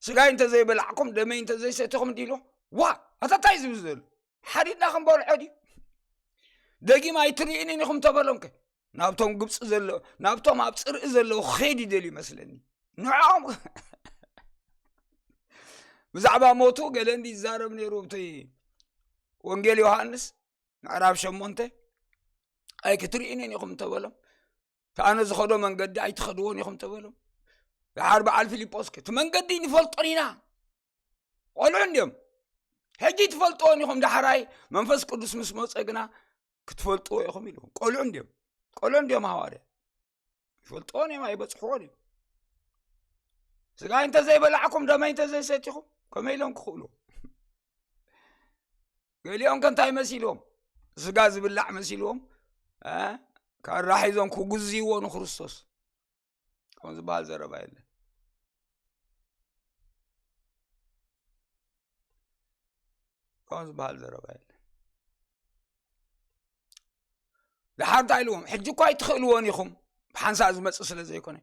ስጋይ እንተዘይበላዕኩም ደመይ እንተዘይሰቲኹም እንዲሉ። ዋ ኣታ እንታይ ዝብል ዘሎ ሓዲድና ክንበልዖ ድዩ? ደጊም ኣይትርእዩንን ኢኹም ተበሎም ከ ናብቶም ግብፂ ዘለዉ ናብቶም ኣብ ፅርኢ ዘለዉ ክኸይድ ይደልዩ ይመስለኒ። ንዕኦም ብዛዕባ ሞቱ ገለ እንዲ ይዛረብ ነይሩ እቲ ወንጌል ዮሃንስ ምዕራፍ ሸሞንተ ኣይክትርእዩንን ኢኹም ተበሎም። እቲ ኣነ ዝኸዶ መንገዲ ኣይትኸድዎን ኢኹም ተበሎም። ድሓር በዓል ፊልጶስ ከ እቲ መንገዲ ንፈልጦን ኢና። ቆልዑ እንዲዮም። ሕጂ ትፈልጥዎን ኢኹም፣ ዳሕራይ መንፈስ ቅዱስ ምስ መጸ ግና ክትፈልጥዎ ኢኹም ኢሉ። ቆልዑ እንዲዮም። ቆልዑ እንዲዮም ሃዋርያ። ይፈልጥዎን እዮም፣ ኣይበጽሕዎን እዮም። ስጋይ እንተዘይበላዕኩም ደመይ እንተዘይሰቲኹም ከመይ ኢሎም ክኽእሉ? ገሊኦም ከ እንታይ መሲልዎም? ስጋ ዝብላዕ መሲልዎም፣ እ፣ ካራ ሒዞም ክጉዝይዎ ንክርስቶስ። ከምኡ ዝበሃል ዘረባ የለን። ከምኡ ዝበሃል ዘረባ የለን። ደሓር እንታይ ኢልዎም? ሕጂ እኳ ኣይትኽእልዎን ኢኹም፣ ብሓንሳእ ዝመጽእ ስለ ዘይኮነ።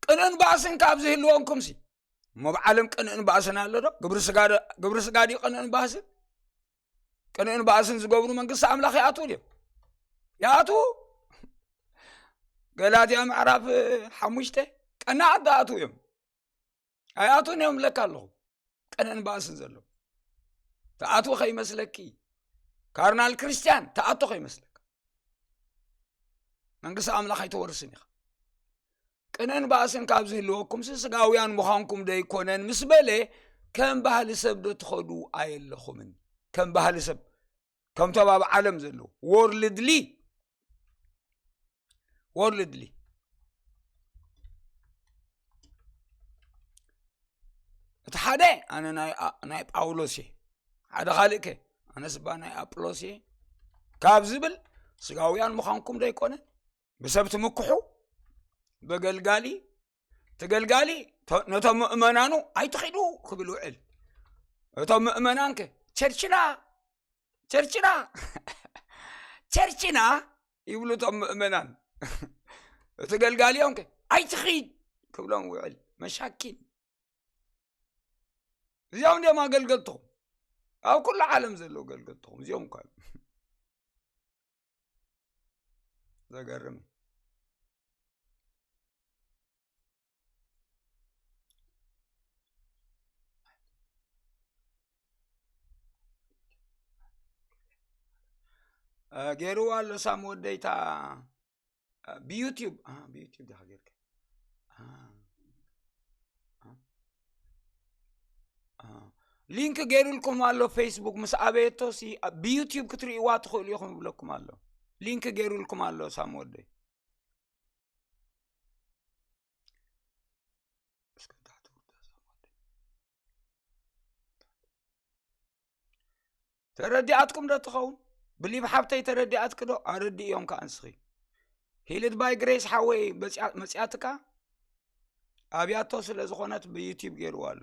ቅንእን ባእስን ካብ ዝህልወንኩምሲ፣ እሞ ብዓለም ቅንእን ባእስን ኣሎ ዶ? ግብሪ ስጋ ዶ-፣ ግብሪ ስጋ ድዩ ቅንእን ባእስን? ቅንእን ባእስን ዝገብሩ መንግስቲ ኣምላኽ ይኣትዉ ድዮም? ይኣትዉ። ገላትያ ምዕራፍ ሓሙሽተ፣ ቀናኣት ዝኣትዉ እዮም። ኣይኣትዉን እዮም እብለካ ኣለኹ። ቅንእን ባእስን ዘሎ። ትኣትዉ ከይመስለኪ። ካርናል ክርስቲያን ትኣቱ ከይመስለካ። መንግስቲ ኣምላኽ ኣይትወርስን ኢኻ። ቅንእን ባእስን ካብ ዝህልወኩምሲ ስጋውያን ምዃንኩም ዶ ኣይኮነን ምስ በለ፣ ከም ባህሊ ሰብ ዶ ትኸዱ ኣየለኹምን? ከም ባህሊ ሰብ፣ ከምቶም ኣብ ዓለም ዘለዉ፣ ወርልድሊ፣ ወርልድሊ። እቲ ሓደ ኣነ ናይ ኣ-፣ ናይ ጳውሎስ እየ፣ ሓደ ካልእ ከ ኣነስ እባ ናይ ኣጵሎስ እየ ካብ ዝብል፣ ስጋውያን ምዃንኩም ዶ ኣይኮነን? ብሰብ ትምክሑ፣ በገልጋሊ፣ እቲ ገልጋሊ ተ-፣ ነቶም ምእመናኑ ኣይትኺዱ ክብል ውዕል። እቶም ምእመናን ከ ቸርችና፣ ቸርችና፣ ቸርችና ይብሉ እቶም ምእመናን። እቲ ገልጋሊኦም ከ ኣይትኺድ ክብሎም ውዕል። መሻኪን። እዚኦም እንዲኦም ኣገልገልትኹም። ኣብ ኩሉ ዓለም ዘለዉ ኣገልገልትኹም። እዚኦም እኳ እዮም። ዘገርም እዩ። እ፣ ገይርዋ ኣሎ ሳም ወደይታ፣ እ፣ ብዩቲዩብ፣ እ፣ ብዩቲዩብ ዲኻ ጌርካ? እ፣ እ፣ እ። ሊንክ ገይሩልኩም ኣሎ ፌስቡክ ምስ ኣበየቶ ሲ፣ እ፣ ብዩቲዩብ ክትርእይዋ ትኽእሉ ኢኹም ይብለኩም ኣሎ። ሊንክ ገይሩልኩም ኣሎ ሳም ወደይ። እስከ ታሕቲ ውርድ ኣሳብ ወዲ። ተረዲኣትኩም ዶ ትኸውን? ብሊብ ሓብተይ ተረዲኣትኪ ዶ? ኣረድእዮም ከኣ ንስኺ። ሂልድ ባይ ግሬስ ሓወይ በጽያ-፣ መጽያትካ ኣብያቶ ስለ ዝኾነት ብዩቲዩብ ገይርዋ ኣሎ።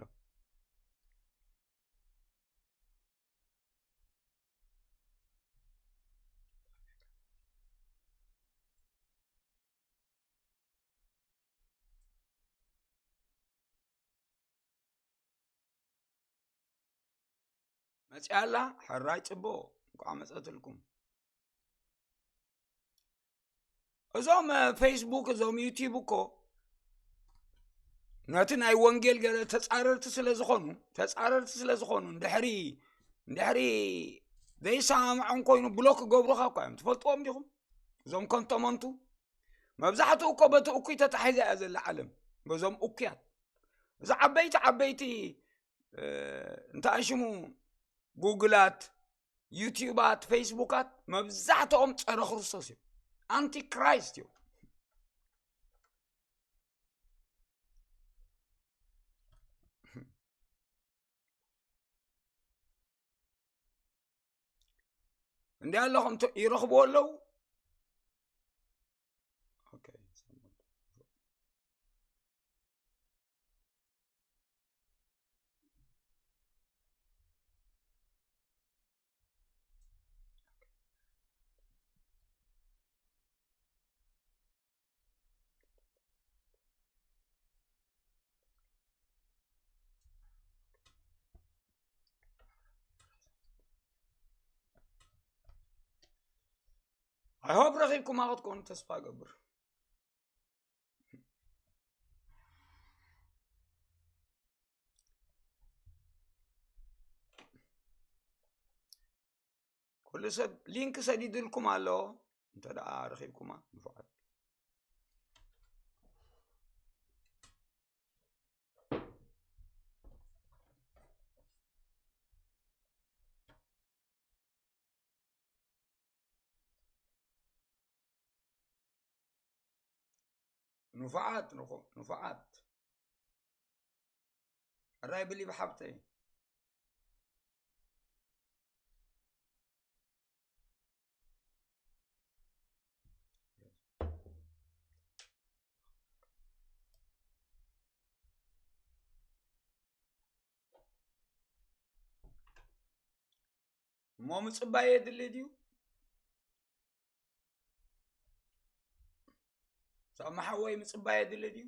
መጽያ ኣላ፣ ሕራይ ጽቡቕ፣ እንቋዕ መጸትልኩም። እዞም፣ እ፣ ፌስቡክ፣ እዞም ዩቲዩብ እኮ ነቲ ናይ ወንጌል ገለ ተጻረርቲ ስለ ዝኾኑ፣ ተጻረርቲ ስለ ዝኾኑ፣ እንድሕሪ፣ እንድሕሪ ዘይሰማምዖም ኮይኑ ብሎክ ክገብሩኻ እኳ እዮም። ትፈልጥዎም ዲኹም? እዞም ከንቶመንቱ መብዛሕትኡ እኮ በቲ እኩይ ተታሒዛ እያ ዘላ ዓለም፣ በዞም እኩያት። እዚ ዓበይቲ ዓበይቲ፣ እ፣ እንታይ ሽሙ፣ ጉግላት፣ ዩቲዩባት፣ ፌስቡካት መብዛሕትኦም ጸረ ክርስቶስ እዮም። ኣንቲ ክራይስት እዮም። እንዲ ኣለኹም ት-፣ ይረኽብዎ ኣለዉ። ኦኬ። I hope ረኺብኩማ ክትኮኑ ተስፋ ገብር። ኩሉ ሰብ ሊንክ ሰዲድልኩም ኣሎ። እንተ ደኣ ረኺብኩማ ንፉዓት። ንፉዓት ንኹ-፣ ንፉዓት። ሕራይ ብሊ ብሓብተይ። እሞ ምጽባይ የድሊ ድዩ? ሳሚ ሓወይ ምጽባይ የድሊ ድዩ?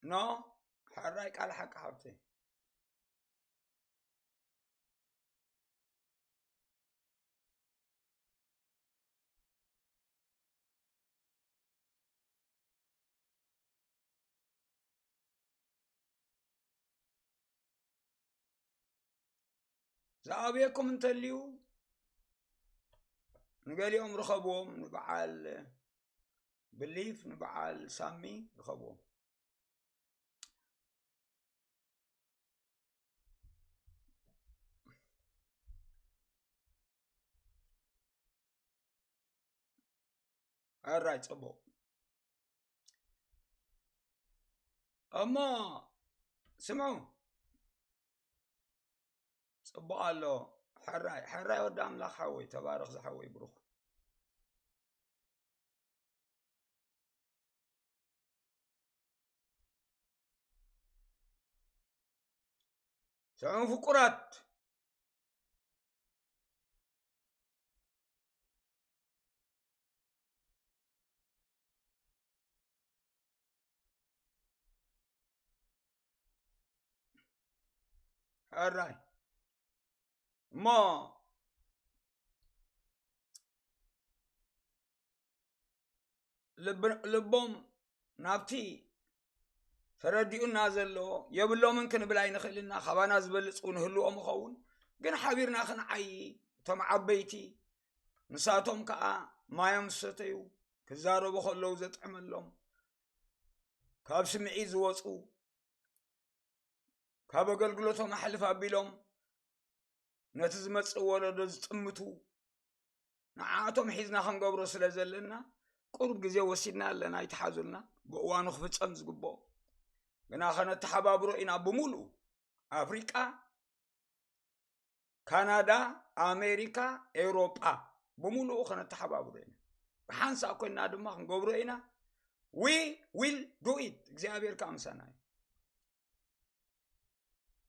ኖ፣ ሕራይ ቃል ሓቂ ሓብተይ። ዝኣብየኩም እንተልዩ ንገሊኦም ርኸብዎም፣ ንበዓል ብሊፍ፣ ንበዓል ሳሚ ርኸብዎም። ሕራይ ጽቡቕ። እሞ ስምዑ፣ ጽቡቕ ኣሎ። ሕራይ፣ ሕራይ ወዲ ኣምላኽ ሓወይ፣ ተባረኽ ዝሓወይ ብሩኽ። ስምዑ ፍቁራት። ሕራይ እሞ ልብ-፣ ልቦም ናብቲ ተረዲኡና ዘሎ የብሎምን ክንብል ኣይንኽእልና። ካባና ዝበልጽ እውን ህልዎም ይኸውን። ግን ሓቢርና ክንዓዪ፣ እቶም ዓበይቲ ንሳቶም ከኣ ማዮም ዝሰተዩ፣ ክዛረቡ ከለዉ ዘጥዕመሎም፣ ካብ ስምዒት ዝወጹ፣ ካብ ኣገልግሎቶም ኣሕልፍ ኣቢሎም ነቲ ዝመጽእ ወለዶ ዝጥምቱ፣ ንዓኣቶም ሒዝና ክንገብሮ ስለ ዘለና፣ ቁሩብ ግዜ ወሲድና ኣለና፣ ኣይትሓዙልና። ብእዋኑ ክፍጸም ዝግብኦ ግና ከነተሓባብሮ ኢና። ብምሉኡ ኣፍሪቃ፣ ካናዳ፣ ኣሜሪካ፣ ኤውሮጳ ብምሉኡ ከነተሓባብሮ ኢና። ብሓንሳእ ኮይንና ድማ ክንገብሮ ኢና። We will do it። እግዚኣብሔር ከኣ ምሳና እዩ።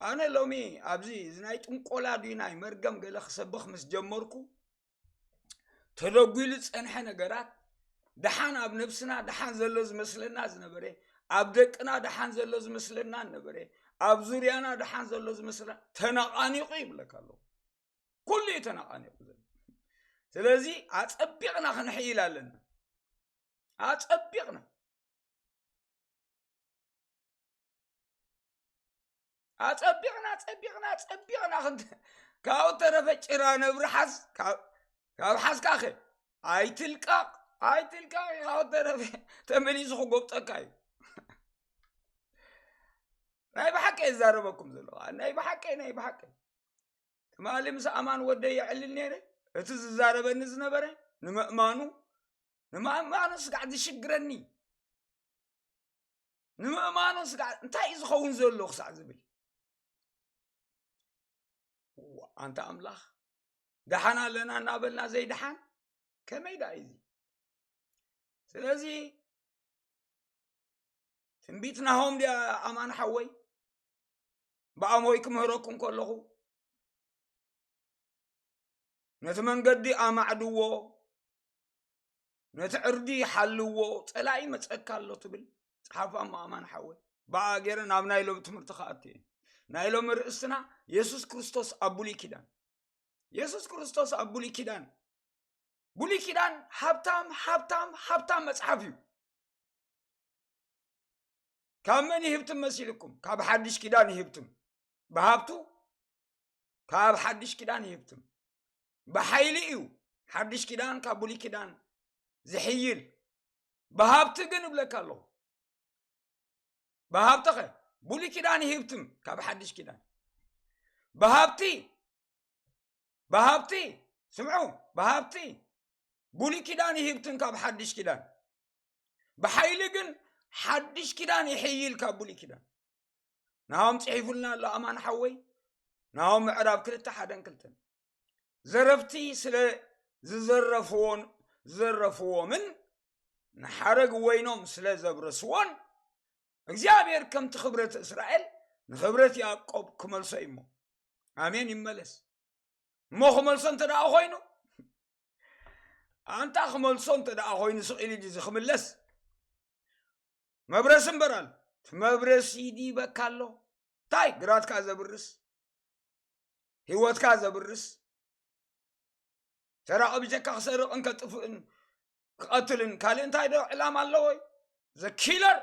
ኣነ ሎሚ ኣብዚ እዚ ናይ ጥንቆላ ድዩ ናይ መርገም ገለ ክሰብኽ ምስ ጀመርኩ፣ ተደጒሉ ዝጸንሐ ነገራት፣ ደሓን ኣብ ነብስና ደሓን ዘሎ ዝመስለና ዝነበረ፣ ኣብ ደቅና ደሓን ዘሎ ዝመስለና ነበረ፣ ኣብ ዙርያና ደሓን ዘሎ ዝመስለና ተነቓኒቑ ይብለካ ኣለኹ። ኩሉ እዩ ተነቓኒቑ ዘሎ። ስለዚ ኣጸቢቕና ክንሕይል ኣለና። ኣጸቢቕና። ኣጸቢቕና፣ ኣጸቢቕና፣ ኣጸቢቕና ክንት-፣ ካብኡ ተረፈ ጭራ ነብሪ ሓዝ፣ ካብ፣ ካብ ሓዝካኸ ኣይትልቀቕ፣ ኣይትልቀቕ፣ ካብኡ ተረፈ ተመሊሱ ክጎብጠካ እዩ። ናይ ብሓቂ እየ ዝዛረበኩም ዘለኹ። ናይ ብሓቂ፣ ናይ ብሓቂ። ትማሊ ምስ ኣማን ወደይ የዕልል ነይረ። እቲ ዝዛረበኒ ዝነበረ ንምእማኑ፣ ንምእማኑ ስጋዕ ዝሽግረኒ። ንምእማኑ ስጋዕ እንታይ እዩ ዝኸውን ዘሎ ክሳዕ ዝብል። ዋ፣ ኣንታ ኣምላኽ፣ ደሓን ኣለና እናበልና ዘይደሓን ከመይ ደኣ እዩ እዚ? ስለዚ ትንቢት ናሆም ድያ ኣማን ሓወይ? ብኣሞይ ክምህረኩም ከለኹ ነቲ መንገዲ ኣማዕድዎ፣ ነቲ ዕርዲ ሓልዎ፣ ጸላኢ መጸካ ኣሎ ትብል ጸሓፋ እሞ ኣማን ሓወይ። ብኣ ገይረ ናብ ናይ ሎም ትምህርቲ ክኣቱ እየ። ናይ ሎም ርእስትና የሱስ ክርስቶስ ኣብ ብሉይ ኪዳን፣ የሱስ ክርስቶስ ኣብ ብሉይ ኪዳን። ብሉይ ኪዳን ሃብታም፣ ሃብታም፣ ሃብታም መጽሓፍ እዩ። ካብ መን ይህብትም መሲልኩም? ካብ ሓድሽ ኪዳን ይህብትም። ብሃብቱ ካብ ሓድሽ ኪዳን ይህብትም። ብሓይሊ እዩ ሓድሽ ኪዳን ካብ ብሉይ ኪዳን ዝሕይል። ብሃብቲ ግን እብለካ ኣለኹ። ብሃብቲ ኸ? ብሉይ ኪዳን ይህብትም ካብ ሓድሽ ኪዳን። ብሃብቲ፣ ብሃብቲ፣ ስምዑ፣ ብሃብቲ ብሉይ ኪዳን ይህብትም ካብ ሓድሽ ኪዳን። ብሓይሊ ግን ሓድሽ ኪዳን ይሕይል ካብ ብሉይ ኪዳን። ናሆም ጽሒፉልና ኣሎ ኣማን ሓወይ። ናሆም ምዕራብ ክልተ ሓደን ክልተን። ዘረፍቲ ስለ ዝዘረፍዎን፣ ዝዘረፍዎምን ንሓረግ ወይኖም ስለ ዘብረስዎን፣ እግዚኣብሔር ከምቲ ክብረት እስራኤል ንክብረት ያዕቆብ ክመልሶ እዩ እሞ። ኣሜን ይመለስ። እሞ ክመልሶ እንተ ደኣ ኮይኑ፣ ኣንታ ክመልሶ እንተ ደኣ ኮይኑ ስቕ ኢሉ ድዩ ዝኽምለስ? መብረሲ እምበር ኣሎ። እቲ መብረሲ ይድይበካ ኣሎ። እንታይ? ግራትካ ዘብርስ፣ ህይወትካ ዘብርስ፣ ሰራቒ ብጀካ ክሰርቕን ከጥፍእን ክቐትልን ካልእ እንታይ ዶ ዕላማ ኣለዎ? The killer፣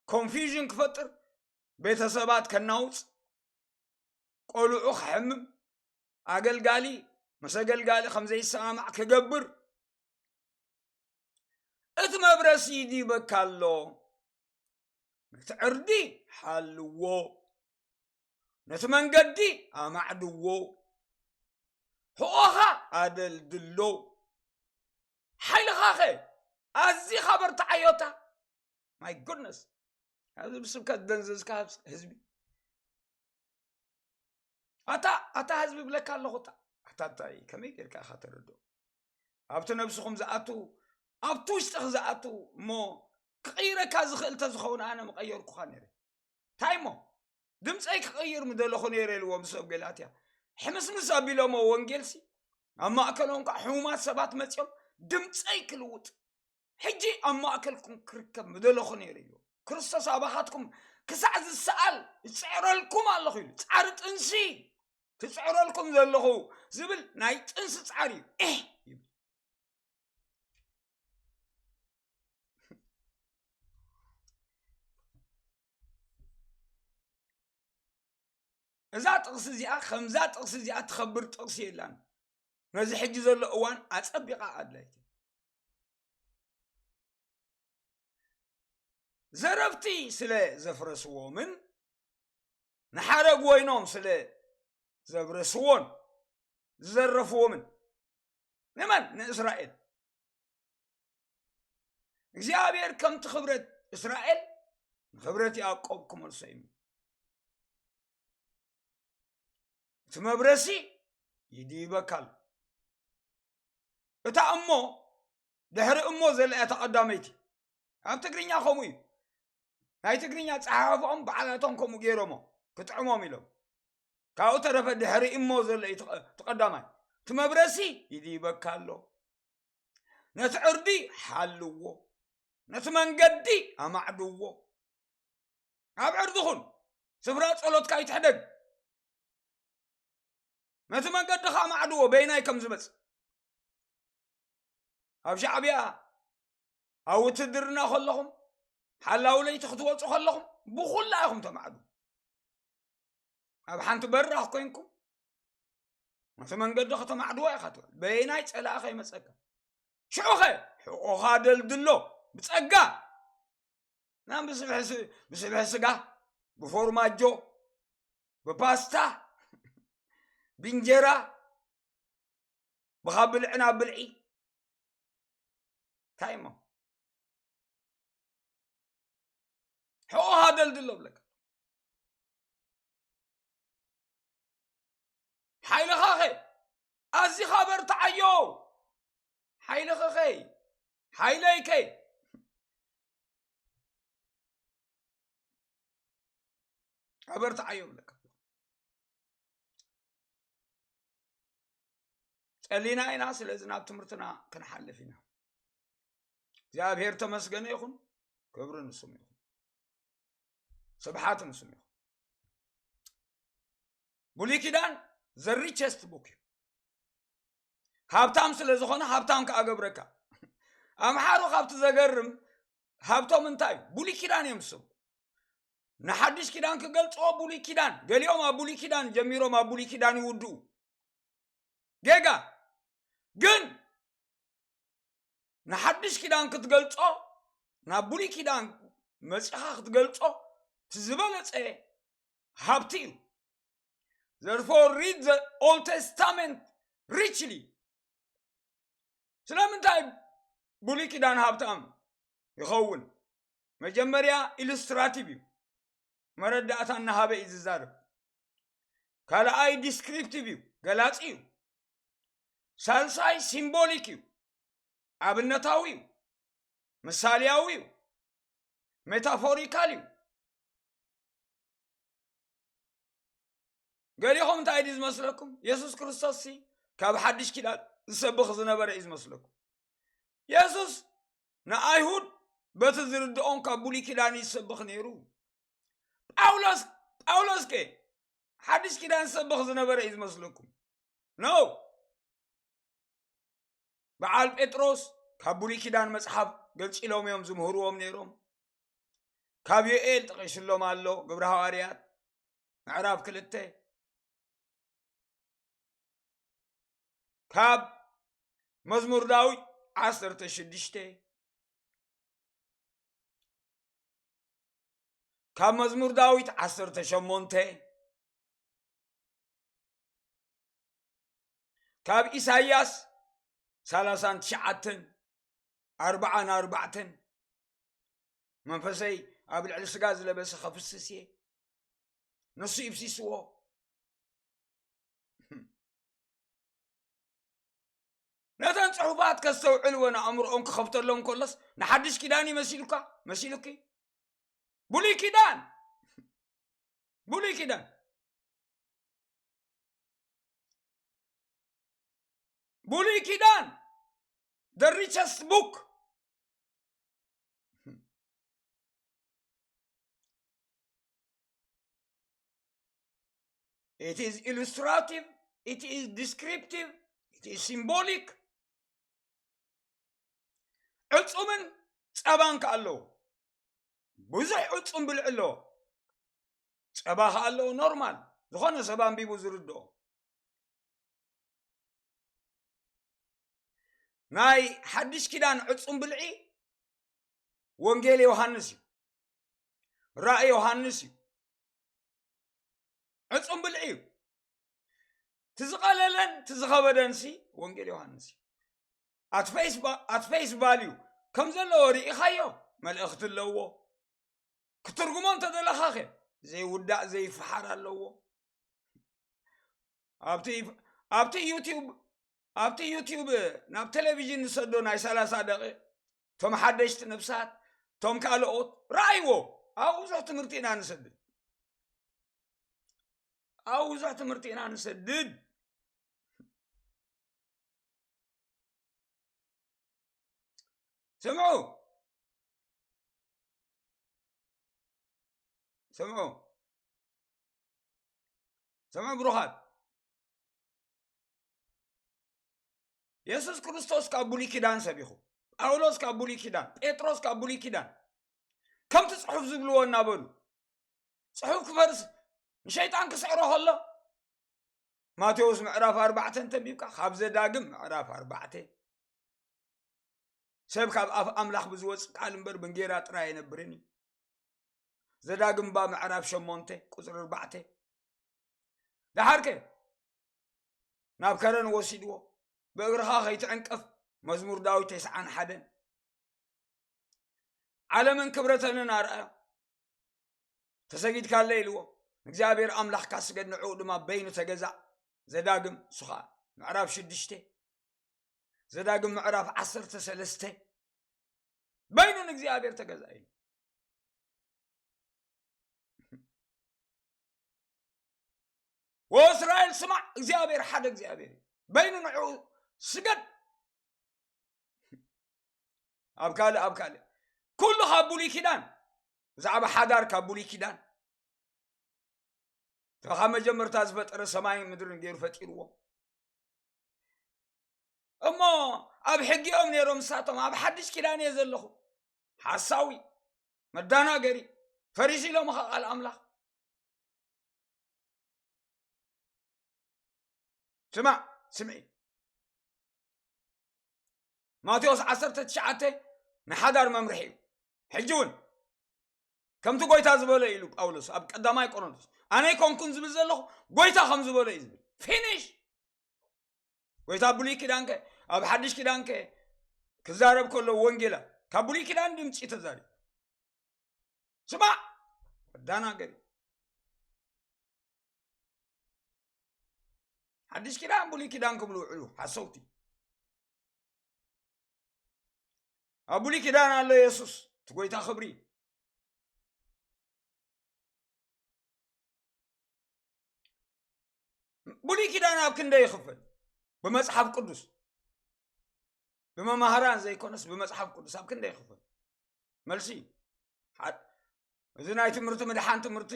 ኮንፊውዥን ክፈጥር፣ ቤተሰባት ከናውጽ፣ ቆልዑ ክሕምም፣ ኣገልጋሊ ምስ ኣገልጋሊ ከም ዘይሰማማዕ ክገብር፣ እቲ መብረሲ ይድይበካ ኣሎ። ነቲ ዕርዲ ሓልዎ፣ ነቲ መንገዲ ኣማዕድዎ፣ ሕቖኻ ኣደልድሎ። ሓይልኻኸ ኣዚኻ በርትዓዮታ። My goodness፣ ኣብዚ ብስብከት ደንዘዝካ ህዝቢ። ኣታ፣ ኣታ ህዝቢ ብለካ ኣለኹ፣ እታ፣ ኣታ እንታይ፣ ከመይ ጌርካ ኢኻ ተረድኦ? ኣብቲ ነብስኹም ዝኣቱ፣ ኣብቲ ውሽጥኺ ዝኣቱ እሞ ክቕይረካ ዝኽእል ተዝኸውን ኣነ ምቐየርኩኻ ነይረ። እንታይ እሞ? ድምፀይ ክቕይር ምደለኹ ነይረ ኢልዎም ሰብ ገላትያ። ሕምስምስ ኣቢሎሞ ወንጌልሲ፣ ኣብ ማእከሎም ከዓ ሕሙማት ሰባት መፂኦም ድምፀይ ክልውጥ፣ ሕጂ ኣብ ማእከልኩም ክርከብ ምደለኹ ነይረ ኢልዎም። ክርስቶስ ኣባኻትኩም ክሳዕ ዝሰኣል ይፅዕረልኩም ኣለኹ ኢሉ። ፃዕሪ ጥንሲ ትፅዕረልኩም ዘለኹ ዝብል ናይ ጥንሲ ፃዕሪ እዩ። ኤህ ይብል። እዛ ጥቕሲ እዚኣ፣ ከምዛ ጥቕሲ እዚኣ ትኸብር ጥቕሲ የላን። ነዚ ሕጂ ዘሎ እዋን ኣጸቢቓ ኣድላይቲ። ዘረፍቲ ስለ ዘፍረስዎምን ንሓረግ ወይኖም ስለ ዘብረስዎን ዝዘረፍዎምን፣ ንመን? ንእስራኤል። እግዚኣብሔር ከምቲ ክብረት እስራኤል ንክብረት ያዕቆብ ክመልሶ እዩ። እቲ መብረሲ ይድይበካ ኣሎ። እታ እሞ ድሕሪ እሞ ዘላ እያ እታ ቀዳመይቲ። ኣብ ትግርኛ ከምኡ እዩ። ናይ ትግርኛ ጸሓሕፍኦም ባዕላቶም ከምኡ ገይሮሞ ክጥዕሞም ኢሎም። ካብኡ ተረፈ ድሕሪ እሞ ዘሎ እዩ እቲ ቀ-፣ እቲ ቀዳማይ። እቲ መብረሲ ይድይበካ ኣሎ። ነቲ ዕርዲ ሓልዎ፣ ነቲ መንገዲ ኣማዕድዎ። ኣብ ዕርዲ ኩን፣ ስፍራ ጸሎትካ ይትሕደግ። ነቲ መንገድኻ ኣማዕድዎ፣ በይናይ ከም ዝመጽእ። ኣብ ሻዕብያ፣ ኣብ ውትድርና ከለኹም፣ ሓላው ለይቲ ክትወጹ ከለኹም፣ ብኹላ ኢኹም ተማዕዱ። ኣብ ሓንቲ በራኽ ኮይንኩም፣ ነቲ መንገዲ ከተማዕድዎ ኢኻ ትውዕል። በየናይ ጸላኢ ከይመጸካ። ሽዑኸ፣ ሕቖኻ ደልድሎ፣ ብጸጋ። ናብ ብስብሒ ስ-፣ ብስብሒ ስጋ፣ ብፎርማጆ፣ ብፓስታ፣ ብእንጀራ፣ ብኻብ ብልዒ ናብ ብልዒ። እንታይ እሞ? ሕቖኻ ደልድሎ ብለካ። ሓይልኻኸ ኣዚኻ በርትዓዮ። ሓይልኸኸ፣ ሓይለይከ፣ ኣበርትዓዮ ብለካ። ጸሊና ኢና፣ ስለዚ ናብ ትምህርትና ክንሓልፍ ኢና። እግዚኣብሔር ተመስገነ ይኹን፣ ክብሪ ንስሙ ይኹን። ስብሓት ንስሙ ይኹን። ብሉይ ኪዳን the richest book እዩ። ሃብታም ስለ ዝኾነ ሃብታም ከኣ ገብረካ። ኣምሓሩ ካብቲ ዘገርም ሃብቶም እንታይ እዩ? ብሉይ ኪዳን እዮም ዝስቡ። ንሓድሽ ኪዳን ክገልጽዎ ብሉይ ኪዳን፣ ገሊኦም ኣብ ብሉይ ኪዳን ጀሚሮም ኣብ ብሉይ ኪዳን ይውድኡ። ጌጋ ግን ንሓድሽ ኪዳን ክትገልጾ፣ ናብ ብሉይ ኪዳን መጺኻ ክትገልጾ እቲ ዝበለጸ ሃብቲ እዩ። Therefore read the Old Testament richly። ስለምንታይ ብሉይ ኪዳን ሃብታም ይኸውን? መጀመርያ ኢሉስትራቲቭ እዩ፣ መረዳእታ እናሃበ እዩ ዝዛረብ። ካልኣይ ዲስክሪፕቲቭ እዩ፣ ገላጺ እዩ። ሳልሳይ ሲምቦሊክ እዩ፣ ኣብነታዊ እዩ፣ ምሳሌያዊ እዩ፣ ሜታፎሪካል እዩ። ገሊኹም እንታይ ድዩ ዝመስለኩም? የሱስ ክርስቶስ ሲ ካብ ሓድሽ ኪዳን ዝሰብኽ ዝነበረ እዩ ዝመስለኩም። የሱስ ንኣይሁድ በቲ ዝርድኦም ካብ ብሉይ ኪዳን እዩ ዝሰብኽ ነይሩ። ጳውሎስ፣ ጳውሎስ ከ ሓድሽ ኪዳን ዝሰብኽ ዝነበረ እዩ ዝመስለኩም? ኖ። በዓል ጴጥሮስ ካብ ብሉይ ኪዳን መጽሓፍ ገንጺሎም እዮም ዝምህርዎም ነይሮም። ካብ ዮኤል ጠቒሱሎም ኣሎ፣ ግብረ ሃዋርያት ምዕራፍ ክልተ። ካብ መዝሙር ዳዊት ዓሰርተ ሽዱሽተ፣ ካብ መዝሙር ዳዊት ዓሰርተ ሸሞንተ፣ ካብ ኢሳይያስ ሰላሳን ትሽዓተን፣ ኣርብዓን ኣርባዕተን፣ መንፈሰይ ኣብ ልዕሊ ስጋ ዝለበሰ ከፍስስ እየ፣ ንሱ ይፍሲስዎ። ነተን ጽሑፋት ከስተውዕልወን ኣእምሮኦም ክኸፍተሎም ከሎስ ንሓድሽ ኪዳን እዩ መሲሉካ፣ መሲሉኪ። ብሉይ ኪዳን፣ ብሉይ ኪዳን፣ ብሉይ ኪዳን፣ the richest book። It is illustrative, it is descriptive, it is symbolic። ዕጹምን ጸባን ከኣ ኣለዎ። ብዙሕ ዕጹም ብልዒ ኣለዎ። ጸባ ከኣ ኣለዎ፣ ኖርማል። ዝኾነ ሰብ ኣንቢቡ ዝርድኦ። ናይ ሓድሽ ኪዳን ዕጹም ብልዒ ወንጌል ዮሃንስ እዩ። ራእይ ዮሃንስ እዩ። ዕጹም ብልዒ እዩ። እቲ ዝቐለለን እቲ ዝኸበደንሲ ወንጌል ዮሃንስ እዩ። At face va-, at face value ከም ዘለዎ ርኢኻዮ፣ መልእኽቲ ኣለዎ። ክትርጉሞ እንተደለኻ ኸ ዘይውዳእ ዘይፈሓር ኣለዎ። ኣብቲ፣ ኣብቲ ዩቲዩብ፣ ኣብቲ ዩቲዩብ ናብ ቴሌቪዥን ንሰዶ ናይ ሰላሳ ደቂቕ፣ እቶም ሓደሽቲ ነብሳት፣ እቶም ካልኦት ረኣይዎ። ኣብኡ ብዙሕ ትምህርቲ ኢና ንሰድድ። ኣብኡ ብዙሕ ትምህርቲ ኢና ንሰድድ። ስምዑ፣ ስምዑ፣ ስምዑ ብሩኻት። የሱስ ክርስቶስ ካብ ብሉይ ኪዳን ሰቢኹ፣ ጳውሎስ ካብ ብሉይ ኪዳን፣ ጴጥሮስ ካብ ብሉይ ኪዳን፣ ከምቲ ጽሑፍ ዝብልዎ እናበሉ፣ ጽሑፍ ክፈርስ ንሸይጣን ክስዕሮ ከሎ፣ ማቴዎስ ምዕራፍ ኣርባዕተ እንተንቢብካ፣ ካብ ዘዳግም ምዕራፍ ኣርባዕተ፣ ሰብ ካብ ኣፍ ኣምላኽ ብዝወጽእ ቃል እምበር ብእንጌራ ጥራይ ኣይነብርን እዩ። ዘዳግም እባ ምዕራፍ ሸሞንተ ቁጽሪ ኣርባዕተ። ደሓርከ ናብ ከረን ወሲድዎ፣ ብእግርኻ ከይትዕንቀፍ፣ መዝሙር ዳዊት ተስዓን ሓደን። ዓለምን ክብረተንን ኣርኣዮ። ተሰጊድካለይ ኢልዎ። ንእግዚኣብሔር ኣምላኽካ ስገድ፣ ንዕኡ ድማ በይኑ ተገዛእ። ዘዳግም፣ እሱ ኸኣ ምዕራፍ ሽዱሽተ፣ ዘዳግም ምዕራፍ ዓሰርተ ሰለስተ፣ በይኑ ንእግዚኣብሔር ተገዛእ ኢሉ። ወእስራኤል ስማዕ፣ እግዚኣብሔር ሓደ እግዚኣብሔር እዩ። በይኑ ንዕኡ ስገድ። ኣብ ካልእ፣ ኣብ ካልእ። ኩሉ ካብ ብሉይ ኪዳን፣ ብዛዕባ ሓዳር ካብ ብሉይ ኪዳን፣ ካብ መጀመርታ ዝፈጠረ ሰማይን ምድርን ገይሩ ፈጢርዎ። እሞ ኣብ ሕጊኦም ነይሮም ንሳቶም፣ ኣብ ሓድሽ ኪዳን እየ ዘለኹ። ሓሳዊ፣ መዳናገሪ፣ ፈሪሱ ኢሎምኻ ቃል ኣምላኽ። ስማዕ፣ ስምዒ። ማቴዎስ ዓሰርተ ትሽዓተ ንሓዳር መምርሒ እዩ። ሕጂ እውን ከምቲ ጎይታ ዝበሎ ኢሉ ጳውሎስ ኣብ ቀዳማይ ቆሮንቶስ፣ ኣነ ኣይኮንኩን ዝብል ዘለኹ፣ ጎይታ ከም ዝበሎ እዩ ዝብል። ፊኒሽ። ጎይታ ኣብ ብሉይ ኪዳንከ ኣብ ሓድሽ ኪዳንከ ክዛረብ ከሎ ወንጌላ ካብ ብሉይ ኪዳን ድምፂ ተዛሪቡ። ስማዕ፣ መዳናገሪ። ሓድሽ ኪዳን ብሉይ ኪዳን ክብሉ ውዕሉ ሓሰውቲ። ኣብ ብሉይ ኪዳን ኣሎ የሱስ፣ እቲ ጎይታ ክብሪ። ብሉይ ኪዳን ኣብ ክንደይ ይኽፈል? ብመጽሓፍ ቅዱስ፣ ብመማህራን ዘይኮነስ ብመጽሓፍ ቅዱስ ኣብ ክንደይ ይኽፈል? መልሲ፣ ሓ-፣ እዚ ናይ ትምህርቲ ምድሓን ትምህርቲ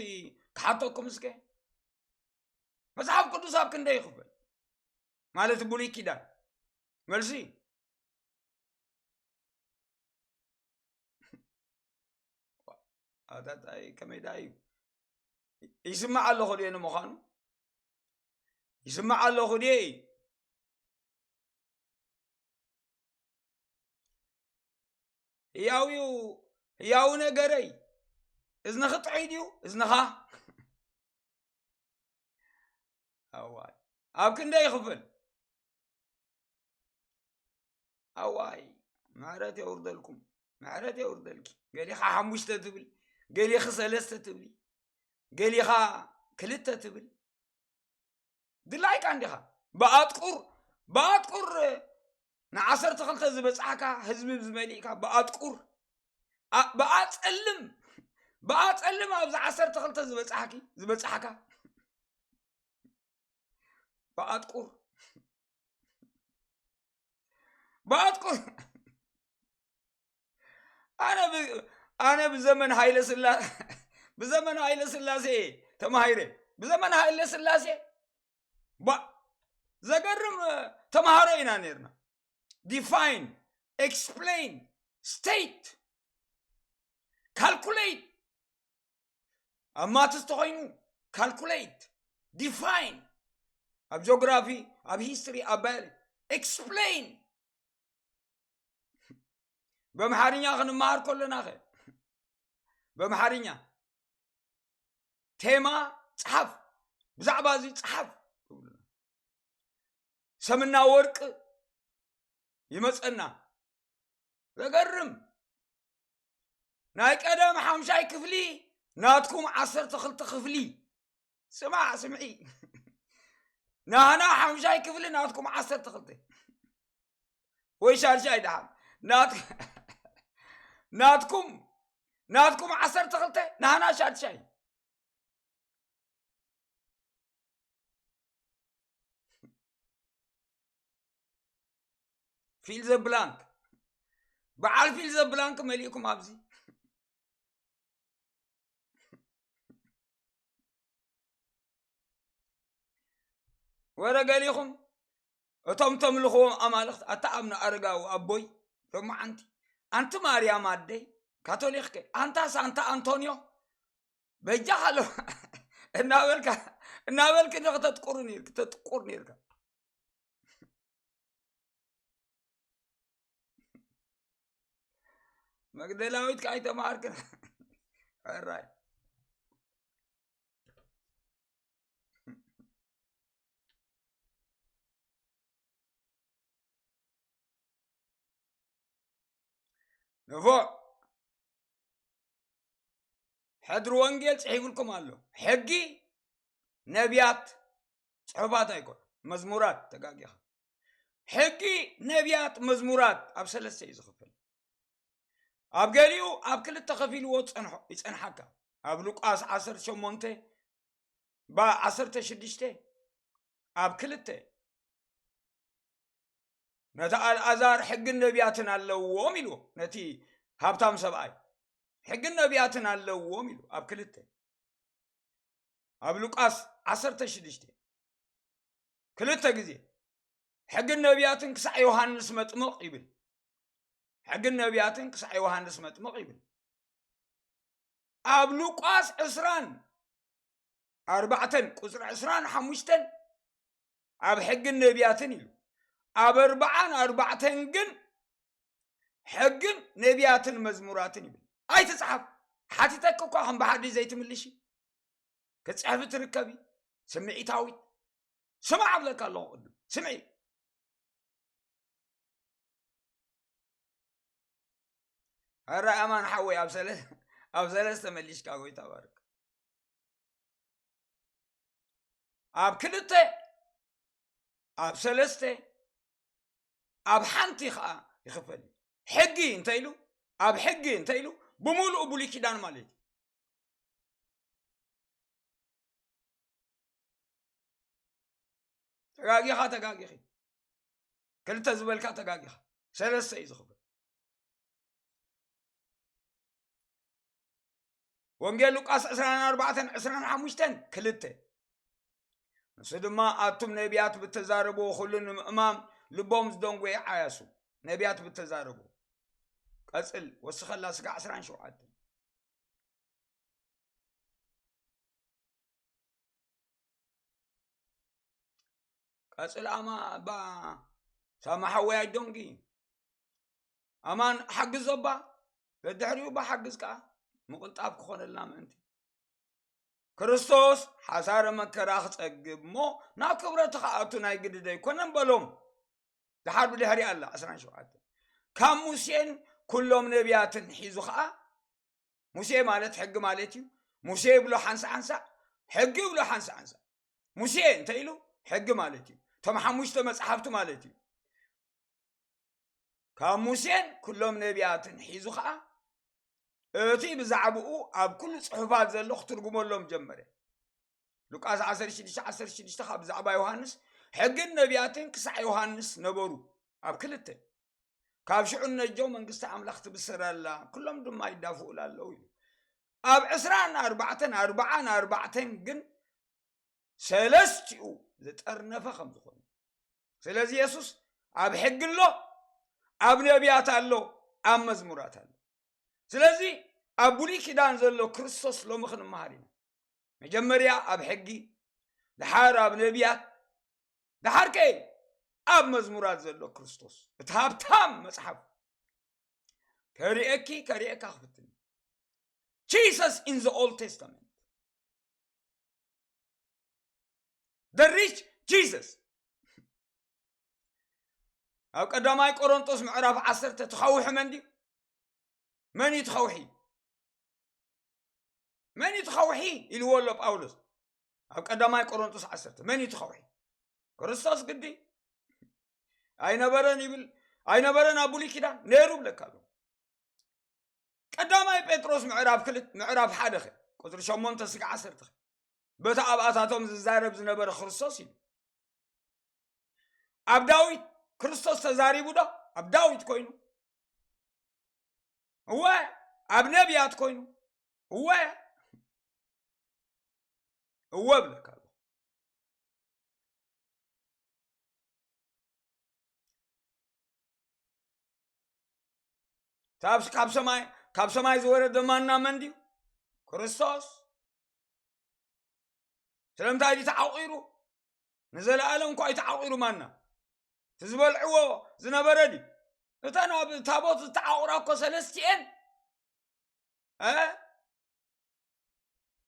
ክሓተኩም እስከ። መጽሓፍ ቅዱስ ኣብ ክንደይ ይኽፈል? ማለት ብሉይ ኪዳን። መልሲ፣ ኣታ ታይ ከመይ ደኣ እዩ? ይስማዕ ኣለኹ ድየ ንምዃኑ? ይስማዕ ኣለኹ ድየ? ህያው እዩ፣ ህያው ነገረይ። እዝንኺ ጥዑይ ድዩ? እዝንኻ? ኣዋይ፣ ኣብ ክንደይ ይኽፈል? ኣዋይ፣ ምሕረት የውርደልኩም፣ ምሕረት የውርደልኪ። ገሊኻ ሓሙሽተ ትብል፣ ገሊኺ ሰለስተ ትብሊ፣ ገሊኻ ክልተ ትብል። ድላይካ እንዲኻ። ብኣጥቁር፣ ብኣጥቁር ንዓሰርተ ክልተ ዝበጽሓካ ህዝቢ ዝመሊእካ፣ ብኣጥቁር፣ ኣ-፣ ብኣጸልም፣ ብኣጸልም ኣብዚ ዓሰርተ ክልተ ዝበጽሓኪ፣ ዝበጽሓካ። ብኣጥቁር፣ ብኣጥቁር። ኣነ ብ-፣ ኣነ ብዘመን ሃይለ ስላ-፣ ብዘመን ሃይለ ስላሴ ተማሂረ። ብዘመን ሃይለ ስላሴ ባ-፣ ዘገርም፣ እ፣ ተማሃሮ ኢና ነርና። Define፣ explain፣ state፣ calculate፣ ኣብ ማትስ ተኾይኑ፣ calculate፣ define፣ ኣብ ጂኦግራፊ፣ ኣብ ሂስትሪ፣ ኣብ ባዮሎጂ፣ explain። በምሓርኛ ክንመሃር ከለና ኸ፣ በምሓርኛ ቴማ ጽሓፍ፣ ብዛዕባ እዚ ጽሓፍ። ሰምና ወርቅ ይመጸና። ዘገርም። ናይ ቀደም ሓምሻይ ክፍሊ ናትኩም ዓሰርተ ክልተ ክፍሊ። ስማዕ፣ ስምዒ። ናህና ሓምሻይ ክፍሊ ናትኩም ዓሰርተ ክልተ። ወይ ሻድሻይ ደሓን። ናት-፣ ናትኩም፣ ናትኩም ዓሰርተ ክልተ፣ ናህና ሻድሻይ። ፊል ዘ ብላንክ። በዓል ፊል ዘ ብላንክ መሊእኩም ኣብዚ። ወረ ገሊኹም እቶም ተምልኽዎም ኣማልኽቲ፣ ኣታ ኣብነ ኣረጋዊ ኣቦይ፣ ሎማዓንቲ፣ ኣንቲ ማርያም ኣደይ፣ ካቶሊኽከ፣ ኣንታ ሳንታ ኣንቶንዮ፣ በጃኻ ኣሎ እናበልካ፣ እናበልክ እንዲኻ ተጥቁር ነይርክ-፣ ተጥቁር ነይርካ። መግደላዊት ከኣ ኣይተማሃርክን። ሕራይ። ንፉዕ። ሕድሪ ወንጌል ጽሒፉልኩም ኣሎ። ሕጊ፣ ነቢያት፣ ጽሑፋት ኣይኮን፣ መዝሙራት፣ ተጋጊኻ። ሕጊ፣ ነቢያት፣ መዝሙራት ኣብ ሰለስተ እዩ ዝኽፈል። ኣብ ገሊኡ ኣብ ክልተ ከፊልዎ ጸንሖ-፣ ይጸንሓካ። ኣብ ሉቃስ ዓሰርተ ሸሞንተ፣ ባ-፣ ዓሰርተ ሽዱሽተ ኣብ ክልተ፣ ነቲ ኣልኣዛር ሕግን ነቢያትን ኣለዎም ኢልዎ፣ ነቲ ሃብታም ሰብኣይ ሕግን ነቢያትን ኣለዎም ኢሉ ኣብ ክልተ። ኣብ ሉቃስ ዓሰርተ ሽዱሽተ ክልተ ግዜ ሕግን ነቢያትን ክሳዕ ዮሃንስ መጥምቕ ይብል። ሕግን ነቢያትን ክሳዕ ዮሃንስ መጥምቕ ይብል። ኣብ ሉቃስ ዕስራን ኣርባዕተን ቁፅሪ ዕስራን ሓሙሽተን ኣብ ሕግን ነቢያትን ኢሉ። ኣብ ኣርባዓን ኣርባዕተን ግን ሕግን ነቢያትን መዝሙራትን ይብል። ኣይትፅሓፍ። ሓቲተክ እኳ ከም ብሓዲ ዘይትምልሺ። ክትፅሕፊ ትርከቢ። ስምዒታዊት። ስማዕ እብለካ ኣለኹ ቅድም። ስምዒ። ኣረ ኣማን ሓወይ ኣብ ሰለ-፣ ኣብ ሰለስተ መሊሽካ ጎይታ ባርክ። ኣብ ክልተ፣ ኣብ ሰለስተ፣ ኣብ ሓንቲ ኸዓ ይኽፈል እዩ። ሕጊ እንተ ኢሉ፣ ኣብ ሕጊ እንተ ኢሉ፣ ብምሉኡ ብሉይ ኪዳን ማለት እዩ። ተጋጊኻ፣ ተጋጊኺ። ክልተ ዝበልካ ተጋጊኻ። ሰለስተ እዩ ዝኽፈል። ወንጌል ሉቃስ ዕስራን ኣርባዕተን ዕስራን ሓሙሽተን ክልተ። ንሱ ድማ ኣቱም ነቢያት ብተዛረብዎ ኩሉ ንምእማን ልቦም ዝደንጎየ ዓያሱ። ነቢያት ብተዛረብዎ። ቀጽል፣ ወስኸላ ስጋ ዕስራን ሸውዓተን። ቀጽል ኣማ፣ እባ ሳማ ሓወይ ኣይዶንጊ። ኣማን ሓግዞ እባ። ደድሕሪኡ እባ ሓግዝ ከኣ ምቕልጣፍ ክኾነልና ምእንቲ። ክርስቶስ ሓሳረ መከራ ክጸግብ እሞ ናብ ክብረቱ ክኣቱ ናይ ግድድ ኣይኮነን በሎም። ደሓር ብድሕሪ ኣላ ዕስራን ሸውዓተን። ካብ ሙሴን ኩሎም ነቢያትን ሒዙ ኸኣ፣ ሙሴ ማለት ሕጊ ማለት እዩ። ሙሴ ይብሎ ሓንሳእ ሓንሳእ፣ ሕጊ ይብሎ ሓንሳእ ሓንሳእ። ሙሴ እንተ ኢሉ ሕጊ ማለት እዩ። እቶም ሓሙሽተ መጽሓፍቲ ማለት እዩ። ካብ ሙሴን ኩሎም ነቢያትን ሒዙ ኸኣ፣ እቲ ብዛዕባኡ ኣብ ኩሉ ጽሑፋት ዘሎ ክትርጉመሎም ጀመረ። ሉቃስ ዓሰርተ ሽዱሽተ ዓሰርተ ሽዱሽተ ካብ ብዛዕባ ዮሃንስ፣ ሕግን ነቢያትን ክሳዕ ዮሃንስ ነበሩ፣ ኣብ ክልተ። ካብ ሽዑ ነጆ መንግስቲ ኣምላኽ ትብሰር ኣላ፣ ኩሎም ድማ ይዳፍኡላ ኣለዉ ኢሉ። ኣብ ዕስራን ኣርባዕተን፣ ኣርባዓን ኣርባዕተን ግን ሰለስቲኡ ዝጠርነፈ ከም ዝኾነ። ስለዚ የሱስ ኣብ ሕጊ ኣሎ፣ ኣብ ነቢያት ኣሎ፣ ኣብ መዝሙራት ኣሎ። ስለዚ ኣብ ብሉይ ኪዳን ዘሎ ክርስቶስ ሎሚ ክንመሃር ኢና። መጀመርያ ኣብ ሕጊ፣ ደሓር ኣብ ነቢያት፣ ደሓር ከ ኣብ መዝሙራት ዘሎ ክርስቶስ፣ እቲ ሃብታም መጽሓፍ። ከርእየኪ፣ ከርእየካ ክፍትን። Jesus in the Old Testament። The rich Jesus። ኣብ ቀዳማይ ቆሮንጦስ ምዕራፍ ዓሰርተ ተኻውሒ መን ድዩ? መን እዩ ተኻውሒ? መን እዩ ተኻውሒ ኢልዎ ኣሎ ጳውሎስ? ኣብ ቀዳማይ ቆሮንጦስ ዓሰርተ መን እዩ ተኻውሒ? ክርስቶስ ግዲ። ኣይነበረን ይብል፣ ኣይነበረን ኣብ ብሉይ ኪዳን ነይሩ ብለካ ኣሎ። ቀዳማይ ጴጥሮስ ምዕራፍ ክልተ፣ ምዕራፍ ሓደ ኸ፣ ቁጽሪ ሸሞንተ ስጋ ዓሰርተ ኸ፣ በቲ ኣብኣታቶም ዝዛረብ ዝነበረ ክርስቶስ እዩ። ኣብ ዳዊት ክርስቶስ ተዛሪቡ ዶ? ኣብ ዳዊት ኮይኑ? እወ። ኣብ ነቢያት ኮይኑ? እወ። እወ እብለካ ኣለኹ። ካብ፣ ካብ ሰማይ፣ ካብ ሰማይ ዝወረደ ማና መን ድዩ? ክርስቶስ። ስለምንታይ ድዩ ተዓቑሩ? ንዘለኣለም እኳ እዩ ተዓቑሩ ማና። እቲ ዝበልዕዎ ዝነበረ ድዩ? እተን ኣብ ታቦት ዝተዓቑራ እኮ ሰለስቲኤን፣ እ?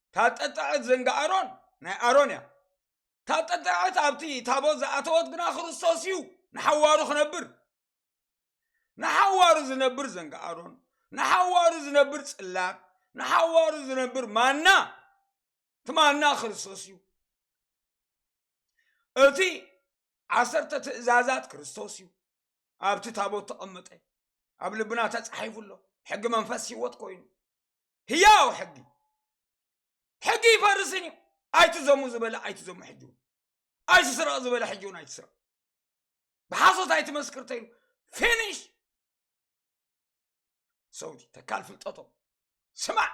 እታ ጠጠዐት ዘንጋ ኣሮን፣ ናይ ኣሮን እያ። እታ ጠጠዐት ኣብቲ ታቦት ዝኣተወት ግና ክርስቶስ እዩ፣ ንሓዋሩ ክነብር። ንሓዋሩ ዝነብር ዘንጋ ኣሮን፣ ንሓዋሩ ዝነብር ጽላት፣ ንሓዋሩ ዝነብር ማና፣ እቲ ማና ክርስቶስ እዩ። እቲ ዓሰርተ ትእዛዛት ክርስቶስ እዩ። ኣብቲ ታቦት ተቐመጠ። ኣብ ልብና ተጻሒፉ ኣሎ። ሕጊ መንፈስ ህይወት ኮይኑ። ህያው ሕጊ። ሕጊ ይፈርስን እዩ። ኣይትዘሙ ዝበለ ኣይትዘሙ ሕጂ እውን። ኣይትስረቕ ዝበለ ሕጂ እውን ኣይትስረቕ። ብሓሶት ኣይትመስክር ተይሉ። ፊኒሽ። ሰውዲ ተካል ፍልጠቶም። ስማዕ።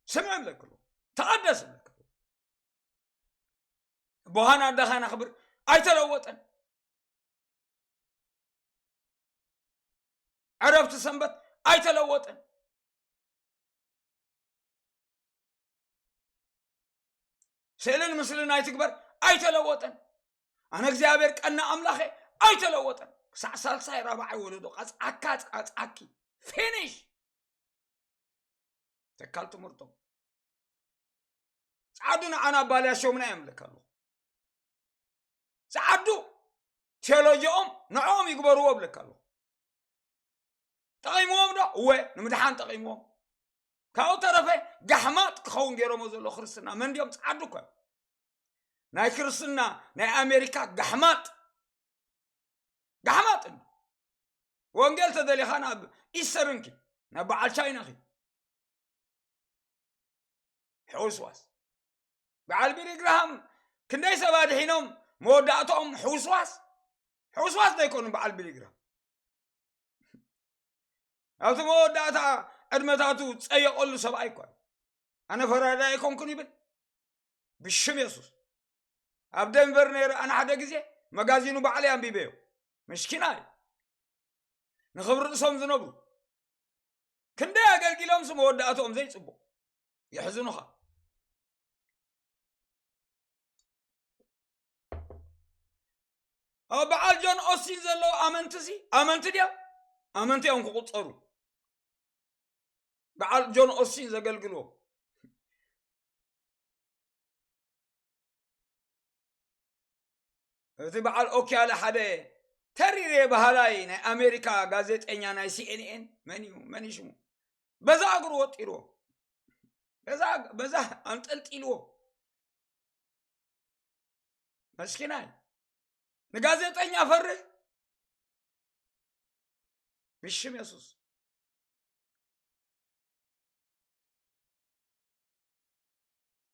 ስምዕ እብለክሉ። ተቐደስ እብለካ። ኣቦኻን ኣደኻን ኣኽብር ኣይተለወጠን። ዕረፍቲ ሰንበት ኣይተለወጠን። ስእልን ምስልን ኣይትግበር ኣይተለወጠን። ኣነ እግዚኣብሔር ቀና ኣምላኸ ኣይተለወጠን። ክሳዕ ሳልሳይ ራብዓይ ወለዶ ቀጽዓካ ቀጽዓኪ ፊኒሽ። ተካል ትምህርቶም ጸዓዱ ንዓና ኣባልያሾምና እዮም እብለካ ኣለኹ። ጸዓዱ ቴዎሎጂኦም ንዕኦም ይግበርዎ እብለካ ኣለኹ። ጠቒምዎም ዶ? እወ፣ ንምድሓን ጠቒምዎም። ካብኡ ተረፈ ጋሕማጥ ክኸውን ገይሮሞ ዘሎ ክርስትና መን ድዮም? ጸዓዱ እኮ እዮም። ናይ ክርስትና ናይ ኣሜሪካ ጋሕማጥ፣ ጋሕማጥ እንዲ። ወንጌል ተደሊኻ ናብ ኢስተርን ኪድ፣ ናብ በዓል ቻይና ኪድ። ሕውስዋስ። በዓል ቢሊ ግርሃም ክንደይ ሰብ ኣድሒኖም መወዳእትኦም ሕውስዋስ? ሕውስዋስ ዶ ኣይኮኑን በዓል ቢሊ ግርሃም? ኣብቲ መወዳእታ ዕድመታቱ ዝጸየቐሉ ሰብኣይ እኳ እዩ። ኣነ ፈራዳይ ኣይኮንኩን ይብል። ብሽም የሱስ። ኣብ ደንቨር ነይረ ኣነ ሓደ ግዜ መጋዚኑ ባዕለይ ኣንቢበዮ። ምስኪና እዩ። ንኽብሪ ርእሶም ዝነብሩ። ክንደይ ኣገልጊሎምስ መወዳእትኦም ዘይጽቡቕ። የሕዝኑኻ። ኣብ በዓል ጆን ኦስቲን ዘለዉ ኣመንቲሲ፣ ኣመንቲ ድዮም? ኣመንቲ እዮም ክቑጸሩ። በዓል ጆን ኦስቲን ዘገልግልዎ። እቲ በዓል ኦኪያለ ሓደ ተሪር በሃላይ ናይ ኣሜሪካ ጋዜጠኛ ናይ ሲ ኤን ኤን መን እዩ? መን እዩ ሽሙ? በዛ እግሩ ወጢርዎ። በዛ፣ በዛ ኣንጠልጢልዎ። መስኪናይ። ንጋዜጠኛ ፈርህ። ብሽም የሱስ።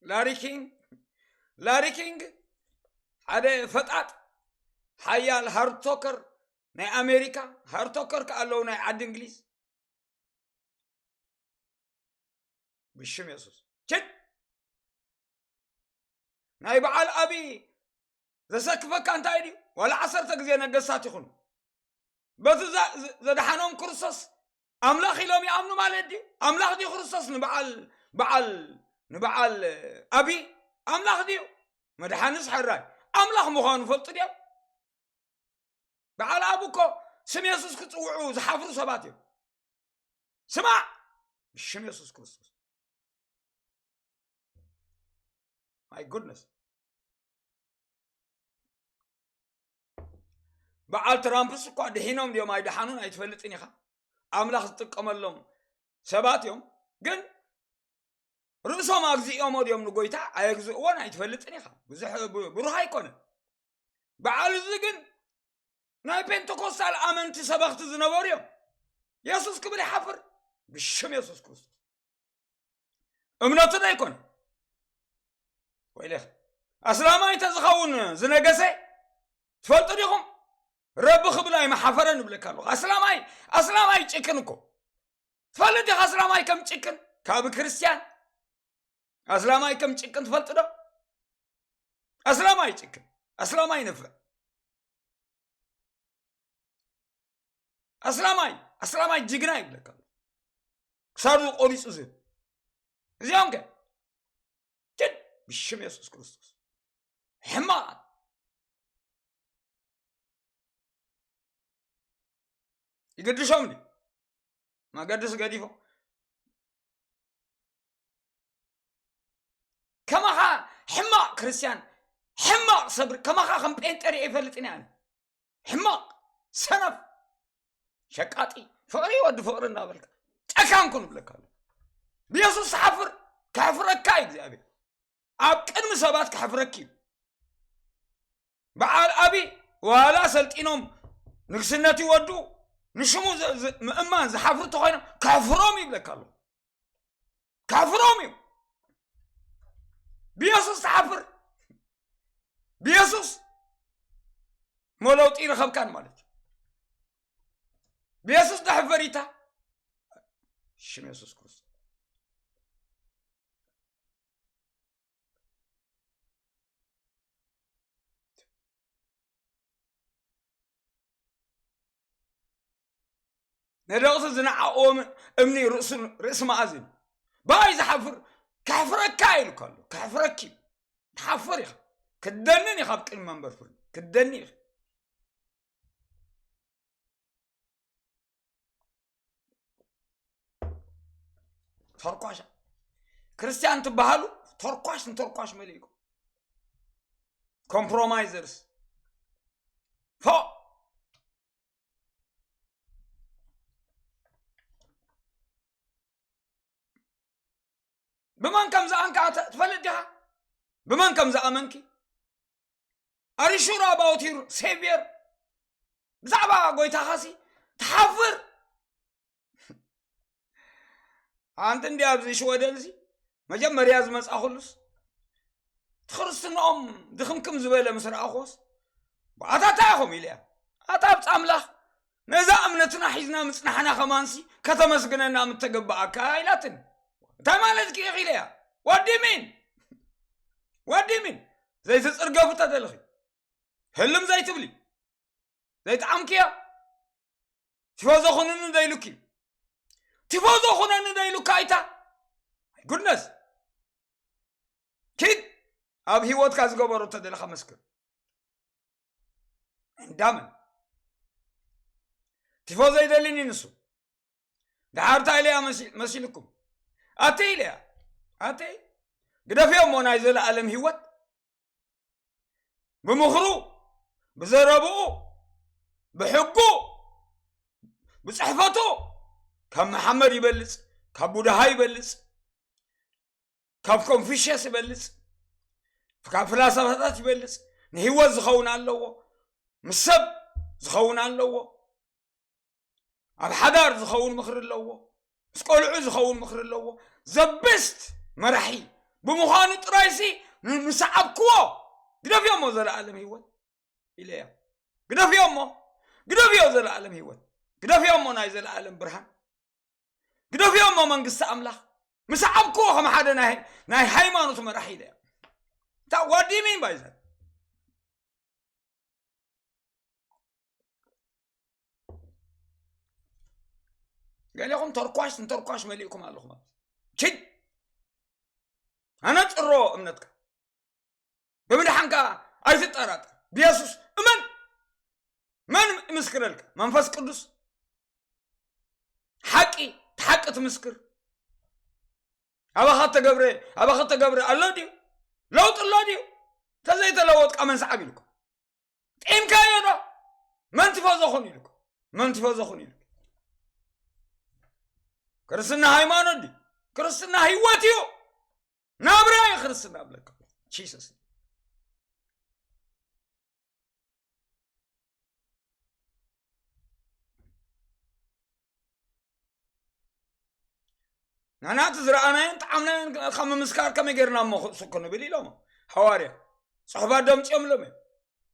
ላሪ ኪንግ፣ ላሪ ኪንግ ሓደ ፈጣጥ ሓያል ሃርድ ቶከር ናይ ኣሜሪካ፣ ሃርድ ቶከር ከኣ ኣለዉ ናይ ዓዲ እንግሊዝ። ብሽም የሱስ። ችድ! ናይ በዓል ኣቢ ዘሰክፈካ እንታይ ድዩ? ዋላ ዓሰርተ ግዜ ነገስታት ይኹኑ። በቲ ዘ-፣ ዘ-፣ ዘድሓኖም ክርስቶስ ኣምላኽ ኢሎም ይኣምኑ ማለት ድዩ? ኣምላኽ ድዩ ክርስቶስ ንበዓል፣ በዓል፣ ንበዓል ኣቢ ኣምላኽ ድዩ? መድሓኒስ ሕራይ ኣምላኽ ምዃኑ ፈልጡ ድዮም? በዓል ኣብ እኮ ስም የሱስ ክጽውዑ ዝሓፍሩ ሰባት እዮም። ስማዕ! ብሽም የሱስ ክርስቶስ። My goodness። በዓል ትራምፕስ እኳ ድሒኖም ድዮም ኣይደሓኑን ኣይትፈልጥን ኢኻ። ኣምላኽ ዝጥቀመሎም ሰባት እዮም። ግን ርእሶም ኣግዝእዮሞ ድዮም ንጎይታ ኣየግዝእዎን ኣይትፈልጥን ኢኻ። ብዙሕ ብ-፣ ብሩህ ኣይኮነን። በዓል እዚ ግን ናይ ፔንተኮስታል ኣመንቲ ሰበኽቲ ዝነበሩ እዮም። የሱስ ክብል ይሓፍር። ብሽም የሱስ ክርስቶስ። እምነቱ ዶ ኣይኮነ? ወይለኽ። ኣስላማይ እንተዝኸውን ዝነገሰ ትፈልጡ ዲኹም? ረቢ ክብል ኣይመሓፈረን እብለካ ኣለኹ። ኣስላማይ፣ ኣስላማይ ጭክን እኮ። ትፈልጥ ዲኻ ኣስላማይ ከም ጭክን? ካብ ክርስትያን ኣስላማይ ከም ጭክን ትፈልጥ ዶ? ኣስላማይ ጭክን፣ ኣስላማይ ነፍዕ፣ ኣስላማይ፣ ኣስላማይ ጅግና ይብለካ ኣሎ። ክሳዱ ቆሪጹ ዝህብ። እዚኦም ከ? ጭድ! ብሽም የሱስ ክርስቶስ። ሕማቕ። ይግድሾም ድዩ? መገድስ ገዲፎም። ከማኻ ሕማቕ ክርስትያን፣ ሕማቕ ሰብ፣ ከማኻ ከም ጴንጠ ሪኤ ይፈልጥን እየ ኣነ። ሕማቕ፣ ሰነፍ፣ ሸቃጢ፣ ፍቕሪ ወዲ ፍቕሪ እናበልካ ጨካን ኩን እብለካ ኣለኹ። ብየሱስ ትሓፍር፣ ከሕፍረካ እዩ እግዚኣብሔር። ኣብ ቅድሚ ሰባት ከሕፍረኪ እዩ። በዓል ኣቢ ዋላ ሰልጢኖም ንግስነት ይወዱ፣ ንሽሙ ዝ-፣ ዝ-፣ ምእማን ዝሓፍሩ እንተኾይኖም ከሕፍሮም እዩ ይብለካ ኣለኹ። ከሕፍሮም እዩ። ብየሱስ ትሓፍር። ብየሱስ እሞ ለውጢ ይረኸብካን ማለት እዩ። ብየሱስ ድሕር ፈሪታ ሽም የሱስ ክርስቶስ። እደቕቲ ዝነዓቕዎ እምኒ ርእሱ ርእሲ መኣዝን ባይ ዝሓፍር። ከሕፍረካ ኢሉ ከሎ ከሕፍረኪ ትሓፍር ኢኻ። ክደንን ኢኻ ኣብ ቅድሚ መንበር ፍርዲ ክደኒ ኢኻ። ተርኳሻ ክርስቲያን ትበሃሉ ተርኳሽ ንተርኳሽ መሊእኩም ኮምፕሮማይዘርስ ፎ ብመን ከም ዝኣንካ ትፈልጥ ዲኻ? ብመን ከም ዝኣመንኪ ኣሪሹር ኣባውት ዩር ሴቪየር ብዛዕባ ጎይታኻሲ ትሓፍር። ሓንቲ እንዲ ኣብዚ ሽወደንሲ መጀመርያ ዝመጻኹሉስ እቲ ክርስትንኦም ድኽምክም ዝበለ ምስ ረኣኹስ ብኣታታ ኢኹም ኢለያ። ኣታ ብጻ ኣምላኽ ነዛ እምነትና ሒዝና ምጽናሕና ከማንሲ ከተመስግነና ምተገባኣካ ኢላትን። እንታይ ማለት ኪ ኢኺ ኢለያ። ዋዲሚን ዋዲሚን ዘይትጽርገፉ ተደልኺ ህልም ዘይትብሊ ዘይጠዓምክያ ቲፎዞ ኩንኒ ደይሉኪ ቲፎዞ ኩነኒ ደይሉካ ኣይታ ጉድነስ ኪድ ኣብ ህይወትካ ዝገበሮ ተደለኻ መስክር እንዳመን ቲፎዞ ይደልኒ ንሱ ደሓር እንታይ ኢለያ መሲ- መሲልኩም ኣተይ ኢለያ ኣተይ ግደፍዮ እሞ ናይ ዘለኣለም ህይወት ብምኽሩ ብዘረብኡ ብሕጉ ብፅሕፈቱ ካብ መሓመድ ይበልፅ ካብ ቡድሃ ይበልፅ ካብ ኮንፊሽየስ ይበልፅ ካብ ፍላሰፋታት ይበልፅ ንህይወት ዝኸውን ኣለዎ ምስ ሰብ ዝኸውን ኣለዎ ኣብ ሓዳር ዝኸውን ምኽሪ ኣለዎ ምስ ቆልዑ ዝኸውን ምኽሪ ኣለዎ ዘብስት መራሒ ብምዃኑ ጥራይሲ ንሰዓብክዎ ግደፍዮ እሞ ዘለኣለም ህይወት ኢለያ ግደፍዮ እሞ ግደፍዮ ዘለኣለም ህይወት ግደፍዮ እሞ ናይ ዘለኣለም ብርሃን ግደፍዮ እሞ መንግስቲ ኣምላኽ ምሰዓብክዎ ከም ሓደ ናይ ናይ ሃይማኖት መራሒ ኢለያ እንታይ ዋዲሚን ባይዘን ገሌኹም ተርኳሽ ንተርኳሽ መሊእኩም ኣለኹም ኣብዚ ችድ ኣነፅሮ እምነትካ ብምድሓንካ ኣይትጠራጠር ብየሱስ እመን መን ምስክረልካ መንፈስ ቅዱስ ሓቂ ሓቂ ትምስክር ኣባኻ ተገብረ ኣባኻ ተገብረ ኣሎ ድዩ ለውጢ ኣሎ ድዩ ተዘይተለወጥካ መን ሰዓብ ኢልኩም ጢምካዮ ዶ መን ቲፎዞ ኹን ኢልኩም መን ቲፎዞ ኹን ኢልኩም ክርስትና ሃይማኖት ድዩ ክርስትና ህይወት እዩ ናብራ እዩ ክርስትና ብለካ ጂሰስ ንሕና እቲ ዝረኣናዮን ጣዕምናዮን ካብ ምምስካር ከመይ ጌርና እሞ ክእሱ ክንብል ኢሎም ሃዋርያ ፅሑፋት ደምፂኦም ኢሎም እዮም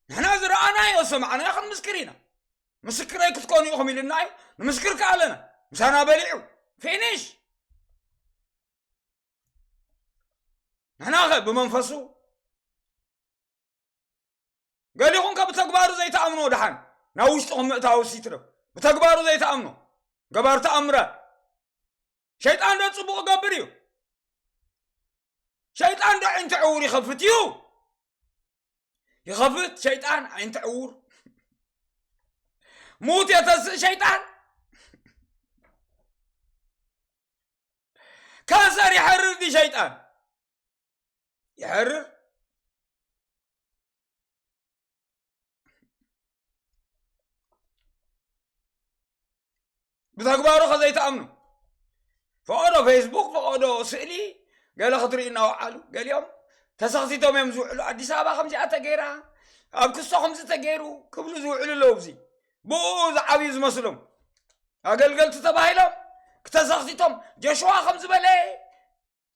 ንሕና ዝረኣናዮ ሰማዕናዮ ክንምስክር ኢና ምስክረይ ክትኮኑ ኢኹም ኢልና እዩ ንምስክር ከኣለና ምሳና በሊዑ ፊኒሽ ንሕናኸ ብመንፈሱ ገሊኹም ከ ብተግባሩ ዘይተኣምኖ ድሓን ናብ ውሽጥኹም ምእታውስ ይትረፍ ብተግባሩ ዘይተኣምኖ ገባር ተኣምራት ሸይጣን ዶ ጽቡቕ ይገብር እዩ ሸይጣን ዶ ዓይንቲ ዕውር ይኸፍት እዩ ይኸፍት ሸይጣን ዓይንቲ ዕውር ሙት የተስእ ሸይጣን ካንሰር ይሐርር ዲ ሸይጣን ይሐርር ብተግባሩ ከዘይተኣምኑ ፈቐዶ ፌስቡክ ፈቐዶ ስእሊ ገለ ክትርኢ እናወዓሉ ገሊኦም ተሰኽቲቶም እዮም ዝውዕሉ ኣዲስ ኣበባ ከምዚኣ ተገይራ ኣብ ክሶ ከምዚ ተገይሩ ክብሉ ዝውዕሉ ኣለዉ እዚ ብኡ ዝዓብዩ ዝመስሎም ኣገልገልቲ ተባሂሎም ክተሰኽቲቶም ጀሽዋ ከም ዝበለ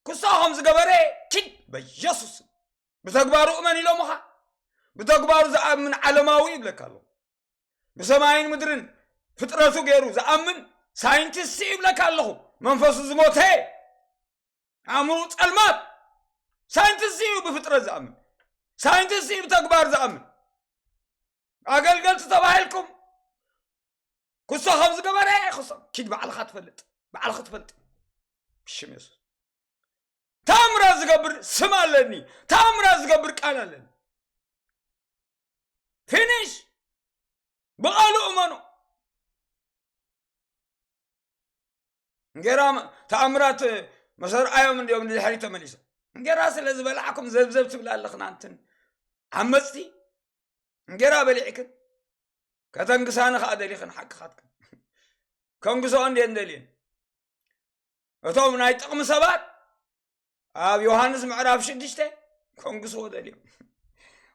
ክሶ ከም ዝገበረ ኪድ በየሱስ ብተግባሩ እመን ኢሎምኻ ብተግባሩ ዝኣምን ዓለማዊ ይብለካ ኣለኹ ብሰማይን ምድርን ፍጥረቱ ገይሩ ዝኣምን ሳይንቲስት ይብለካ ኣለኹ መንፈሱ ዝሞተ ኣእምሩ ጸልማት ሳይንቲስት እዩ ብፍጥረት ዝኣምን ሳይንቲስት እዩ ብተግባር ዝኣምን ኣገልገልቲ ተባሂልኩም ክሶ ከም ዝገበረ ክሶ። ኪድ ባዕልኻ ትፈልጥ፣ ባዕልኻ ትፈልጥ። ብሽም የሱስ። ተኣምራት ዝገብር ስም ኣለኒ፣ ተኣምራት ዝገብር ቃል ኣለኒ። ፊኒሽ። ብቓሉ እመኑ። እንጌራ መ-፣ ተኣምራት መሰርኣዮም እንዲዮም ንድሕሪት ተመሊሶም። እንጌራ ስለ ዝበላዕኩም ዘብዘብ ትብላ ኣለኽን ኣንትን ዓመጽቲ። እንጌራ በሊዕክን ከተንግሳኒ ከኣ ደሊኽን ሓቅኻትክን። ከንግሶ እንድየን ደልየን። እቶም ናይ ጥቕሚ ሰባት ኣብ ዮሃንስ ምዕራፍ ሽዱሽተ ከንግስዎ ደልዮም።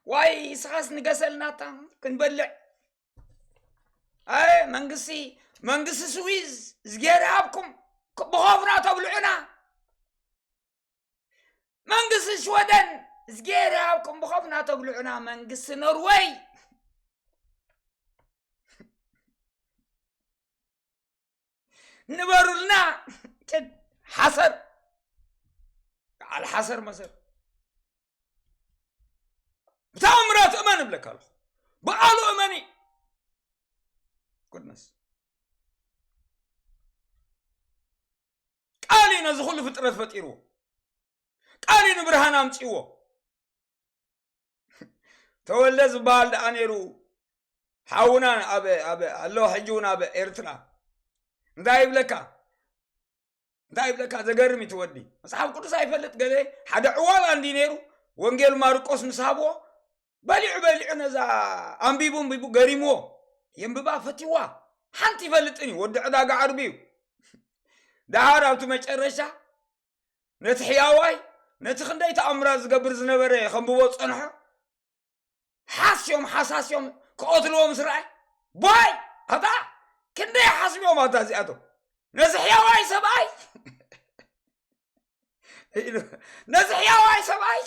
ዋይ፣ ንስኻስ ንገሰልናታ ክንበልዕ። ኣይ፣ መንግስቲ፣ መንግስቲ ስዊዝ እዝጌር ይሃብኩም፣ ክ-፣ ብኸፍና ተብልዑና። መንግስቲ ሽወደን እዝጌር ይሃብኩም፣ ብኸፍና ተብልዑና። መንግስቲ ኖርወይ ንበሩልና። ጭድ ሓሰር፣ በዓል ሓሰር መሰር። ብተኣምራት እመን እብለካ ኣለኹ። ብቓሉ እመኒ። ጉድነስ። ቃል እዩ ነዚ ኩሉ ፍጥረት ፈጢርዎ። ቃል እዩ ንብርሃን ኣምጺዎ። ተወልደ ዝበሃል ደኣ ነይሩ ሓውና ኣብ፣ ኣብ፣ ኣሎ፣ ሕጂ እውን ኣብ ኤርትራ። እንታይ ይብለካ? እንታይ ይብለካ? ዘገርም እዩ እቲ ወዲ። መጽሓፍ ቅዱስ ኣይፈልጥ ገለ፣ ሓደ ዕዋላ እንዲ ነይሩ፣ ወንጌል ማርቆስ ምስ ሃብዎ፣ በሊዑ፣ በሊዑ ነዛ ኣንቢቡ፣ ኣንቢቡ ገሪምዎ። የንብባ፣ ፈትይዋ። ሓንቲ ይፈልጥን እዩ፣ ወዲ ዕዳጋ ዓርቢ እዩ። ደሓር ኣብቲ መጨረሻ ነቲ ሕያዋይ፣ ነቲ ክንደይ ተኣምራት ዝገብር ዝነበረ ከንብቦ ጸንሖ። ሓስዮም፣ ሓሳስዮም ክቐትልዎ ምስ ረኣየ፣ ባይ! ኣታ ክንደይ ሓስብዮም ኣታ እዚኣቶም። ነዚ ሕያዋይ ሰብኣይ ኢሉ፣ ነዚ ሕያዋይ ሰብኣይ።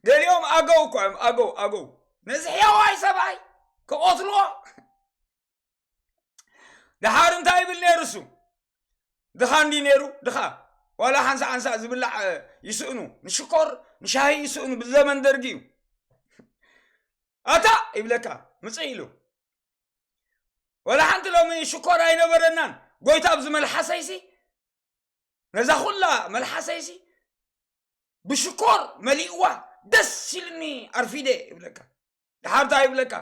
ገሊኦም ኣገው እኮ እዮም፣ ኣገው፣ ኣገው። ነዚ ሕያዋይ ሰብኣይ ክቐትልዎ። ደሓር እንታይ ይብል ነይሩ እሱ? ድኻ እንዲ ነይሩ፣ ድኻ። ዋላ ሓንሳእ ሓንሳእ ዝብላዕ፣ እ፣ ይስእኑ። ንሽኮር፣ ንሻሂ ይስእኑ። ብዘመን ደርጊ እዩ። ኣታ ይብለካ፣ ምጽእ ኢሉ። ዋላ ሓንቲ ሎሚ ሽኮር ኣይነበረናን። ጎይታ ኣብዚ መልሓሰይሲ፣ ነዛ ኩላ መልሓሰይሲ ብሽኮር መሊእዋ፣ ደስ ኢልኒ ኣርፊደ ይብለካ። ደሓር እንታይ ይብለካ?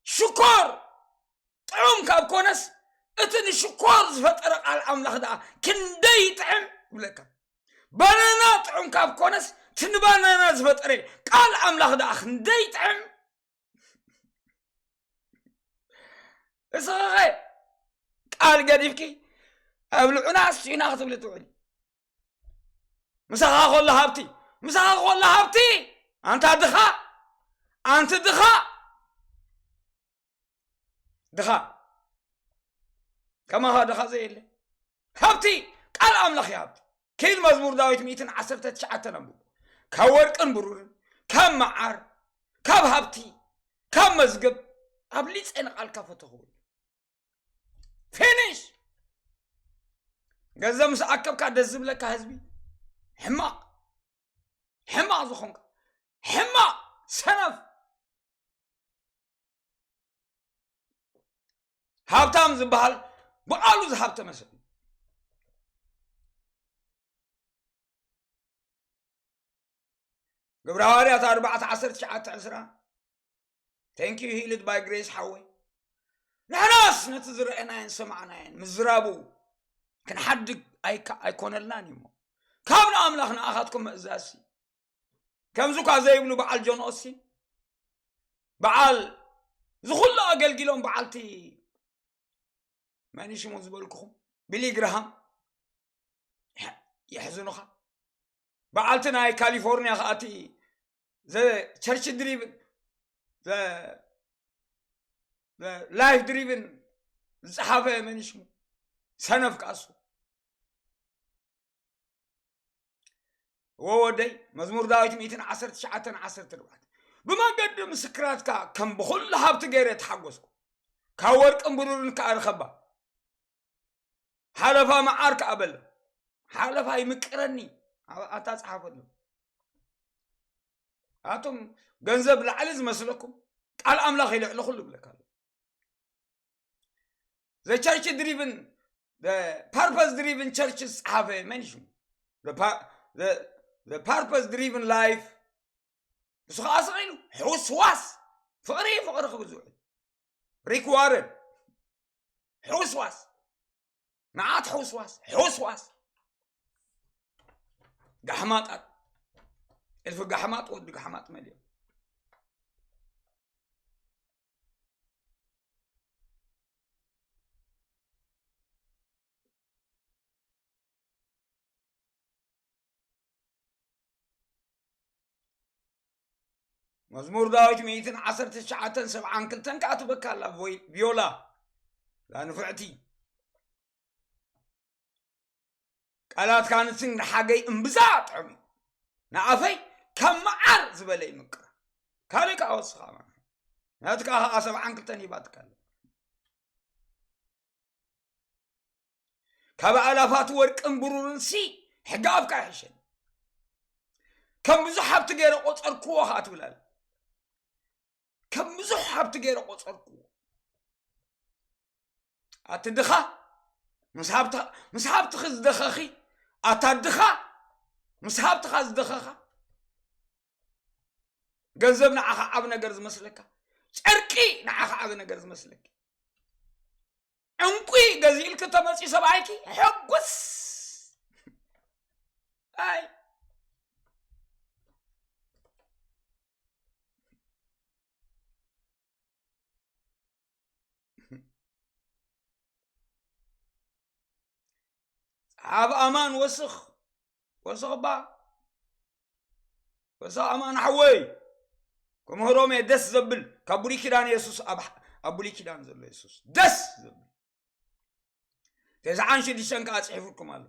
ሽኮር ጥዑም ካብ ኮነስ፣ እቲ ንሽኮር ዝፈጠረ ቃል ኣምላኽ ደኣ ክንደይ ይጥዕም ይብለካ። ባናና ጥዑም ካብ ኮነስ፣ እቲ ንባናና ዝፈጠረ ቃል ኣምላኽ ደኣ ክንደይ ይጥዕም። እስኺ ኸ ቃል ገዲፍኪ ኣብልዑና ኣስዩና ክትብሊ ትውዕሊ። ምሳኻ ከሎ ሃብቲ፣ ምሳኻ ከሎ ሃብቲ፣ ኣንታ ድኻ፣ ኣንቲ ድኻ፣ ድኻ፣ ከማኻ ድኻ ዘየለ። ሃብቲ፣ ቃል ኣምላኽ እዩ ሃብቲ። ኪድ መዝሙር ዳዊት ሚእትን ዓሰርተ ትሽዓተን ኣንብቡ። ካብ ወርቅን ብሩርን፣ ካብ መዓር፣ ካብ ሃብቲ፣ ካብ መዝገብ ኣብሊጸ ንቓልካ ፈተኽዎ። ፊኒሽ። ገንዘብ ምስ ኣከብካ ደስ ዝብለካ ህዝቢ፣ ሕማቕ፣ ሕማቕ ዝኾንካ፣ ሕማቕ ሰነፍ። ሃብታም ዝበሃል ብቓሉ ዝሃብተመ ሰብ። ግብረ ሃዋርያት ኣርባዕተ ዓሰርተ ትሽዓተ ዕስራ። Thank you, healed by grace ሓወይ። ንሕናስ ነቲ ዝረኣናየን ሰማዕናየን ምዝራቡ ክንሓድግ ኣይካ-፣ ኣይኮነልናን እዩ እሞ፣ ካብ ንኣምላኽ ንኣኻትኩም ምእዛዝ፣ ከምዚ እኳ ዘይብሉ በዓል ጆን ኦስቲን፣ በዓል ዝኹሉ ኣገልጊሎም፣ በዓልቲ መን ሽሙ ዝበልኩኹም፣ ቢሊ ግርሃም፣ የሕ-፣ የሕዝኑኻ። በዓልቲ ናይ ካሊፎርኒያ ከኣ እቲ ዘ-፣ ቸርች ድሪቭን፣ ዘ-፣ ዘ-፣ ላይፍ ድሪቭን ዝጸሓፈ መን ሽሙ? ሰነፍ ከኣ እሱ። ወወደይ፣ መዝሙር ዳዊት ሚእትን ዓሰርተ ትሽዓተን ዓሰርተ ኣርባዕተ። ብመገዲ ምስክራትካ ከም ብኹሉ ሃብቲ ገይረ ተሓጎስኩ፣ ካብ ወርቅን ብሩርን ከኣ ርኸባ። ሓለፋ መዓር ከኣ በለ። ሓለፋ ይምቅረኒ። ኣብ-፣ ኣታ ጸሓፈሉ። ኣቱም ገንዘብ ላዕሊ ዝመስለኩም፣ ቃል ኣምላኽ እዩ ልዕሊ ኩሉ ይብለካ ኣሎ። the church driven, the purpose driven church ዝጸሓፈ መን እዩ ሽሙ? The pa-, the, the purpose driven life። ንሱ ኸዓ ስቕ ኢሉ ሕውስዋስ ፍቕሪ ፍቕሪ ክብል ዝውዕል ሪክ ዋረን። ሕውስዋስ፣ መዓት ሕውስዋስ፣ ሕውስዋስ። ጋሕማጣት፣ እልፊ ጋሕማጥ ወዲ ጋሕማጥ መሊኦም። መዝሙር ዳዊት ሚእትን ዓሰርተ ትሽዓተን ሰብዓን ክልተን ከኣ ትበካ ኣላ ቮይ-፣ ቪዮላ፣ እዛ ንፍዕቲ። ቃላትካ ንስን ንሓገይ እምብዛ ጥዑም እዩ። ንኣፈይ ከም መዓር ዝበለ ይምቅር። ካልእ ከኣ ወስኻ ማለት። ናትካ ከኣ ሰብዓን ክልተን ሂባትካ ኣላ። ካብ ኣላፋት ወርቅን ብሩርን ሲ ሕጊ ኣፍካ ይሕሸኒ። ከም ብዙሕ ሃብቲ ገይረ ቆጸርክዎ ከኣ ትብል ኣላ። ከም ብዙሕ ሃብቲ ገይረ ቆጸርክዎ። ኣቲ ድኻ፣ ምስ ሃብታ-፣ ምስ ሃብትኺ ዝደኸኺ፣ ኣታ ድኻ፣ ምስ ሃብትኻ ዝደኸኻ። ገንዘብ ንዓኻ ዓቢ ነገር ዝመስለካ፣ ጨርቂ ንዓኻ ዓቢ ነገር ዝመስለኪ። ዕንቁ ገዚእልኪ ተመጺኡ ሰብኣይኪ፣ ሕጉስ። ኣይ። ጸሓፍ ኣማን ወስኽ፣ ወስኽ እባ። ወስኽ ኣማን ሓወይ። ክምህሮም እየ ደስ ዘብል። ካብ ብሉይ ኪዳን የሱስ ኣብ፣ ኣብ ብሉይ ኪዳን ዘሎ የሱስ። ደስ ዘብል። ተስዓን ሽዱሽተን ከኣ ጽሒፉልኩም ኣሎ።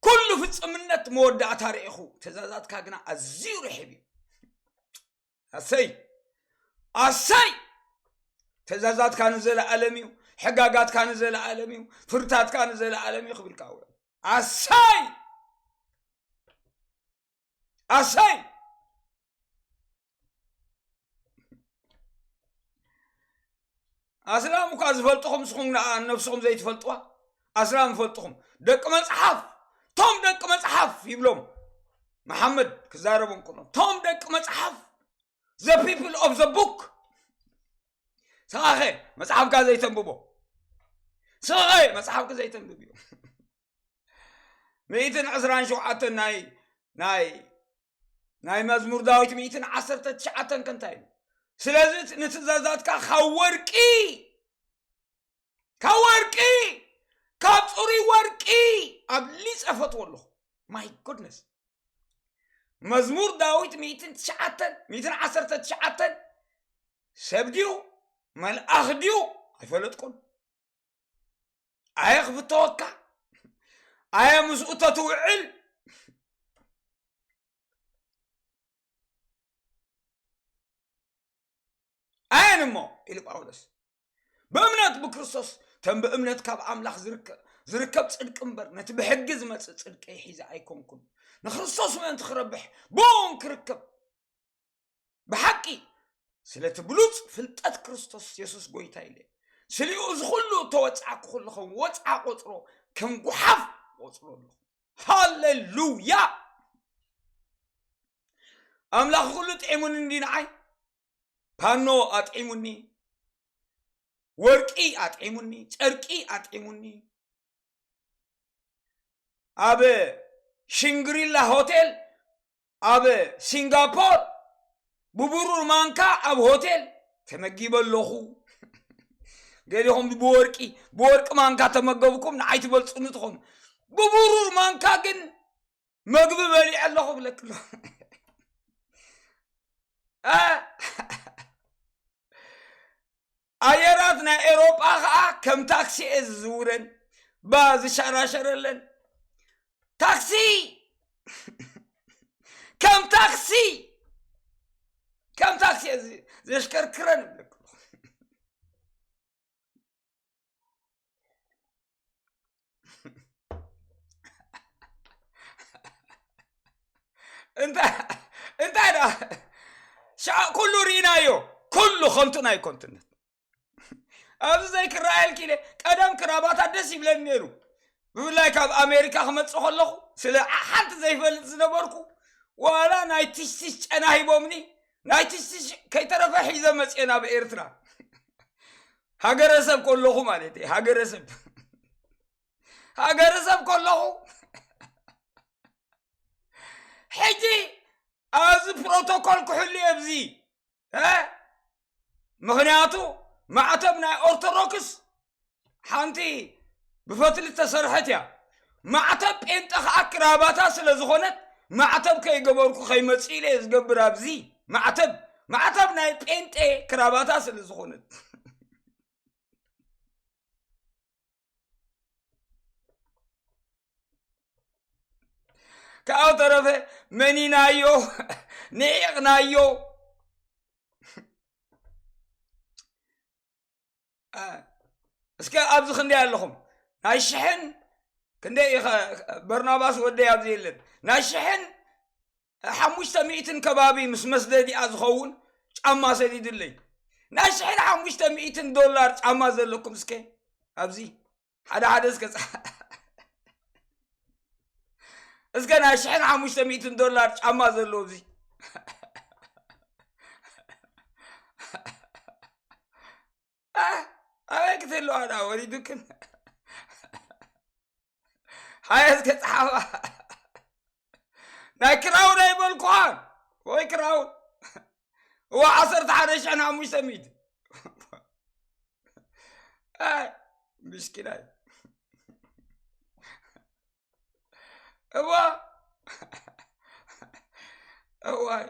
ኩሉ ፍጽምነት መወዳእታ ርኢኹ፣ ትእዛዛትካ ግና ኣዝዩ ርሒብ እዩ። ኣሰይ! ኣሰይ! ትእዛዛትካ ንዘለኣለም እዩ፣ ሕጋጋትካ ንዘለኣለም እዩ፣ ፍርድታትካ ንዘለኣለም እዩ ክብልካ ውዕል። ኣሰይ! ኣሰይ! ኣስላም እኳ ዝፈልጥኹም ንስኹም ንኣ ነብስኹም ዘይትፈልጥዋ፣ ኣስላም ይፈልጥኹም። ደቂ መጽሓፍ፣ ቶም ደቂ መጽሓፍ ይብሎም መሓመድ ክዛረቦም ከሎ፣ ቶም ደቂ መጽሓፍ፣ the people of the book። ስኻኸ መጽሓፍካ ዘይተንብቦ፣ ስኻኸ መጽሓፍካ ዘይተንብብዮ። ሚእትን ዕስራን ሸውዓተን ናይ፣ ናይ፣ ናይ መዝሙር ዳዊት ሚእትን ዓሰርተ ትሽዓተን ከ እንታይ እዩ? ስለዚ ንትእዛዛትካ ካብ ወርቂ፣ ካብ ወርቂ፣ ካብ ጽሩይ ወርቂ ኣብሊጸ ፈትዎ ኣለኹ። My goodness። መዝሙር ዳዊት ሚእትን ትሽዓተን፣ ሚእትን ዓሰርተ ትሽዓተን፣ ሰብ ድዩ? መልኣኽ ድዩ? ኣይፈለጥኩን። ኣየ ክፍተወካ፣ ኣየ ምስኡ ተትውዕል። ኣየን እሞ ኢሉ ጳውሎስ፣ ብእምነት ብክርስቶስ፣ ተም ብእምነት ካብ ኣምላኽ ዝርከ-፣ ዝርከብ ጽድቂ እምበር፣ ነቲ ብሕጊ ዝመጽእ ጽድቂ ሒዘ ኣይኮንኩን። ንክርስቶስ ምእንቲ ክረብሕ፣ ብኡውን ክርከብ። ብሓቂ፣ ስለቲ ብሉጽ ፍልጠት ክርስቶስ የሱስ ጐይታ ኢለ፣ ስሊኡ እዚ ኹሉ እተወጽኣኩ ከለኹ፣ ከም ወጽዓ ቆጽሮ፣ ከም ጓሓፍ ቆጽሮ ኣለኹ። ሃሌሉያ! ኣምላኽ ኩሉ ጥዒሙኒ እንዲ ንዓይ። ፓኖ ኣጥዒሙኒ፣ ወርቂ ኣጥዒሙኒ፣ ጨርቂ ኣጥዒሙኒ። ኣብ ሽንግሪላ ሆቴል ኣብ ሲንጋፖር ብብሩር ማንካ ኣብ ሆቴል ተመጊበ ኣለኹ። ገሊኹም ብወርቂ፣ ብወርቂ ማንካ ተመገብኩም ንዓይ ትበልጹኒ ትኾኑ። ብብሩር ማንካ ግን መግቢ በሊዐ ኣለኹ እብለኪ ኣለኹ። እ? ኣየራት ናይ ኤውሮጳ ኸኣ ከም ታክሲ እየ ዝዝውረን፣ ባ ዝሸራሸረለን። ታክሲ! ከም ታክሲ! ከም ታክሲ እየ ዝ-፣ ዘሽከርክረን እብለኪ ኣለኹ። እንታ-፣ እንታይ ደኣ? ሻዕ ኩሉ ርኢናዮ። ኩሉ ከንቱ ናይ ከንቱነት። ኣብዚ ዘይክረኣየልኪ ኢለ። ቀደም ክራባታ ደስ ይብለኒ ነይሩ። ብፍላይ ካብ ኣሜሪካ ክመጽእ ከለኹ፣ ስለ ሓንቲ ዘይፈልጥ ዝነበርኩ፣ ዋላ ናይ ትሽትሽ ጨና ሂቦምኒ፣ ናይ ትሽትሽ ከይተረፈ ሒዘ መጽየ ናብ ኤርትራ። ሃገረሰብ ከለኹ ማለት እየ፣ ሃገረሰብ። ሃገረሰብ ከለኹ። ሕጂ ኣብዚ ፕሮቶኮል ክሕሉ እየ ኣብዚ። እ? ምኽንያቱ ማዕተብ ናይ ኦርቶዶክስ ሓንቲ ብፈትሊ ዝተሰርሐት እያ። ማዕተብ ጴንጠ ኸዓ ክራባታ ስለ ዝኾነት፣ ማዕተብ ከይገበርኩ ከይመጽእ ኢለ እየ ዝገብር ኣብዚ። ማዕተብ፣ ማዕተብ ናይ ጴንጤ ክራባታ ስለ ዝኾነት። ካብኡ ተረፈ መኒናዮ፣ ንዒቕናዮ። እ፣ እስከ ኣብዚ ክንደይ ኣለኹም? ናይ ሽሕን ክንደይ ኢኸ፣ በርናባስ ወደይ ኣብዚ የለን። ናይ ሽሕን ሓሙሽተ ሚእትን ከባቢ ምስ መስደዲኣ ዝኸውን ጫማ ሰዲዱለይ። ናይ ሽሕን ሓሙሽተ ሚእትን ዶላር ጫማ ዘለኩም እስከ ኣብዚ ሓደ ሓደ እስከ ጻ-፣ እስከ ናይ ሽሕን ሓሙሽተ ሚእትን ዶላር ጫማ ዘለዎ ኣብዚ። እ፣ ኣበይ ክትህልዋ ደኣ ወሪዱክን? ሃየ እስከ ጸሓፋ። ናይ ክራውን ኣይበልኩኻን። ወይ ክራውን። እዋ ዓሰርተ ሓደ ሽሕን ሓሙሽተ ሚእቲ። ኣይ፣ ምስኪናይ። እዋ። እዋይ።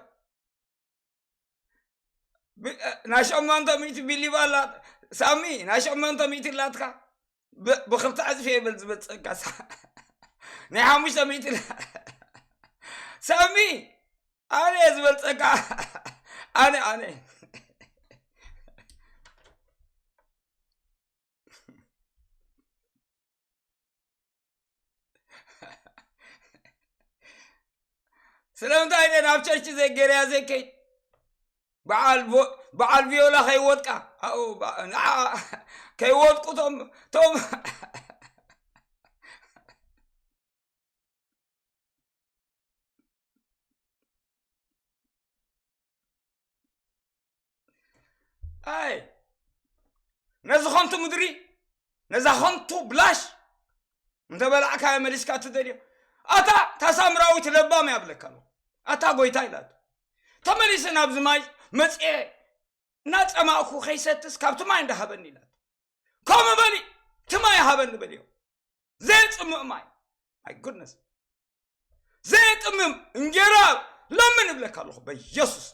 ብ-፣ እ፣ ናይ ሸሞንተ ሚእቲ ቢሊባ ኣላ። ሳሚ፣ ናይ ሸሞንተ ሚእቲ ኣላትካ። ብ-፣ ብኽልተ ዕጽፊ እየ በል ዝበልጸካ። ሳ-፣ ናይ ሓሙሽተ ሚእቲ ኣላ። ሳሚ፣ ኣነ እየ ዝበልጸካ። ኣነ፣ ኣነ። ስለምንታይ ኢለ ናብ ቸርች ዘይገርያ ዘይከይድ? በዓል ቮ-፣ በዓል ቪዮላ ከይወድቃ፣ ኣብኡ በ-፣ ንዓ ከይወድቁ ቶም፣ ቶም። ኣይ፣ ነዚ ኸንቱ ምድሪ፣ ነዛ ኸንቱ ብላሽ እንተ በላዕካዮ መሊስካ ትደልዮ። ኣታ፣ እታ ሳምራዊት ለባም እያ ብለካ ኣለኹ። ኣታ ጎይታ ኢላቶ። ተመሊሰ ናብዚ ማይ መጽኤ እናጸማእኩ ከይሰትስ ካብቲ ማይ እንዳሃበኒ ኢላቶ። ከምኡ በሊ፣ እቲ ማይ ሃበኒ በልዮ። ዘየጽምእ ማይ። My goodness። ዘየጥምም እንጌራ ለምን እብለካ ኣለኹ በኢየሱስ።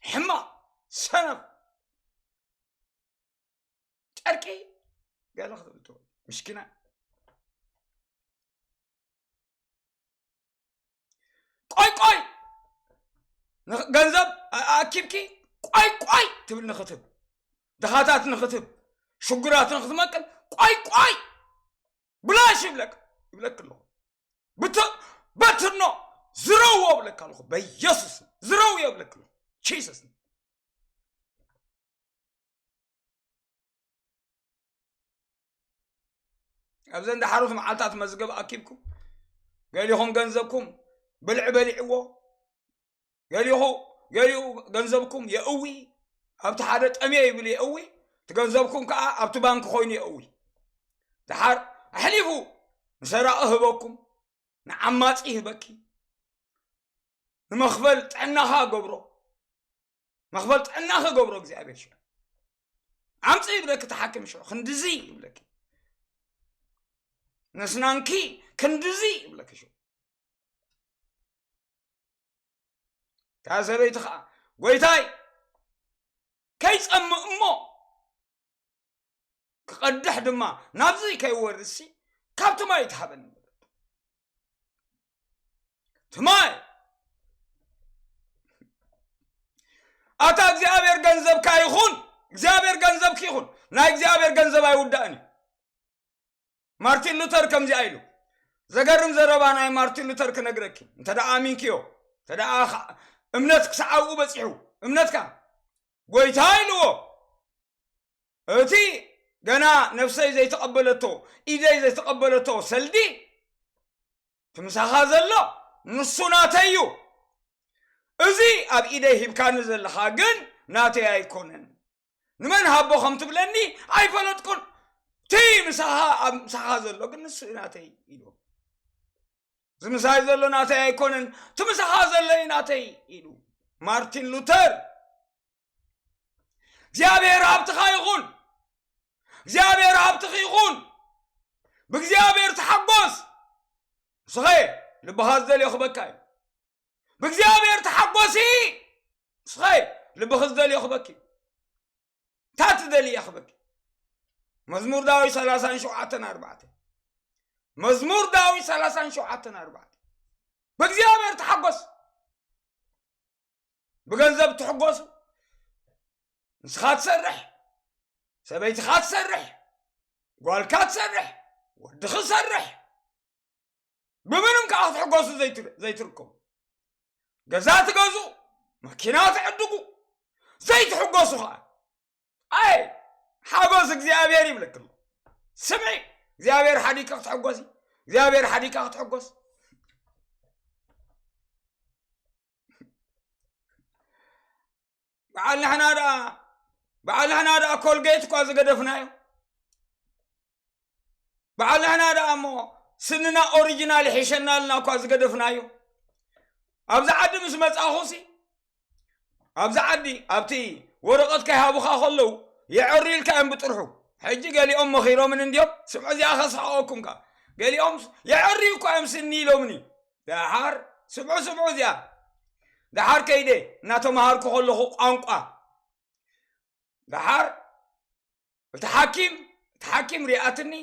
ሕማቕ ሰነፍ ጨርቂ ገለ ክትብል ትኽእል። ምሽኪና። ቆይ ቆይ። ንኽ-፣ ገንዘብ ኣ-፣ ኣኪብኪ ቆይ ቆይ ትብል ንኽትብ። ድኻታት ንኽትብ። ሽጉራት ንኽትመቅል ቆይ ቆይ። ብላሽ ይብለካ፣ ይብለክ ኣለኹ። ብት-፣ በትኖ ዝረዎ እብለካ ኣለኹ። በኢየሱስ ዝረውዮ እብለክ ኣለኹ። ጂሰስ። ኣብዘን ደሓሩት መዓልታት መዝገብ ኣኪብኩም፣ ገሊኹም ገንዘብኩም ብልዒ በሊዕዎ፣ ገሊኹ-፣ ገሊኡ ገንዘብኩም የእዊ፣ ኣብቲ ሓደ ጠምየ ይብል የእዊ፣ እቲ ገንዘብኩም ከኣ ኣብቲ ባንክ ኮይኑ የእዊ። ደሓር ኣሕሊፉ ንሰራቒ ህበኩም፣ ንዓማጺ ይህበኪ፣ ንመኽፈል ጥዕናኻ ገብሮ፣ መኽፈል ጥዕናኺ ገብሮ እግዚኣብሔር ሽዑ። ዓምጺ ይብለኪ እቲ ሓኪም ሽዑ፣ ክንድዚ ይብለኪ። ነስናንኪ ክንድዚ ይብለኪ ሽዑ። እታ ሰበይቲ ኸዓ፣ "ጐይታይ፣ ከይጸምእ እሞ ክቐድሕ ድማ ናብዚ ከይወርድሲ ካብቲ ማይ ትሃበኒ" በለት። እቲ ማይ፣ ኣታ እግዚኣብሔር ገንዘብካ ይኹን፣ እግዚኣብሔር ገንዘብኪ ይኹን፣ ናይ እግዚኣብሔር ገንዘብ ኣይውዳእን እዩ። ማርቲን ሉተር ከምዚኣ ኢሉ፣ ዘገርም ዘረባ ናይ ማርቲን ሉተር ክነግረኪ፣ እንተ ደኣ ኣሚንክዮ፣ እንተ ደኣ ኸ-፣ እምነት ክሳዕ ኣብኡ በጺሑ፣ እምነትካ፣ ጐይታ ኢልዎ፣ እቲ ገና ነፍሰይ ዘይተቐበለቶ፣ ኢደይ ዘይተቐበለቶ ሰልዲ፣ እቲ ምሳኻ ዘሎ ንሱ ናተይ እዩ። እዚ ኣብ ኢደይ ሂብካኒ ዘለኻ ግን ናተይ ኣይኮነን። ንመን ሃቦ ከም ትብለኒ ኣይፈለጥኩን። እቲ ምሳኻ፣ ኣብ ምሳኻ ዘሎ ግን ንሱ እዩ ናተይ ኢሉ። እዚ ምሳይ ዘሎ ናተይ ኣይኮነን፣ እቲ ምሳኻ ዘሎ እዩ ናተይ ኢሉ። ማርቲን ሉተር፣ እግዚኣብሔር ሃብትኻ ይኹን፣ እግዚኣብሔር ሃብትኻ ይኹን፣ ብእግዚኣብሔር ተሓጎስ፣ ንስኸ ልብኻ ዝደልዮ ክበካ እዩ። ብእግዚኣብሔር ተሓጎሲ፣ ንስኸ ልብኺ ዝደልዮ ክበኪ እዩ። እንታይ ትደልያ ክበኪ? መዝሙር ዳዊት ሰላሳን ሸውዓተን ኣርባዕተ። መዝሙር ዳዊት ሰላሳን ሸውዓተን ኣርባዕተ። ብእግዚኣብሔር ተሓጎስ። ብገንዘብ ትሕጎሱ። ንስኻ ትሰርሕ፣ ሰበይትኻ ትሰርሕ፣ ጓልካ ትሰርሕ፣ ወድኺ ትሰርሕ። ብምንም ከዓ ክትሕጎሱ ዘይትር-፣ ዘይትርከቡ። ገዛ ትገዝኡ፣ መኪና ትዕድጉ፣ ዘይትሕጎሱ ከዓ። ኣይ፣ ሓጎስ እግዚኣብሔር ይብለክ ኣሎ። ስምዒ፣ እግዚኣብሔር ሓዲግካ ክትሕጎሲ፣ እግዚኣብሔር ሓዲግካ ክትሕጎስ። በዓል ንሕና ደኣ፣ በዓል ንሕና ደኣ ኮልጌት እኳ ዝገደፍናዮ። በዓል ንሕና ደኣ እሞ ስንና ኦሪጂናል ይሕሸናልና እኳ ዝገደፍናዮ። ኣብዚ ዓዲ ምስ መጻኹሲ፣ ኣብዚ ዓዲ፣ ኣብቲ ወረቐት ከይሃቡኻ ከለዉ፣ የዕርዩልካ እዮም ብጥርሑ። ሕጂ ገሊኦም መኺሮምን እንድዮም፣ ስምዑ እዚኣ ከስሕቐኩም ከኣ። ገሊኦም የዕርዩ እኳ እዮም ስኒ ኢሎምኒ። ደሓር፣ ስምዑ፣ ስምዑ እዚኣ። ደሓር ከይደ እናተምሃርኩ ከለኹ ቋንቋ። ደሓር እቲ ሓኪም፣ እቲ ሓኪም ሪኣትኒ፣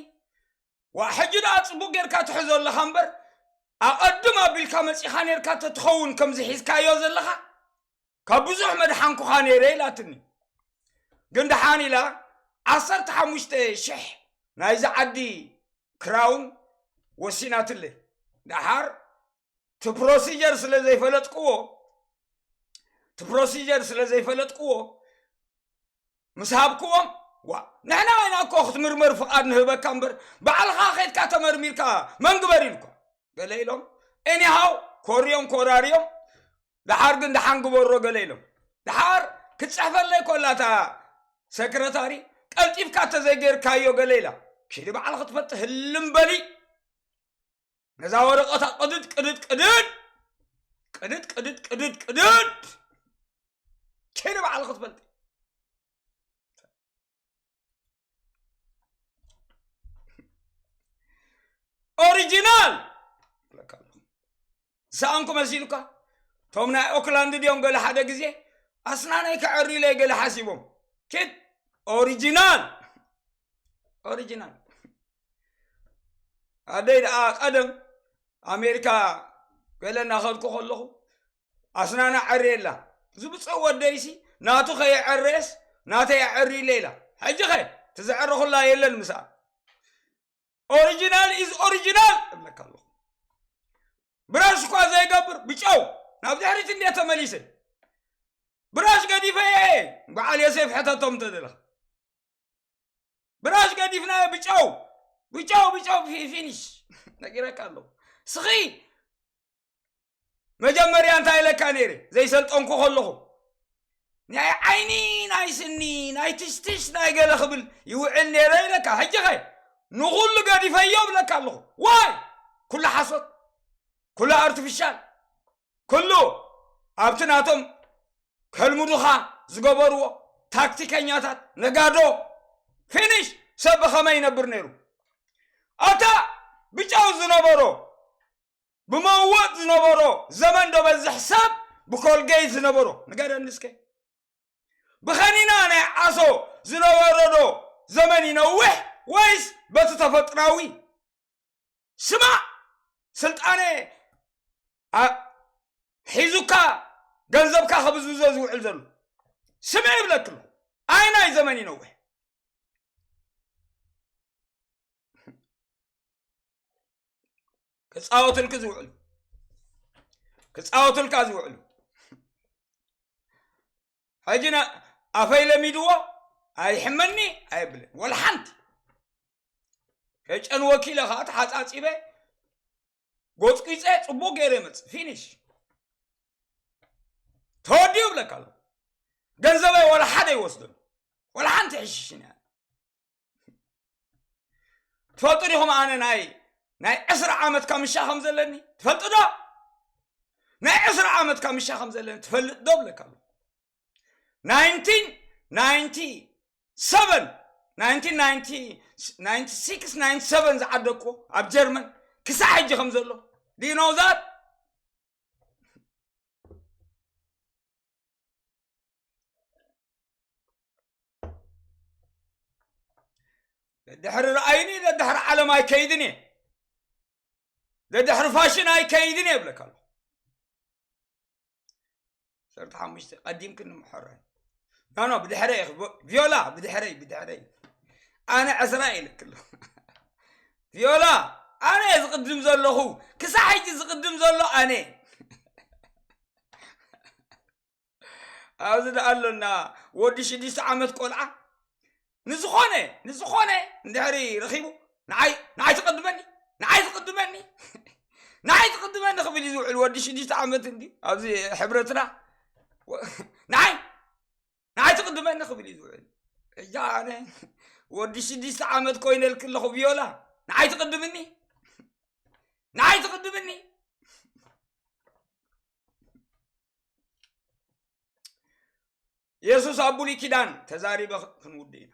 "ዋ፣ ሕጂ ደኣ ጽቡቕ ጌርካ ትሕዞ ኣለኻ እምበር፣ ኣቐድም ኣቢልካ መጺኻ ኔርካ ተትኸውን ከምዚ ሒዝካዮ ዘለኻ፣ ካብ ብዙሕ መድሓንኩኻ ነይረ" ኢላትኒ። ግን ደሓን ኢላ ዓሰርተ ሓሙሽተ ሽሕ ናይዚ ዓዲ ክራውን ወሲናትለይ። ደሓር እቲ ፕሮሲጀር ስለ ዘይፈለጥክዎ፣ እቲ ፕሮሲጀር ስለ ዘይፈለጥክዎ፣ ምስ ሃብክዎም፣ "ዋ፣ ንሕና ኢና እኮ ክትምርመር ፍቓድ ንህበካ እምበር፣ ባዕልኻ ኸይድካ ተመርሚርካ መን ግበር?" ኢልኳ። ገለ ኢሎም፣ ኤኒሃው፣ ኮርዮም፣ ኮራርዮም፣ ደሓር ግን ደሓን ግበሮ ገለ ኢሎም። ደሓር ክትጽሕፈለይ ኮላ እታ ሰክረታሪ፣ "ቀልጢፍካ ተዘይጌርካዮ" ገለ ኢላ። "ኪዲ ባዕልኺ ትፈልጢ፣ ህልም በሊ። ነዛ ወረቐታ ቅድድ፣ ቅድድ፣ ቅድድ፣ ቅድድ፣ ቅድድ፣ ቅድድ፣ ቅድድ፣ ኪዲ ባዕልኺ ትፈልጢ." ኦሪጂናል እብለካ ኣለኹ። ዝሰኣንኩ መሲሉካ? እቶም ናይ ኦክላንድ ድዮም ገለ ሓደ ግዜ ኣስናነይ ከዐርዩለይ ገለ ሓሲቦም? ኪድ ኦሪጂናል፣ ኦሪጂናል። ኣደይ ደኣ ቀደም ኣሜሪካ ገለ እናኸድኩ ከለኹ ኣስናና ዕርየላ። እዚ ብፁዕ ወደይሲ ናቱ ከየዐረየስ ናተይ ኣዐርዩለይ ኢላ። ሕጂ ኸ እቲ ዘዐረኹላ የለን ምስኣ። ኦሪጂናል ኢዝ ኦሪጂናል እብለካ ኣለኹ። ብራሽ እኳ ዘይገብር ብጨው ናብ ድሕሪት እንድየ ተመሊሰ። ብራሽ ገዲፈ እየ፣ በዓል ዮሴፍ ሕተቶም እንተደለኻ። ብራሽ ገዲፍናዮ ብጨው፣ ብጨው፣ ብጨው ፊ-፣ ፊኒሽ። ነጊረካ ኣለኹ። ስኺ መጀመርያ እንታይ ኢለካ ነይረ? ዘይሰልጠንኩ ከለኹ። ናይ ዓይኒ፣ ናይ ስኒ፣ ናይ ትሽትሽ፣ ናይ ገለ ክብል ይውዕል ነይረ ኢለካ። ሕጂ ኸ ንኹሉ ገዲፈዮ እብለካ ኣለኹ። ዋይ! ኩሉ ሓሶት፣ ኩሉ ኣርቲፊሻል፣ ኩሉ ኣብቲ ናቶም ከልምዱኻ ዝገበርዎ ታክቲከኛታት፣ ነጋዶ፣ ፊኒሽ። ሰብ ብኸመይ ይነብር ነይሩ? ኣታ ብጨው ዝነበሮ፣ ብመወጥ ዝነበሮ ዘመን ዶ በዝሕ ሰብ ብኮልጌት ዝነበሮ? ንገረኒ እስከ። ብኸኒና ናይ ዓሶ ዝነበሮ ዶ ዘመን ይነውሕ ወይስ በቲ ተፈጥራዊ? ስማዕ፣ ስልጣነ ኣ-፣ ሒዙካ ገንዘብካ ከብዝብዞ ዝውዕል ዘሎ። ስምዕ ይብለክ ኣለኹ። ኣይ ናይ ዘመን ይነውሕ። ክጻወትልክ ዝውዕሉ። ክጻወትልካ ዝውዕሉ። ሕጂ ና-፣ ኣፈይ ለሚድዎ፣ ኣይሕመኒ ኣይብልን። ወላ ሓንቲ። ከጨን ወኪለ ኸዓ ተሓጻጺበ፣ ጎጽጒጸ፣ ጽቡቕ ገይረ ይመጽእ። ፊኒሽ። ተወዲኡ እብለካ ኣለኹ። ገንዘበይ ወላ ሓደ ይወስደሉ። ወላ ሓንቲ ሕሽሽን እያ። ትፈልጡ ዲኹም ኣነ ናይ፣ ናይ ዕስራ ዓመት ካምሻ ከም ዘለኒ ትፈልጡ ዶ? ናይ ዕስራ ዓመት ካምሻ ከም ዘለኒ ትፈልጥ ዶ እብለካ ኣለኹ። ናይንቲን ናይንቲ ሰቨን፣ ናይንቲን ናይንቲ፣ ናይንቲ ሲክስ፣ ናይንቲ ሰቨን ዝዓደግኩ ኣብ ጀርመን ክሳዕ ሕጂ ከም ዘሎ። Do you know that? ደድሕሪ ረኣይኒ፣ ደድሕሪ ዓለም ኣይከይድን እየ። ደድሕሪ ፋሽን ኣይከይድን እየ እብለካ ኣለኹ። ዓሰርተ ሓሙሽተ ቀዲምክኒ ምሕራይ። ኖ፣ ኖ፣ ብድሕረይ ኢኺ። ቪ-፣ ቪዮላ፣ ብድሕረይ፣ ብድሕረይ። ኣነ ዕስራ ኢለኪ ኣለኹ። ቪዮላ፣ ኣነ እየ ዝቕድም ዘለኹ። ክሳዕ ሕጂ ዝቕድም ዘሎ ኣነ። ኣብዚ ደኣ ኣሎና ወዲ ሽዱሽተ ዓመት ቆልዓ። ንዝኾነ፣ ንዝኾነ እንድሕሪ ረኺቡ፣ "ንዓይ፣ ንዓይ ትቕድመኒ፣ ንዓይ ትቕድመኒ፣ ንዓይ ትቕድመኒ" ክብል እዩ ዝውዕል። ወዲ ሽዱሽተ ዓመት እንዲ ኣብዚ ሕብረትና፣ ወ-፣ "ንዓይ፣ ንዓይ ትቕድመኒ" ክብል እዩ ዝውዕል። እያ ኣነ ወዲ ሽዱሽተ ዓመት ኮይነልኪ ኣለኹ ቪዮላ፣ "ንዓይ ትቕድምኒ፣ ንዓይ ትቕድምኒ?" የሱስ ኣብ ብሉይ ኪዳን ተዛሪበ ክንውድእ ኢና።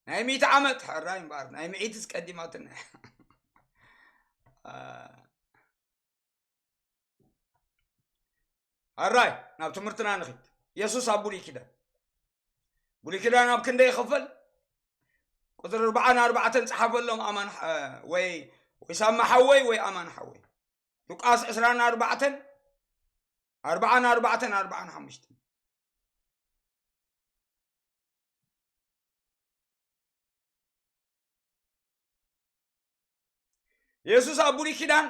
ናይ ሚእቲ ዓመት ሕራይ እምበኣር፣ ናይ ምዒትስ ቀዲማትና እያ። አ፣ ሕራይ፣ ናብ ትምህርትና ንኺድ። የሱስ ኣብ ብሉይ ኪዳን። ብሉይ ኪዳን ኣብ ክንደይ ይኽፈል? ቁጽሪ ኣርብዓን ኣርባዕተን ጸሓፈሎም ኣማን ሓ-፣ ወይ፣ ወይ ሳማ ሓወይ ወይ ኣማን ሓወይ። ሉቃስ ዕስራን ኣርባዕተን፣ ኣርብዓን ኣርባዕተን፣ ኣርብዓን ሓሙሽተን። የሱስ ኣብ ብሉይ ኪዳን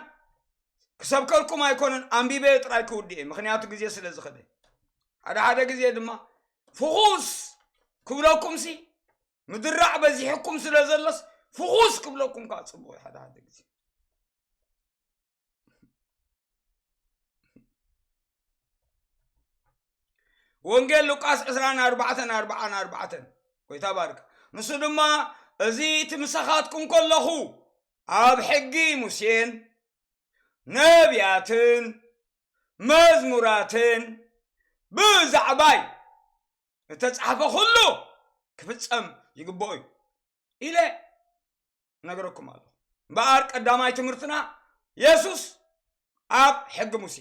ክሰብከልኩም ኣይኮነን፣ ኣንቢበዮ ጥራይ ክውድእ እየ፣ ምኽንያቱ ግዜ ስለ ዝኸደ። ሓደ ሓደ ግዜ ድማ ፍኹስ ክብለኩምሲ፣ ምድራዕ በዚሕኩም ስለ ዘሎስ፣ ፍኹስ ክብለኩም ከዓ ጽቡቕ እዩ ሓደ ሓደ ግዜ። ወንጌል ሉቃስ ዕስራን ኣርባዕተን፣ ኣርብዓን ኣርባዕተን። ጎይታ ባርክ። ንሱ ድማ፣ "እዚ እቲ ምሳኻትኩም ከለኹ፣ ኣብ ሕጊ ሙሴን ነቢያትን መዝሙራትን ብዛዕባይ እተጻሕፈ ኩሉ ክፍጸም ይግብኦ እዩ" ኢለ እነግረኩም ኣለኹ። እምበኣር ቀዳማይ ትምህርትና የሱስ ኣብ ሕጊ ሙሴ፣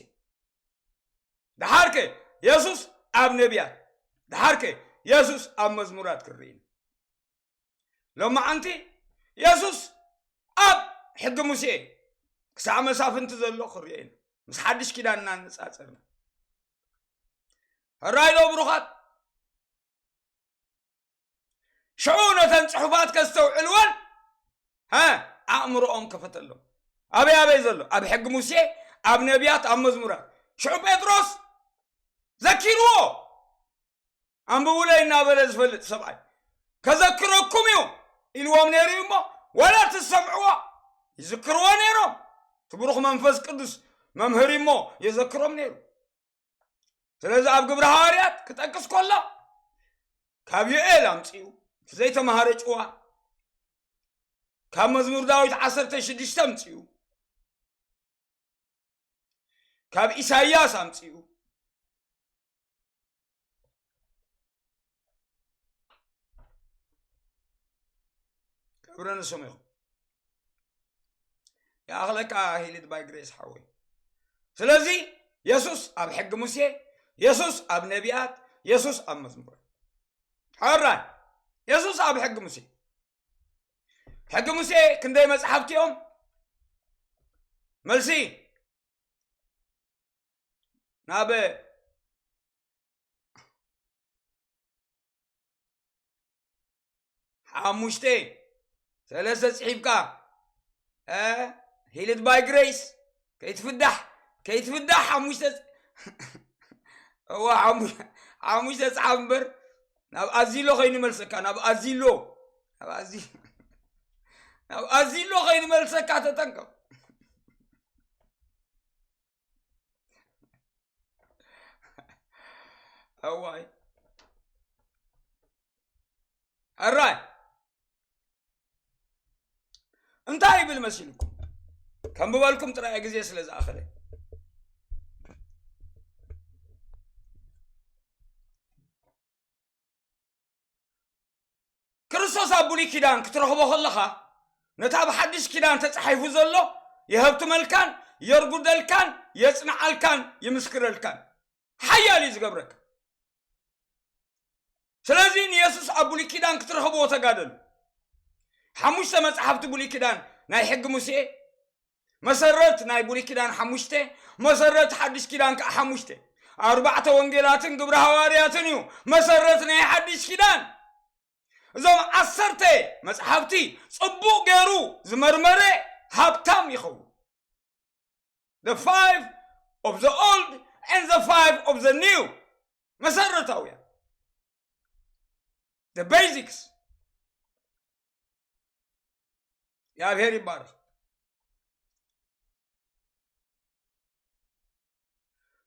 ደሓርከ የሱስ ኣብ ነቢያት፣ ደሓርከ የሱስ ኣብ መዝሙራት ክንርኢ ኢና። ሎማዓንቲ የሱስ ኣብ ሕጊ ሙሴ ክሳዕ መሳፍንቲ ዘሎ ክንርኢ ኢና። ምስ ሓድሽ ኪዳን እናነጻጸርና። ሕራይ ዶ ብሩኻት? ሽዑ ነተን ጽሑፋት ከስተውዕልወን፣ ሃ፣ ኣእምሮኦም ከፈተሎም። ኣበይ ኣበይ ዘሎ? ኣብ ሕጊ ሙሴ፣ ኣብ ነቢያት፣ ኣብ መዝሙራት። ሽዑ ጴጥሮስ ዘኪርዎ፣ "ኣንብቡለይ" እናበለ ዝፈልጥ ሰብኣይ፣ "ከዘክረኩም እዩ" ኢልዎም ነይሩ እዩ እሞ፣ ዋላ እቲ ዝሰምዕዎ ይዝክርዎ ነይሮም። እቲ ብሩኽ መንፈስ ቅዱስ መምህር እዩ እሞ የዘክሮም ነይሩ። ስለዚ ኣብ ግብሪ ሃዋርያት ክጠቅስ ከሎ፣ ካብ ዮኤል ኣምጺኡ፣ እቲ ዘይተማሃረ ጭዋ፣ ካብ መዝሙር ዳዊት ዓሰርተ ሽዱሽተ ኣምጺኡ፣ ካብ ኢሳይያስ ኣምጺኡ፣ ክብሪ ንስሙ ይኹን። ይኣኽለካ healed by grace ሓወይ። ስለዚ የሱስ ኣብ ሕጊ ሙሴ፣ የሱስ ኣብ ነቢያት፣ የሱስ ኣብ መዝሙር። ሕራይ፣ የሱስ ኣብ ሕጊ ሙሴ። ሕጊ ሙሴ ክንደይ መጽሓፍቲ እዮም? መልሲ፣ ናብ ሓሙሽተ፣ ሰለስተ ጽሒፍካ፣ እ፣ healed by grace። ከይትፍዳሕ፣ ከይትፍዳሕ ሓሙሽተ ፅ-፣ እዋ፣ ሓሙ-፣ ሓሙሽተ ጸሓፍ እምበር፣ ናብ ኣዚሎ ከይንመልሰካ፣ ናብ ኣዚሎ፣ ናብ ኣዚ-፣ ናብ ኣዚሎ ከይንመልሰካ ተጠንቀቕ። እዋይ። ሕራይ። እንታይ ይብል መሲልኩም? ከንብበልኩም ጥራይ ግዜ ስለ ዝኣኸለ። ክርስቶስ ኣብ ብሉይ ኪዳን ክትረኽቦ ከለኻ፣ ነቲ ኣብ ሓድሽ ኪዳን ተጻሒፉ ዘሎ የሀብትመልካን የርጉደልካን የጽንዓልካን ይምስክረልካን ሓያል እዩ ዝገብረካ። ስለዚ ንየሱስ ኣብ ብሉይ ኪዳን ክትረኽብዎ ተጋደሉ። ሓሙሽተ መጽሓፍቲ ብሉይ ኪዳን፣ ናይ ሕጊ ሙሴ መሰረት ናይ ብሉይ ኪዳን ሓሙሽተ፣ መሰረት ሓድሽ ኪዳን ከኣ ሓሙሽተ። ኣርባዕተ ወንጌላትን ግብረ ሃዋርያትን እዩ መሰረት ናይ ሓድሽ ኪዳን። እዞም ዓሰርተ መጽሓፍቲ ጽቡቕ ገይሩ ዝመርመረ ሃብታም ይኸውን። The five of the old and the five of the new። መሰረታውያን፣ the basics። እግዚኣብሔር ይባረኽ።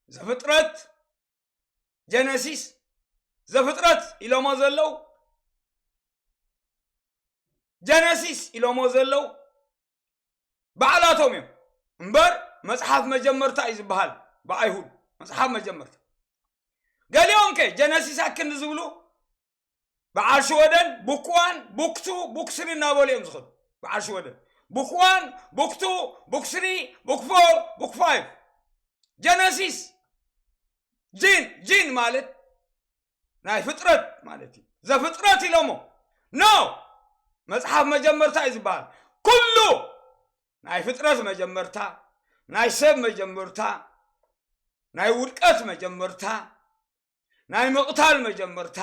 ዘፍጥረት፣ ጀነሲስ፣ ዘፍጥረት ኢሎሞ ዘለዉ፣ ጀነሲስ ኢሎሞ ዘለዉ ባዕላቶም እዮም እምበር፣ መጽሓፍ መጀመርታ እዩ ዝበሃል ብኣይሁድ። መጽሓፍ መጀመርታ። ገሊኦም ከ ጀነሲስ ኣክንዲ ዝብሉ፣ በዓል ሽወደን ቡክ ዋን፣ ቡክ ቱ፣ ቡክ ስሪ እናበሉ እዮም ዝኸዱ። በዓል ሽወደን ቡክ ዋን፣ ቡክ ቱ፣ ቡክ ስሪ፣ ቡክ ፎር፣ ቡክ ፋይቭ። ጀነሲስ፣ ጂን፣ ጂን ማለት ናይ ፍጥረት ማለት እዩ። ዘፍጥረት ኢሎሞ። ኖ! መጽሓፍ መጀመርታ እዩ ዝበሃል። ኩሉ ናይ ፍጥረት መጀመርታ፣ ናይ ሰብ መጀመርታ፣ ናይ ውድቀት መጀመርታ፣ ናይ ምቕታል መጀመርታ፣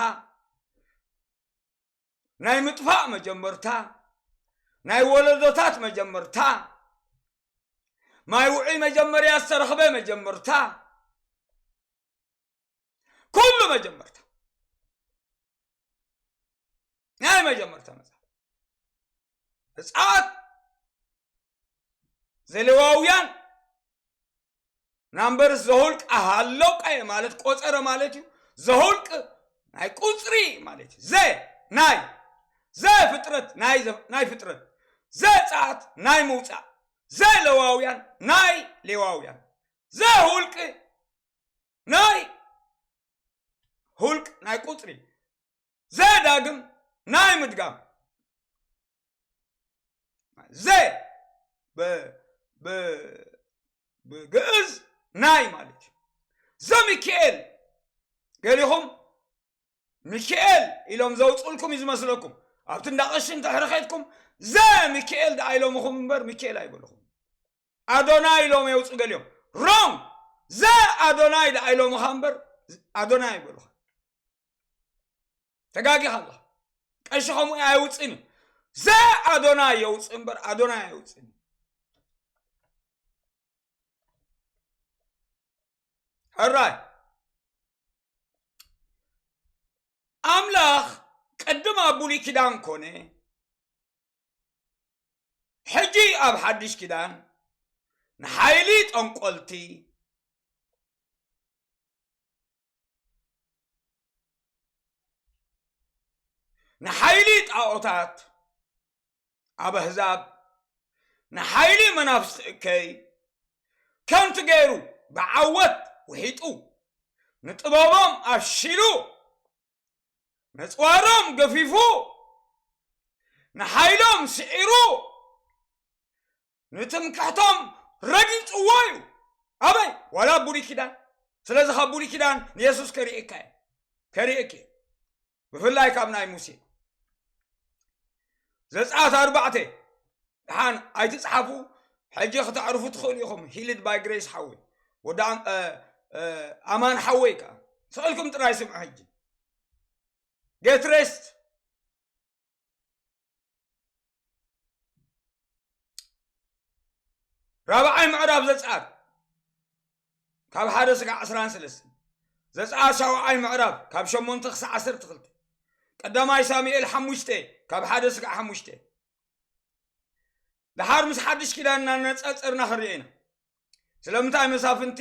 ናይ ምጥፋእ መጀመርታ፣ ናይ ወለዶታት መጀመርታ፣ ማይ ውዑይ መጀመርያ ዝተረኽበ መጀመርታ፣ ኩሉ መጀመርታ። ናይ መጀመርታ መጽሓፍ። ዘጸኣት፣ ዘሌዋውያን፣ ናምበርስ፣ ዘሁልቅ፣ ኣሃለውቃየ ማለት ቆጸረ ማለት እዩ። ዘሁልቅ ናይ ቁጽሪ ማለት እዩ። ዘ ናይ፣ ዘ ፍጥረት ናይ ዘ-፣ ናይ ፍጥረት። ዘጸኣት ናይ ምውጻእ። ዘሌዋውያን ናይ ሌዋውያን። ዘሁልቅ ናይ ሁልቅ ናይ ቁጽሪ። ዘዳግም ናይ ምድጋም። ዘ ብ-፣ ብ-፣ ብግእዝ ናይ ማለት እዩ። ዘሚካኤል ገሊኹም ሚካኤል ኢሎም ዘውፅልኩም እዩ ዝመስለኩም። ኣብቲ እንዳ ቀሺ እንድሕሪ ኸድኩም ዘ ሚካኤል ደኣ ኢሎምኹም እምበር ሚካኤል ኣይበልኹም። ኣዶናይ ኢሎም የውፁ ገሊኦም። ሮንግ። ዘ ኣዶናይ ደኣ ኢሎምኻ እምበር ኣዶናይ ኣይበሉኻ። ተጋጊኻ ኣለኻ። ቀሺ ከምኡ ኣየውፅእን እዩ። ዘ ኣዶናይ የውፅእ እምበር ኣዶናይ ኣየውፅእን እዩ። ሕራይ። ኣምላኽ ቅድም ኣብ ብሉይ ኪዳን ኮነ፣ ሕጂ ኣብ ሓድሽ ኪዳን ንሓይሊ ጠንቆልቲ፣ ንሓይሊ ጣዖታት ኣብ ኣህዛብ፣ ንሓይሊ መናፍስቲ እከይ፣ ከምቲ ገይሩ ብዓወት ውሒጡ፣ ንጥበቦም ኣፍሺሉ፣ ነጽዋሮም ገፊፉ፣ ንሓይሎም ስዒሩ፣ ንትምክሕቶም ረጊጽዎ እዩ። ኣበይ? ዋላ ኣብ ብሉይ ኪዳን። ስለዚ ካብ ብሉይ ኪዳን ንየሱስ ከርእየካ እየ። ከርእየኪ እየ። ብፍላይ ካብ ናይ ሙሴ። ዘጸኣት ኣርባዕተ። ደሓን ኣይትጽሓፉ፣ ሕጂ ክተዕርፉ ትኽእሉ ኢኹም። ሂልድ ባይ ግሬስ ሓወይ። ወዲ ኣም-፣ እ፣ እ፣ ኣማን ሓወይ ከኣ። ስቕ ኢልኩም ጥራይ ስምዑ ሕጂ። ጌት ሬስት። ራብዓይ ምዕራፍ ዘጸኣት ካብ ሓደ ስጋዕ ዕስራን ሰለስተን፣ ዘጸኣት ሻውዓይ ምዕራፍ ካብ ሸሞንተ ክሳዕ ዓሰርተ ክልተ፣ ቀዳማይ ሳሙኤል ሓሙሽተ ካብ ሓደ ስጋዕ ሓሙሽተ። ደሓር ምስ ሓድሽ ኪዳን እናነጻጸርና ክንሪኦ ኢና። ስለምንታይ መሳፍንቲ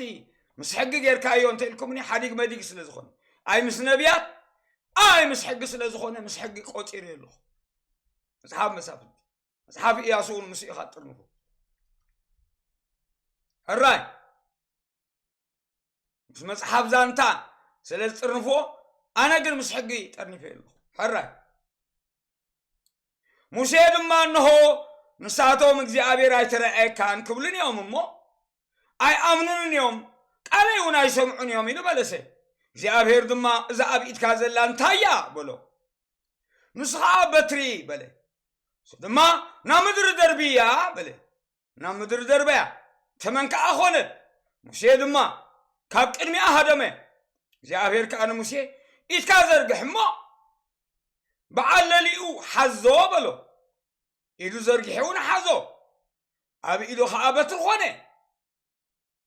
ምስ ሕጊ ጌርካዮ እንተ ኢልኩምኒ ሓዲግ መዲግ ስለ ዝኾነ፣ ኣይ ምስ ነቢያት ኣይ ምስ ሕጊ ስለ ዝኾነ ምስ ሕጊ ቆጺረ ኣለኹ። መጽሓፍ መሳፍንቲ፣ መጽሓፍ ኢያሱ እውን ምስ ኢኻ ጥርንፉ። ሕራይ ምስ መጽሓፍ ዛንታ ስለ ዝጥርንፍዎ ኣነ ግን ምስ ሕጊ ጠርኒፈ ኣለኹ። ሕራይ ሙሴ ድማ እንሆ ንሳቶም እግዚኣብሔር ኣይተረኣየካን ክብሉን እዮም እሞ ኣይኣምኑንን እዮም፣ ቃለይ እውን ኣይሰምዑን እዮም ኢሉ መለሰ። እግዚኣብሔር ድማ እዛ ኣብ ኢድካ ዘላ እንታይ እያ በሎ። ንሱ ኸዓ በትሪ በለ። ንሱ ድማ ናብ ምድሪ ደርብያ በለ። ናብ ምድሪ ደርበያ፣ ተመን ከኣ ኾነት። ሙሴ ድማ ካብ ቅድሚኣ ሃደመ። እግዚኣብሔር ከኣ ንሙሴ ኢድካ ዘርግሕ እሞ በዓል ለሊኡ ሓዞ በሎ። ኢዱ ዘርጊሑ እውን ሓዞ፣ ኣብ ኢዱ ኸዓ በትሪ ኾነ።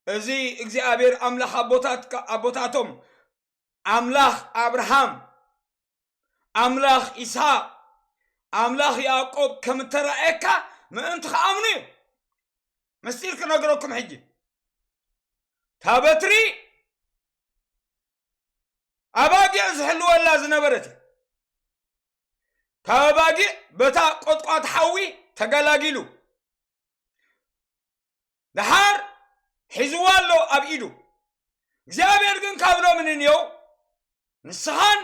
እዚ እግዚኣብሔር ኣምላኽ ኣቦታት ኣቦታቶም ኣምላኽ ኣብርሃም ኣምላኽ ይስሓቅ ኣምላኽ ያዕቆብ ከም እተራእየካ ምእንቲ ክኣምኑ እዩ። ምስጢር ክነግረኩም ሕጂ። እታ በትሪ ኣባጊዕ ዝሕልወላ ዝነበረት እያ። ካብ ኣባጊዕ በታ ቆጥቋጥ ሓዊ ተገላጊሉ ደሓር ሒዝዋ ኣሎ ኣብ ኢዱ። እግዚኣብሔር ግን ካብ ሎሚ ንንየው ንስኻን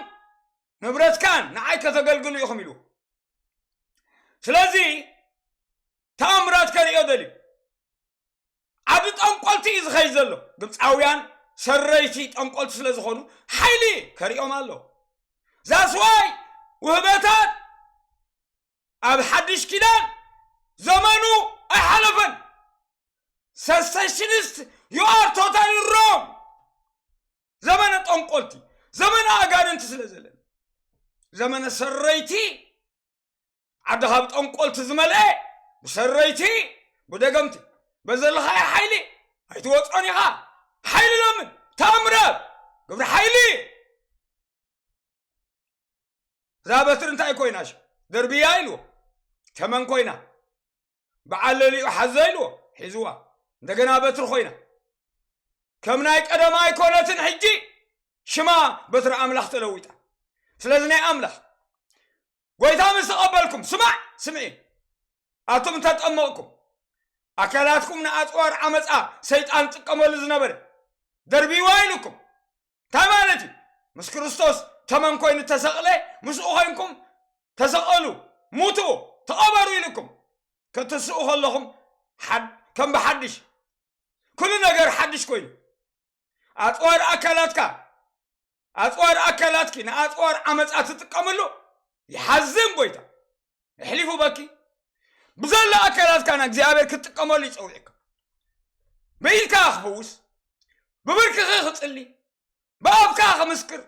ንብረትካን ንዓይ ከተገልግሉ ኢኹም ኢሉ። ስለዚ ተኣምራት ከርእዮ ደልዩ። ዓዲ ጠንቆልቲ እዩ ዝኸይድ ዘሎ። ግብፃውያን ሰረይቲ ጠንቆልቲ ስለ ዝኾኑ ሓይሊ ከርእዮም ኣሎ። ዛስዋይ ውህበታት ኣብ ሓድሽ ኪዳን ዘመኑ ኣይሓለፈን። Cessationist, you are totally wrong። ዘመነ ጠንቆልቲ፣ ዘመነ ኣጋንንቲ ስለ ዘለና፣ ዘመነ ሰረይቲ፣ ዓዲ ካብ ጠንቆልቲ ዝመልአ፣ ብሰረይቲ፣ ብደገምቲ፣ በዘለኻዮ ሓይሊ ኣይትወፅኦን ኢኻ። ሓይሊ ለምን ተኣምራት ግብሪ ሓይሊ። እዛ በትሪ እንታይ ኮይና? ሽ ደርብያ ኢልዎ፣ ተመን ኮይና። በዓል ለሊኡ ሓዞ ኢልዎ፣ ሒዝዋ። እንደገና በትሪ ኮይና። ከም ናይ ቀደም ኣይኮነትን። ሕጂ ሽማ በትሪ ኣምላኽ ተለዊጣ። ስለዚ ናይ ኣምላኽ ጎይታ ምስ ተቐበልኩም፣ ስማዕ፣ ስምዒ፣ ኣቱም እንተጠመቕኩም፣ ኣካላትኩም ንኣፅዋር ዓመፃ ሰይጣን ጥቀመሉ ዝነበረ ደርቢዋ ኢሉኩም። እንታይ ማለት እዩ? ምስ ክርስቶስ ተመን ኮይኑ ተሰቕለ፣ ምስኡ ኮይንኩም ተሰቐሉ፣ ሙቱ፣ ተቐበሩ ኢሉኩም። ክትስኡ ከለኹም ሓድ-፣ ከም ብሓድሽ ኩሉ ነገር ሓድሽ ኮይኑ፣ ኣፅዋር ኣካላትካ፣ ኣፅዋር ኣካላትኪ ንኣፅዋር ዓመፃ ትጥቀምሉ፣ ይሓዝን ጎይታ። ኣሕሊፉ በኪ ብዘሎ ኣካላትካ ንእግዚኣብሔር ክትጥቀመሉ ይፀውዕካ። ብኢድካ ክፍውስ፣ ብብርክኺ ክፅሊ፣ ብኣፍካ ክምስክር፣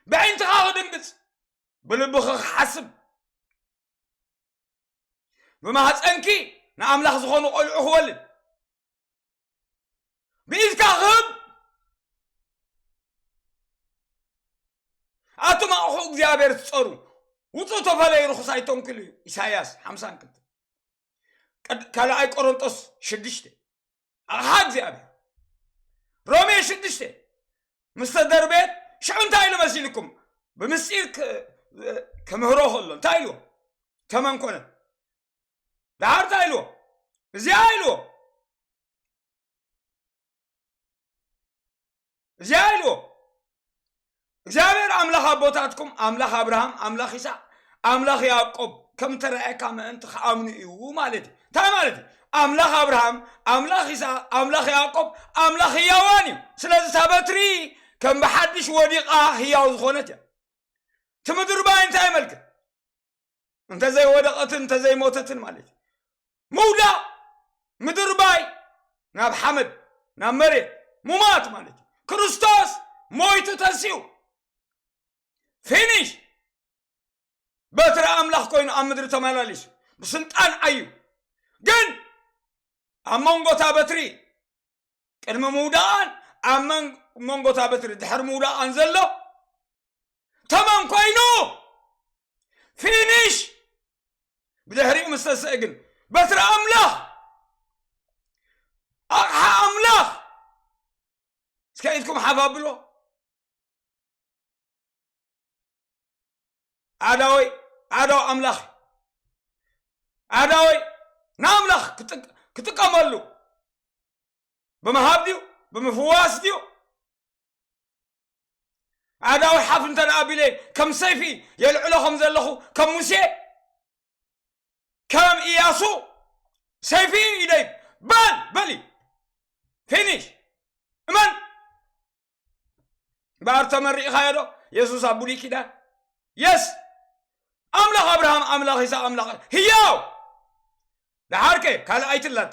ብዕንትኻ ክድንግፅ፣ ብልብኺ ክሓስብ፣ ብማህፀንኪ ንኣምላኽ ዝኾኑ ቆልዑ ክወልድ፣ ብኢድካ ክህብ፣ ኣቱም ኣቑሑ እግዚኣብሔር ትጸሩ፣ ውጹእ ተፈለዩ ርኹስ ኣይተንክሉ እዩ። ኢሳይያስ ሓምሳን ክልተ። ቀድ-፣ ካልኣይ ቆሮንጦስ ሽዱሽተ። ኣቕሓ እግዚኣብሔር። ሮሜ ሽዱሽተ። ምስ ተደርበየት ሽዑ እንታይ ኢሉ መሲልኩም? ብምስጢር ክ-፣ ክምህሮ ከሎ እንታይ ኢልዎ? ተመን ኮነ። ደሓር እንታይ ኢልዎ? እዚኣ ኢልዎ። እዚኣ ኢልዎ። እግዚኣብሔር ኣምላኽ ኣቦታትኩም፣ ኣምላኽ ኣብርሃም፣ ኣምላኽ ይስሐቅ፣ ኣምላኽ ያዕቆብ ከም ተረኣየካ ምእንቲ ክኣምኑ እዩ ማለት እዩ። እንታይ ማለት እዩ? ኣምላኽ ኣብርሃም፣ ኣምላኽ ይስሐቅ፣ ኣምላኽ ያዕቆብ፣ ኣምላኽ ህያዋን እዩ። ስለዚ እታ በትሪ ከም ብሓድሽ ወዲቓ ህያው ዝኾነት እያ። እቲ ምድርባይ እንታይ የመልክት? እንተዘይወደቐትን እንተዘይሞተትን ማለት እዩ። ምውዳቕ፣ ምድርባይ፣ ናብ ሓመድ፣ ናብ መሬት፣ ሙማት ማለት እዩ። ክርስቶስ ሞይቱ ተንሲኡ። ፊኒሽ። በትሪ ኣምላኽ ኮይኑ ኣብ ምድሪ ተመላሊሱ። ብስልጣን ዓዩ። ግን ኣብ መንጎ እታ በትሪ ቅድሚ ምውዳቓን ኣብ መን-፣ መንጎ እታ በትሪ ድሕሪ ምውዳቓን ዘሎ ተመን ኮይኑ፣ ፊኒሽ። ብድሕሪኡ ምስ ተስአ ግን በትሪ ኣምላኽ፣ ኣቕሓ ኣምላኽ፣ እስከ ኢድኩም ሓፍ ኣብሎ። ኣዳወይ፣ ኣዳው ኣምላኽ፣ ኣዳወይ ንኣምላኽ ክጥቅ-፣ ክጥቀመሉ ብምሃብ ድዩ? ብምፍዋስ ድዩ? ኣዳዊ ሓፍ እንተ ደኣ ኣቢለ ከም ሰይፊ የልዕሎ ከም ዘለኹ ከም ሙሴ፣ ከም ኢያሱ ሰይፊ ኢደይ በል በሊ። ፊኒሽ። እመን። እምበኣር ተመሪቕኻዮ ዶ? የሱስ ኣብ ብሉይ ኪዳን። የስ። ኣምላኽ ኣብርሃም፣ ኣምላኽ ይስሐቅ፣ ኣምላኽ ህያው። ደሓርከ ካልእ ኣይትላጠ።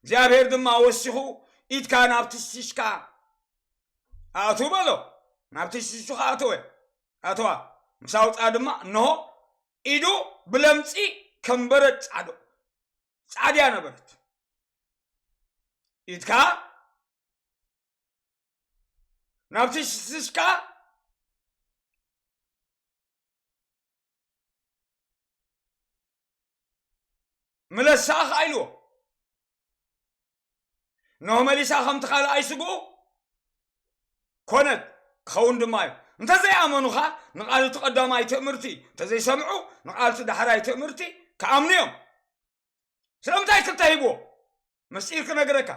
እግዚኣብሔር ድማ ወሲኹ፣ "ኢድካ ናብ ትሽትሽካ ኣእቱ" በሎ። ናብ ትሽትሹ ከኣ ኣተወ፣ ኣተዋ። ምስ ኣውጽኣ ድማ፣ እንሆ፣ ኢዱ ብለምጺ ከም በረድ ጻዕዶ፣ ጻዕድያ ነበረት። ኢድካ ናብ ትሽትሽካ ምለሳ ከኣ ኢልዎ። እንሆ መሊሳ ከምቲ ካልኣይ ስግኡ ኮነት፣ ክኸውን ድማ እዩ። እንተ ዘይኣመኑኻ ንቓል እቲ ቀዳማይ ትእምርቲ እንተ ዘይሰምዑ፣ ንቓል እቲ ዳሕራይ ትእምርቲ ክኣምኑ እዮም። ስለምንታይ ክልተ ሂብዎ? ምስጢር ክነግረካ።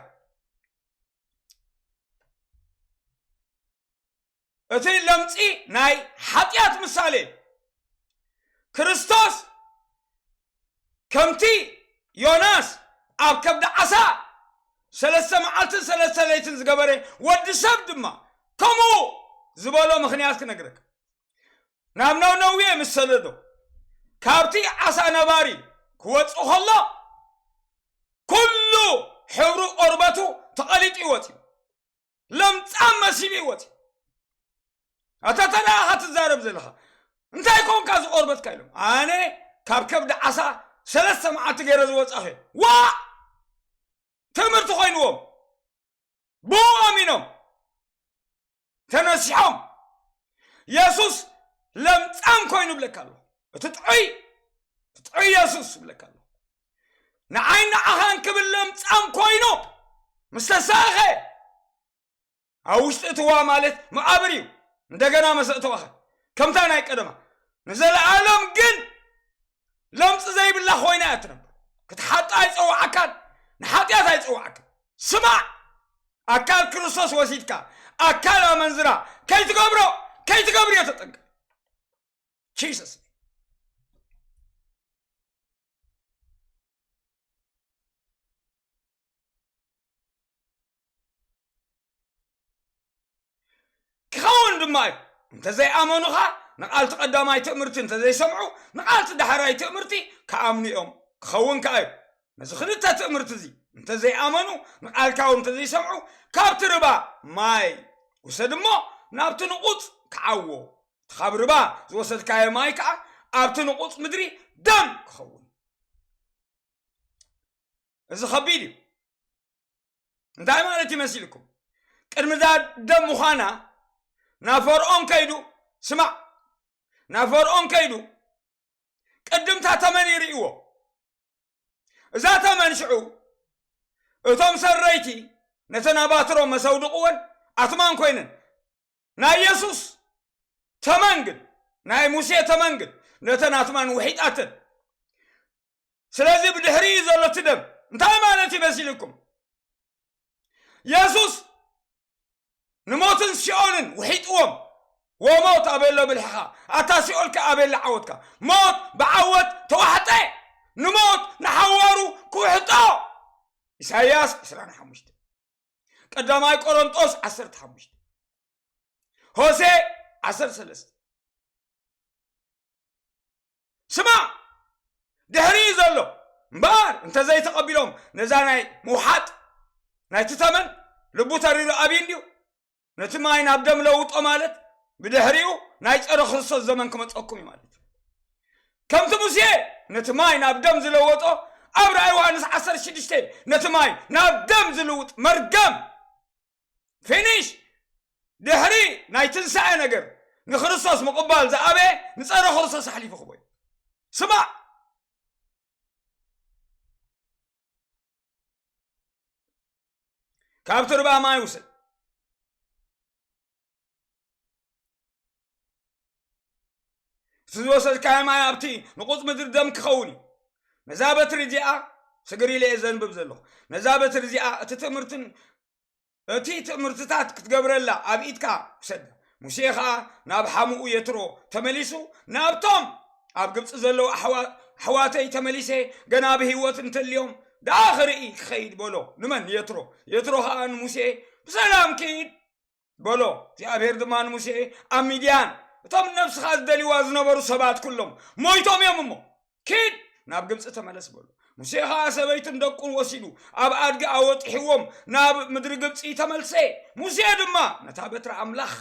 እቲ ለምጺ ናይ ሓጢኣት ምሳሌ እዩ። ክርስቶስ ከምቲ ዮናስ ኣብ ከብዲ ዓሳ ሰለስተ መዓልትን ሰለስተ ለይትን ዝገበረ፣ ወዲ ሰብ ድማ ከምኡ ዝበሎ ምኽንያት ክነግረካ። ናብ ነነዌ ምስ ሰደዶ፣ ካብቲ ዓሳ ነባሪ ክወጽእ ከሎ፣ ኩሉ ሕብሩ ቆርበቱ ተቐሊጡ ይወጽእ። ለምጻም መሲሉ ይወጽእ። ኣታ ተዳ ኢኻ ትዛረብ ዘለኻ? እንታይ ኮንካ ዝቆርበትካ? ኢሎም፣ ኣነ ካብ ከብዲ ዓሳ ሰለስተ መዓልቲ ገይረ ዝወጻኹ። ዋ! ትምህርቲ ኮይንዎም፣ ብኡ ኣሚኖም ተነሲሖም። የሱስ ለምጻም ኮይኑ ብለካ ኣለኹ። እቲ ጥዑይ፣ እቲ ጥዑይ የሱስ ብለካ ኣለኹ። ንዓይ ንዓኻን ክብል ለምጻም ኮይኑ ምስ ተሳእኸ፣ ኣብ ውሽጢ እቲ ዋ ማለት መቓብር እዩ። እንደገና መሰእተዋኸ ከምታ ናይ ቀደማ ንዘለኣለም ግን ለምጽ ዘይብላ ኮይና እያ ትነብር። ክትሓጣ ኣይጸዋዓካን፣ ንሓጢኣት ኣይጸዋዓካን። ስማዕ፣ ኣካል ክርስቶስ ወሲድካ ኣካል ኣመንዝራ ከይትገብሮ፣ ከይትገብርዮ ተጠንቀቅ። ጂሰስ። ክኸውን ድማ እዩ። እንተ ዘይኣመኑኻ፣ ንቓልቲ ቀዳማይ ትእምርቲ እንተ ዘይሰምዑ፣ ንቓልቲ ዳሕራይ ትእምርቲ ክኣምኑ እዮም። ክኸውን ከኣ እዩ። ነዚ ክልተ ትእምርቲ እዚ እንተ ዘይኣመኑ፣ ንቓልካ እውን እንተ ዘይሰምዑ፣ ካብቲ ርባ ማይ ውሰድ እሞ፣ ናብቲ ንቑጽ ክዓዎ። እቲ ካብ ርባ ዝወሰድካዮ ማይ ከኣ ኣብቲ ንቑጽ ምድሪ ደም ክኸውን። እዚ ኸቢድ እዩ። እንታይ ማለት ይመስልኩም? ቅድሚ እዛ ደም ምዃና ናብ ፈርዖን ከይዱ፣ ስማዕ፣ ናብ ፈርዖን ከይዱ፣ ቅድምታ ተመን ይርእይዎ። እዛ ተመን ሽዑ እቶም ሰረይቲ ነተን ኣባትሮም መሰውድቕወን ኣትማን ኮይነን፣ ናይ የሱስ ተመን ግን፣ ናይ ሙሴ ተመን ግን ነተን ኣትማን ውሒጣተን። ስለዚ ብድሕሪኡ ዘሎ እቲ ደም እንታይ ማለት እዩ መሲልኩም? የሱስ ንሞትን ሲኦልን ውሒጥዎም። "ወሞት ኣበሎ ብልሕኻ፣ ኣታ ሲኦል ከ ኣበሎ ዓወትካ?" ሞት ብዓወት ተዋሕጠ። ንሞት ንሓዋሩ ክውሕጦ። ኢሳይያስ ዕስራን ሓሙሽተ፣ ቀዳማይ ቆሮንጦስ ዓሰርተ ሓሙሽተ፣ ሆሴ ዓሰርተ ሰለስተ። ስማዕ፣ ድሕሪኡ ዘሎ እምበኣር እንተ ዘይተቐቢሎም፣ ነዛ ናይ ምውሓጥ ናይቲ ተመን ልቡ ተሪሩ ኣብዩ እንድዩ። ነቲ ማይ ናብ ደም ለውጦ ማለት ብድሕሪኡ ናይ ጸረ ክርስቶስ ዘመን ክመጸኩም እዩ ማለት እዩ። ከምቲ ሙሴ ነቲ ማይ ናብ ደም ዝለወጦ፣ ኣብ ራእይ ዮሃንስ ዓሰርተ ሽዱሽተ ነቲ ማይ ናብ ደም ዝልውጥ መርገም ፊኒሽ ድሕሪ ናይ ትንሳኤ ነገር ንክርስቶስ ምቕባል ዝኣበየ ንጸረ ክርስቶስ ኣሕሊፉ ክቦ እዩ። ስማዕ፣ ካብ ትርባ ማይ ውሰድ። እቲ ዝወሰድካዮ ማይ ኣብቲ ንቑጽ ምድሪ ደም ክኸውን እዩ። ነዛ በትሪ እዚኣ ስግር ኢለ እየ ዘንብብ ዘለኹ። ነዛ በትሪ እዚኣ እቲ ትምህርትን እቲ ትምህርትታት ክትገብረላ ኣብ ኢድካ ውሰዳ። ሙሴ ኸኣ ናብ ሓሙኡ የትሮ ተመሊሱ፣ ናብቶም ኣብ ግብጺ ዘለዉ ኣሕዋ-፣ ኣሕዋተይ ተመሊሰ፣ ገና ብህይወት እንተልዮም ደኣ ክርኢ ክኸይድ በሎ። ንመን? ንየትሮ። የትሮ ኸኣ ንሙሴ፣ "ብሰላም ኪድ" በሎ። እግዚኣብሔር ድማ ንሙሴ፣ "ኣብ ሚድያን እቶም ነብስኻ ዝደልይዋ ዝነበሩ ሰባት ኩሎም ሞይቶም እዮም እሞ፣ ኪድ ናብ ግብጺ ተመለስ" በሎ። ሙሴ ኸኣ ሰበይቱን ደቁን ወሲዱ ኣብ ኣድጊ ኣወጢሕዎም ናብ ምድሪ ግብጺ ተመልሰ። ሙሴ ድማ ነታ በትሪ ኣምላኽ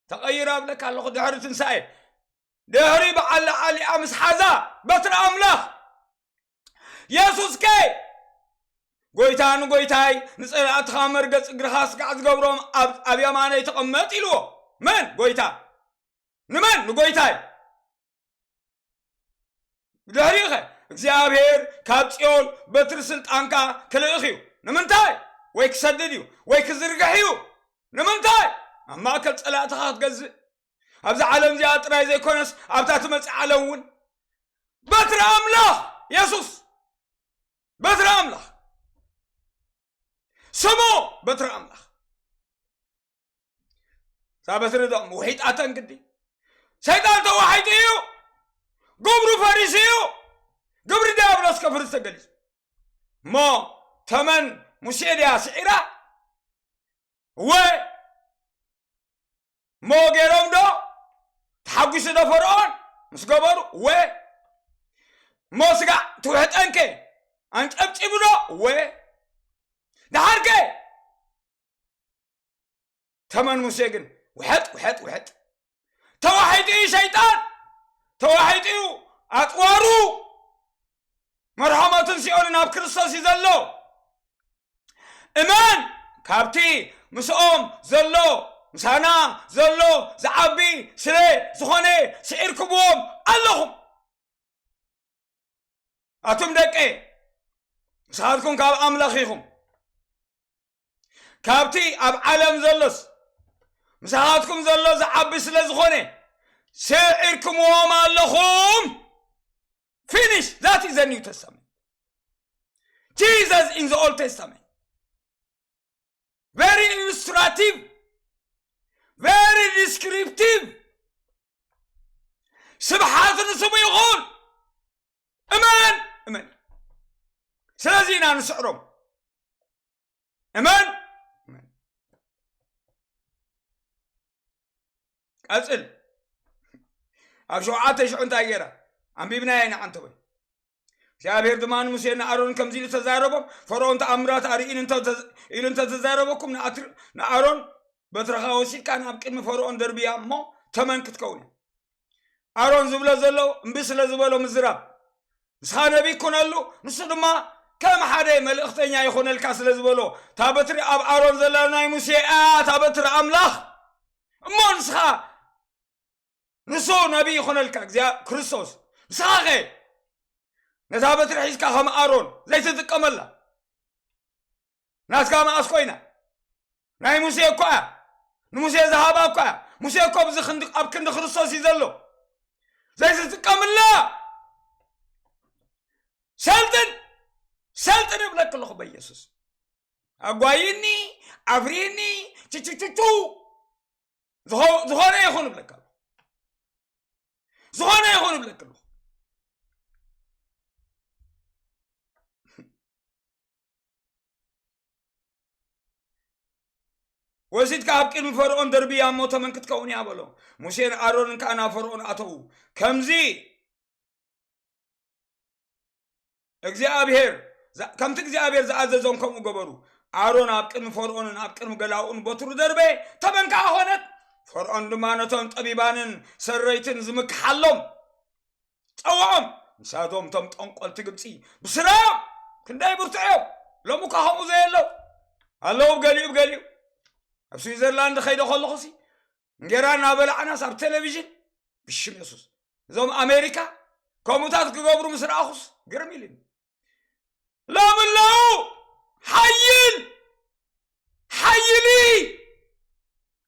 ተቐይራ እብለካ ኣለኹ፣ ድሕሪ ትንሳኤ፣ ድሕሪ በዓል ለዓሊኣ ምስ ሓዛ በትሪ ኣምላኽ፣ የሱስከ ጎይታ ንጎይታይ ንጸላእትኻ መርገጽ እግርኻ ስጋዕ ዝገብሮም ኣብ፣ ኣብ የማነይ ተቐመጥ ኢልዎ። መን? ጎይታ። ንመን? ንጎይታይ። ብድሕሪኸ እግዚኣብሔር ካብ ጽዮን በትሪ ስልጣንካ ክልእኽ እዩ። ንምንታይ? ወይ ክሰድድ እዩ፣ ወይ ክዝርግሕ እዩ። ንምንታይ? ኣብ ማእከል ጸላእትኻ ክትገዝእ። ኣብዛ ዓለም እዚኣ ጥራይ ዘይኮነስ ኣብታ ትመጽእ ዓለም እውን በትሪ ኣምላኽ የሱስ፣ በትሪ ኣምላኽ ስሙ፣ በትሪ ኣምላኽ። እዛ በትሪ ዶ ውሒጣተን ግዲ? ሰይጣን ተዋሒጡ እዩ፣ ግብሩ ፈሪሱ እዩ፣ ግብሪ ዲያብሎስ ከፍርስ ተገሊጹ። እሞ ተመን ሙሴ ድያ ስዒራ? እወ። እሞ ገይሮም ዶ? ተሓጒሱ ዶ ፈርዖን ምስ ገበሩ? እወ። እሞ ስጋዕ ትውሕጠንከ? ኣንጨብጪቡ ዶ? እወ። ደሓርከ? ተመን ሙሴ ግን ውሐጥ፣ ውሐጥ፣ ውሐጥ። ተዋሒጡ እዩ ሸይጣን፣ ተዋሒጡ እዩ ኣጽዋሩ። መርሖማትን ሲኦልን ኣብ ክርስቶስ እዩ ዘሎ። እመን፣ ካብቲ ምስኦም ዘሎ፣ ምሳና ዘሎ ዝዓቢ ስለ ዝኾነ ስዒርኩምዎም ኣለኹም። ኣቱም ደቀ፣ ንስኻትኩም ካብ ኣምላኽ ኢኹም። ካብቲ ኣብ ዓለም ዘሎስ ምሳኻትኩም ዘሎ ዝዓቢ ስለ ዝኾነ ስዒርኩምዎም ኣለኹም። Finish. That is the New Testament. Jesus in the Old Testament. Very illustrative. Very descriptive. ስብሓት ንስሙ ይኹን። እመን፣ እመን። ስለዚ ኢና ንስዕሮም። እመን፣ እመን። ቀጽል። ኣብ ሸውዓተ ሽዑ እንታይ ገይራ? ኣንቢብናዮ ኢና ዓንተቦይ። እግዚኣብሔር ድማ ንሙሴን ንኣሮን ከምዚ ኢሉ ተዛረቦም፣ "ፈርዖን ተኣምራት ኣርኢን እንተ-፣ ኢሉ እንተተዛረበኩም ንኣትር-፣ ንኣሮን በትርኻ ወሲድካ ናብ ቅድሚ ፈርዖን ደርብያ እሞ ተመን ክትከውን እያ። ኣሮን ዝብሎ ዘሎ እምቢ ስለ ዝበሎ ምዝራብ፣ ንስኻ ነቢይ ኩነሉ፣ ንሱ ድማ ከም ሓደ መልእኽተኛ ይኹነልካ ስለ ዝበሎ፣ እታ በትሪ ኣብ ኣሮን ዘላ ናይ ሙሴ እያ፣ እታ በትሪ ኣምላኽ። እሞ ንስኻ፣ ንሱ ነቢይ ይኹነልካ፣ እግዚኣብ-፣ ክርስቶስ። ንስኻ ኸ ነታ በትሪ ሒዝካ ከም ኣሮን ዘይትጥቀመላ?" ናትካ መኣስ ኮይና? ናይ ሙሴ እኮ እያ። ንሙሴ ዝሃባ እኮ እያ። ሙሴ እኮ ብዚ ክንዲ፣ ኣብ ክንዲ ክርስቶስ እዩ ዘሎ። ዘይትጥቀምላ። ሰልጥን፣ ሰልጥን እብለክ ኣለኹ በኢየሱስ። ኣጓይኒ፣ ኣፍሪኒ፣ ችችችቹ። ዝኾ-፣ ዝኾነ ይኹን እብለካ ኣለኹ። ዝኾነ ይኹን እብለካ ኣለኹ። ወሲድካ ኣብ ቅድሚ ፈርዖን ደርብያ እሞ ተመን ክትከውን እያ በሎ። ሙሴን ኣሮንን ከኣ ናብ ፈርዖን ኣተዉ። ከምዚ እግዚኣብሔር ዛ-፣ ከምቲ እግዚኣብሔር ዝኣዘዞም ከምኡ ገበሩ። ኣሮን ኣብ ቅድሚ ፈርዖንን ኣብ ቅድሚ ገላውኡን በትሩ ደርበየ፣ ተመን ከኣ ኾነት። ፈርዖን ድማ ነቶም ጠቢባንን ሰረይትን ዝምክሓሎም ጸውዖም። ንሳቶም እቶም ጠንቆልቲ ግብፂ ብስራዮም ክንደይ ብርቱዕ እዮም። ሎሚ እኳ ከምኡ ዘየለው ኣለዉ፣ ብገሊኡ ብገሊኡ። ኣብ ስዊዘርላንድ ኸይደ ከለኹሲ እንጌራ እናበላዕናስ ኣብ ቴሌቪዥን፣ ብሽም የሱስ፣ እዞም ኣሜሪካ ከምኡታት ክገብሩ ምስ ረኣኹስ ግርም ኢሉኒ። ሎም ኣለዉ። ሓይል ሓይሊ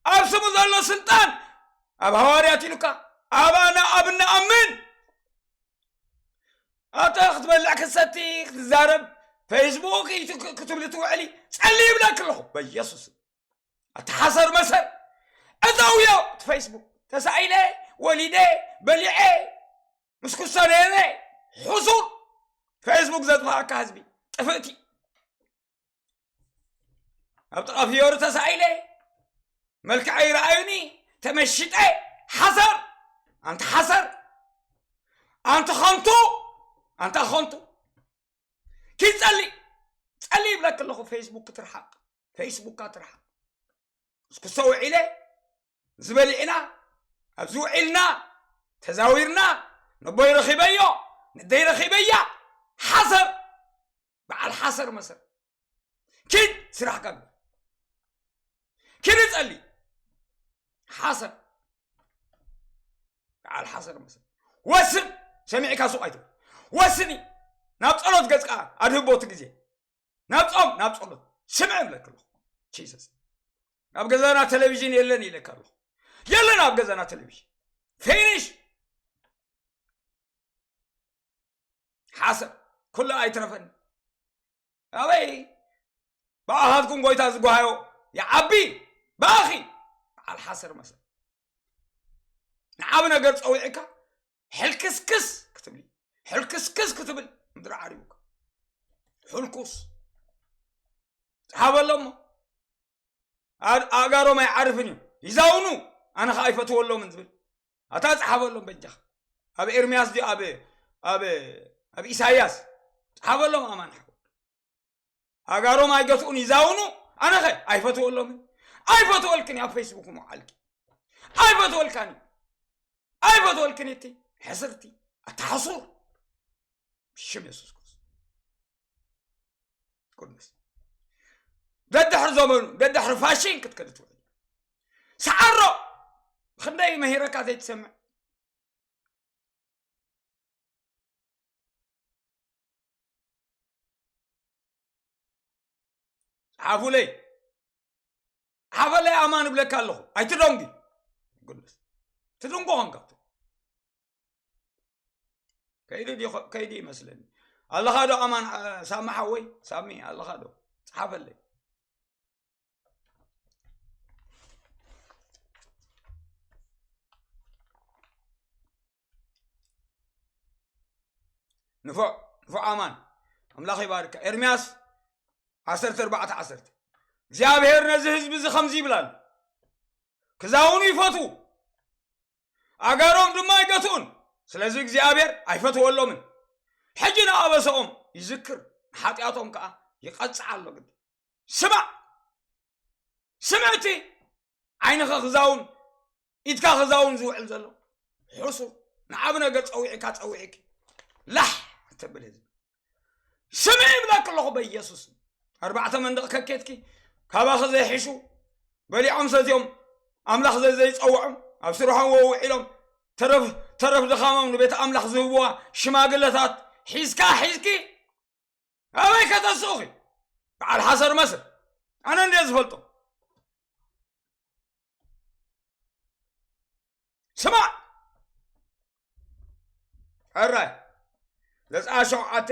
ኣብ ስሙ ዘሎ ስልጣን ኣብ ሃዋርያት ኢሉካ፣ ኣባና ኣብ እንኣምን። ኣታ ክትበልዕ ክትሰቲ ክትዛረብ ፌስቡክ ኢቱ ክትብሊ ትውዕሊ ጸሊ ይብለክ ኣለኹ በኢየሱስ። ኣታ ሓሰር መሰር እተውዮ እቲ ፌስቡክ። ተሳኢለ፣ ወሊደ፣ በሊዐ፣ ምስ ኩሰ ነይረ። ሕሱር ፌስቡክ ዘጥፋኣካ ህዝቢ ጥፍእቲ። ኣብ ጥቓ ፍዮሪ ተሳኢለ፣ መልክዐይ ረኣዩኒ፣ ተመሽጠ። ሓሰር፣ ኣንቲ ሓሰር፣ ኣንቲ ኸንቱ፣ ኣንታ ኸንቱ። ኪድ ጸሊ፣ ጸሊ ይብለክ ኣለኹ። ፌስቡክ ትርሓቕ፣ ፌስቡካ ትርሓቕ። እስኩ ሰው ዒለ፣ ዝበሊዕና፣ ኣብዚ ውዒልና፣ ተዛዊርና፣ ነቦይ ረኺበዮ፣ ነደይ ረኺበያ። ሓሰር፣ በዓል ሓሰር መሰር። ኪድ ስራሕካ ግበር። ኪድ ጸሊ። ሓሰር፣ በዓል ሓሰር መሰር። ወስን፣ ሰሚዕካ ሱቕ ኣይትበል። ወስኒ፣ ናብ ጸሎት ገጽካ ኣድህቦ እቲ ግዜ። ናብ ጾም፣ ናብ ጸሎት። ስምዕ እብለካ ኣለኹ። ጂሰስ። ኣብ ገዛና ቴሌቪዥን የለን ኢለካ ኣለኹ። የለን ኣብ ገዛና ቴሌቪዥን። ፊኒሽ። ሓሰብ። ኩሉ ኣይትረፈኒ። ኣበይ? ብኣኻትኩም ጎይታ ዝጓሃዮ ይዓቢ። ብኣኺ። በዓል ሓሰር መሰል። ንዓቢ ነገር ጸዊዕካ ሕልክስክስ ክትብሊ። ሕልክስክስ ክትብል ምድሪ ዓሪቡካ። ሕልኩስ። ጸሓፈሎም። ኣ-፣ ኣእጋሮም ኣይዓርፍን እዩ። ይዛውኑ፣ ኣነ ኸኣ ኣይፈትወሎምን ዝብል። ኣታ ጸሓፈሎም በጃኻ። ኣብ ኤርምያስ ድዩ ኣብ፣ ኣብ፣ ኣብ ኢሳይያስ? ጸሓፈሎም ኣማን ሓው። ኣእጋሮም ኣይገትኡን ይዛውኑ፣ ኣነኸ ኣይፈትወሎምን። ኣይፈትወልክን ኣብ ፌስቡክ ምውዓልኪ። ኣይፈትወልካን እዩ። ኣይፈትወልክን እቲ ሕስርቲ። ኣታ ሕሱር። ብሽም የሱስ ክርስቶስ። ጎድነስ። ደድሕሪ ዘመኑ፣ ደድሕሪ ፋሽን ክትከድ ትውዕል። ሰዓሮ! ክንደይ መሂረካ ዘይትሰምዕ? ጸሓፉለይ። ጸሓፈለይ ኣማን እብለካ ኣለኹ። ኣይትደንጉ። ጎድነስ። ትድንጎ ኸንካ። ከይዲ ዲኾ-፣ ከይዲ ይመስለኒ። ኣለኻ ዶ ኣማን፣ ኣ-፣ ሳሚ ሓወይ? ሳሚ፣ ኣለኻ ዶ? ጸሓፈለይ። ንፉዕ፣ ንፉዕ ኣማን። ኣምላኽ ይባርካ። ኤርምያስ ዓሰርተ ኣርባዕተ ዓሰርተ። እግዚኣብሔር ነዚ ህዝቢ እዚ ከምዚ ይብል ኣሎ። ክዛውኑ ይፈትዉ፣ ኣእጋሮም ድማ ኣይገትኡን። ስለዚ እግዚኣብሔር ኣይፈትወሎምን። ሕጂ ንኣበሰኦም ይዝክር፣ ንሓጢኣቶም ከኣ ይቐጽዕ ኣሎ። ግዲ ስማዕ፣ ስምዕቲ ዓይንኻ ክዛውን፣ ኢድካ ክዛውን ዝውዕል ዘሎ ሕሱር፣ ንዓቢ ነገር ጸዊዕካ ጸዊዕኪ ላሕ እተብል ህዝቢ። ስምዒ ይብለኪ ኣለኹ በኢየሱስ። ኣርባዕተ መንደቕ ከኬትኪ ካባኺ ዘይሕሹ በሊዖም ሰትዮም ኣምላኽ ዘ-፣ ዘይጸውዖም ኣብ ስርሖም ውዒሎም ተረፍ፣ ተረፍ ድኻሞም ንቤት ኣምላኽ ዝህብዋ ሽማግለታት ሒዝካ ሒዝኪ ኣበይ ከተስኡኺ? በዓል ሓሰር መስል። ኣነ እንድየ ዝፈልጦ። ስማዕ! ሕራይ ዘጸኣት ሸውዓተ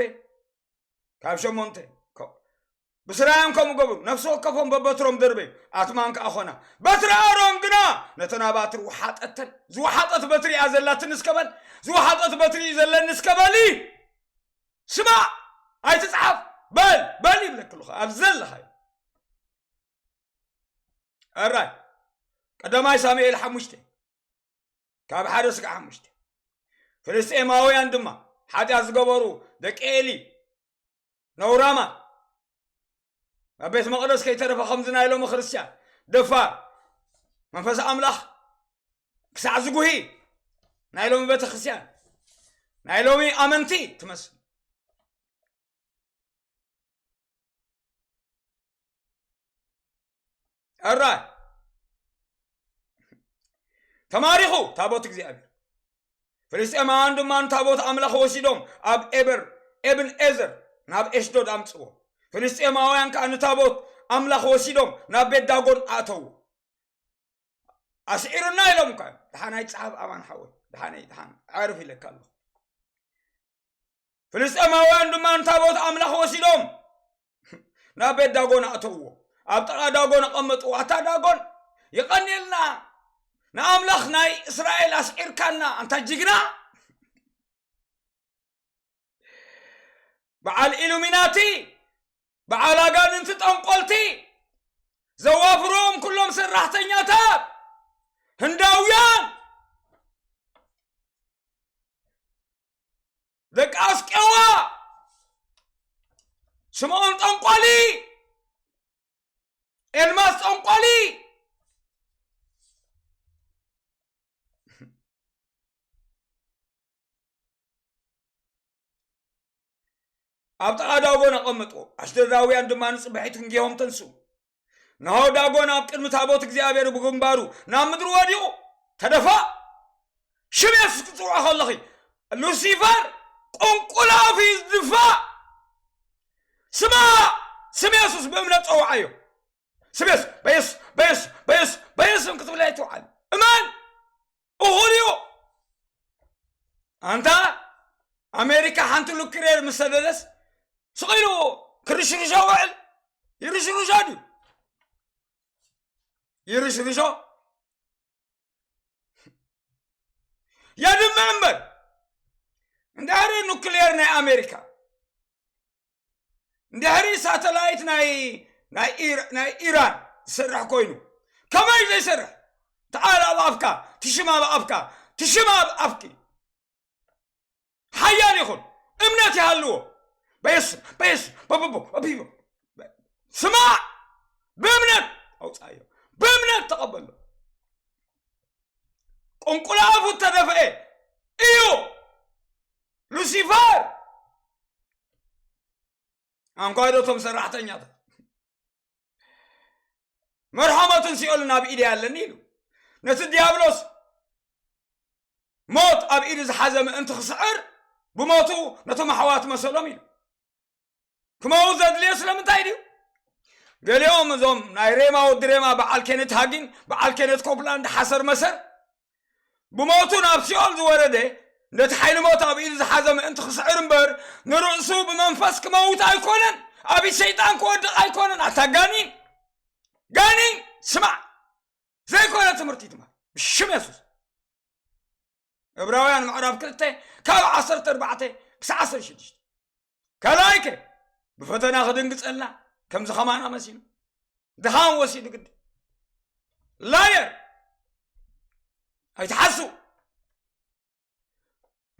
ካብ ሸሞንተ፣ ኮ-፣ ብስራዮም ከምኡ ገብሩ፣ ነፍሲ ወከፎም በበትሮም ደርበዩ፣ ኣትማን ከኣ ኾና። በትሪ ኣሮን ግና ነተን ኣባትሪ ወሓጠተን። ዝወሓጠት በትሪ እያ ዘላትኒ እስከ በል፣ ዝወሓጠት በትሪ እዩ ዘለኒ እስከ በሊ። ስማዕ! ኣይትጽሓፍ! በል! በል ይብለኪ ኣለኹ፣ ኣብ ዘለኻዮ። ኣራይ ቀዳማይ ሳሙኤል ሓሙሽተ ካብ ሓደ ስጋዕ ሓሙሽተ። ፍልስጤማውያን ድማ ሓጢኣት ዝገበሩ ደቂ ኤሊ ነውራማ ኣብ ቤት መቕደስ ከይተረፈ ከምዚ ናይ ሎሚ ክርስትያን ደፋር መንፈስ ኣምላኽ ክሳዕ ዝጉሂ ናይ ሎሚ ቤተ ክርስትያን ናይ ሎሚ ኣመንቲ ትመስል። ሕራይ ተማሪኹ ታቦት እግዚኣብሔር። ፍልስጤማውያን ድማ ንታቦት ኣምላኽ ወሲዶም ኣብ ኤበር ኤብን ኤዘር ናብ ኤሽዶድ ኣምጽዎ። ፍልስጤማውያን ከኣ ንታቦት ኣምላኽ ወሲዶም ናብ ቤት ዳጎን ኣእተዎ። ኣስዒሩና ኢሎም እኳ እዮም። ደሓን ኣይትጽሓፍ ኣማን ሓወይ፣ ደሓን ኣይ- ደሓን ኣዕርፍ ኢለካ ኣለኹ። ፍልስጤማውያን ድማ ንታቦት ኣምላኽ ወሲዶም ናብ ቤት ዳጎን ኣእተውዎ። ኣብ ጥቓ ዳጎን ኣቐመጥዎ። ኣታ ዳጎን፣ የቐንየልና፣ ንኣምላኽ ናይ እስራኤል ኣስዒርካና፣ ኣንታ ጅግና። በዓል ኢሉሚናቲ፣ በዓል ኣጋንንቲ ጠንቆልቲ፣ ዘዋፍሮም ኩሎም ሰራሕተኛታት ህንዳውያን፣ ደቂ ኣስቄዋ፣ ስምዖን ጠንቋሊ፣ ኤልማስ ጠንቋሊ። ኣብ ጥቓ ዳጎን ኣቐምጥዎ። ኣሽዶዳውያን ድማ ንጽባሒት ክንጌሆም ተንስኡ። ነሆ ዳጎን ኣብ ቅድሚ ታቦት እግዚኣብሔር ብግንባሩ ናብ ምድሪ ወዲቑ ተደፋ። ሽም የሱስ ክትጽውዖ ከለኺ፣ ሉሲፈር ቁንቁል ኣፉ እዩ ዝድፋእ። ስማ፣ ስም የሱስ ብእምነት ጸውዓዮ። ስም የሱስ፣ በየሱስ፣ በየሱስ፣ በየሱስ፣ በየሱስም ክትብል ኣይትውዓል። እመን፣ እኹል እዩ። ኣንታ ኣሜሪካ ሓንቲ ሉክሬር ምስ ሰደደስ ስቕ ኢሉ ክርሽርሾ ውዕል። ይርሽርሾ ድዩ? ይርሽርሾ የድምዕ እምበር። እንድሕሪ ኑክሌር ናይ ኣሜሪካ፣ እንድሕሪ ሳተላይት ናይ፣ ናይ ኢር-፣ ናይ ኢራን ዝሰርሕ ኮይኑ፣ ከመይ ዘይሰርሕ? ተዓል ኣብ ኣፍካ፣ ትሽም ኣብ ኣፍካ፣ ትሽም ኣብ ኣፍኪ። ሓያል ይኹን፣ እምነት ይሃልዎ። በየሱስ፣ በየሱስ፣ በበቦ፣ በቢቦ። ስማዕ፣ ብእምነት ኣውጻዮ፣ ብእምነት ተቐበሎ። ቁንቁል ኣፉ ተደፍአ እዩ ሉሲፈር። ኣንኳዶ እቶም ሰራሕተኛታት፣ መርሖ ሞትን ሲኦልን ኣብ ኢደይ ኣለኒ ኢሉ። ነቲ ዲያብሎስ ሞት ኣብ ኢዱ ዝሓዘ ምእንቲ ክስዕር፣ ብሞቱ ነቶም ኣሕዋት መሰሎም ኢሉ። ክመውት ዘድልዮ ስለምንታይ ድዩ? ገሊኦም እዞም ናይ ሬማ ወዲ ሬማ፣ በዓል ኬነት ሃጊን በዓል ኬነት ኮፕላንድ ሓሰር መሰር፣ ብሞቱ ናብ ሲኦል ዝወረደ፣ ነቲ ሓይሊ ሞት ኣብ ኢዱ ዝሓዘ ምእንቲ ክስዕር እምበር፣ ንርእሱ ብመንፈስ ክመውት ኣይኮነን። ኣብ ኢድ ሰይጣን ክወድቕ ኣይኮነን። ኣታ ጋኒን፣ ጋኒን፣ ስማዕ፣ ዘይኮነ ትምህርቲ ትማር ብሽም የሱስ። ዕብራውያን ምዕራፍ ክልተ ካብ ዓሰርተ ኣርባዕተ ክሳዕ ዓሰርተ ሽዱሽተ። ካልኣይከ ብፈተና ክድንግጸልና ከምዚ ከማና መሲሉ ድኻም ወሲዱ ግዲ። ላየር፣ ኣይትሓሱ።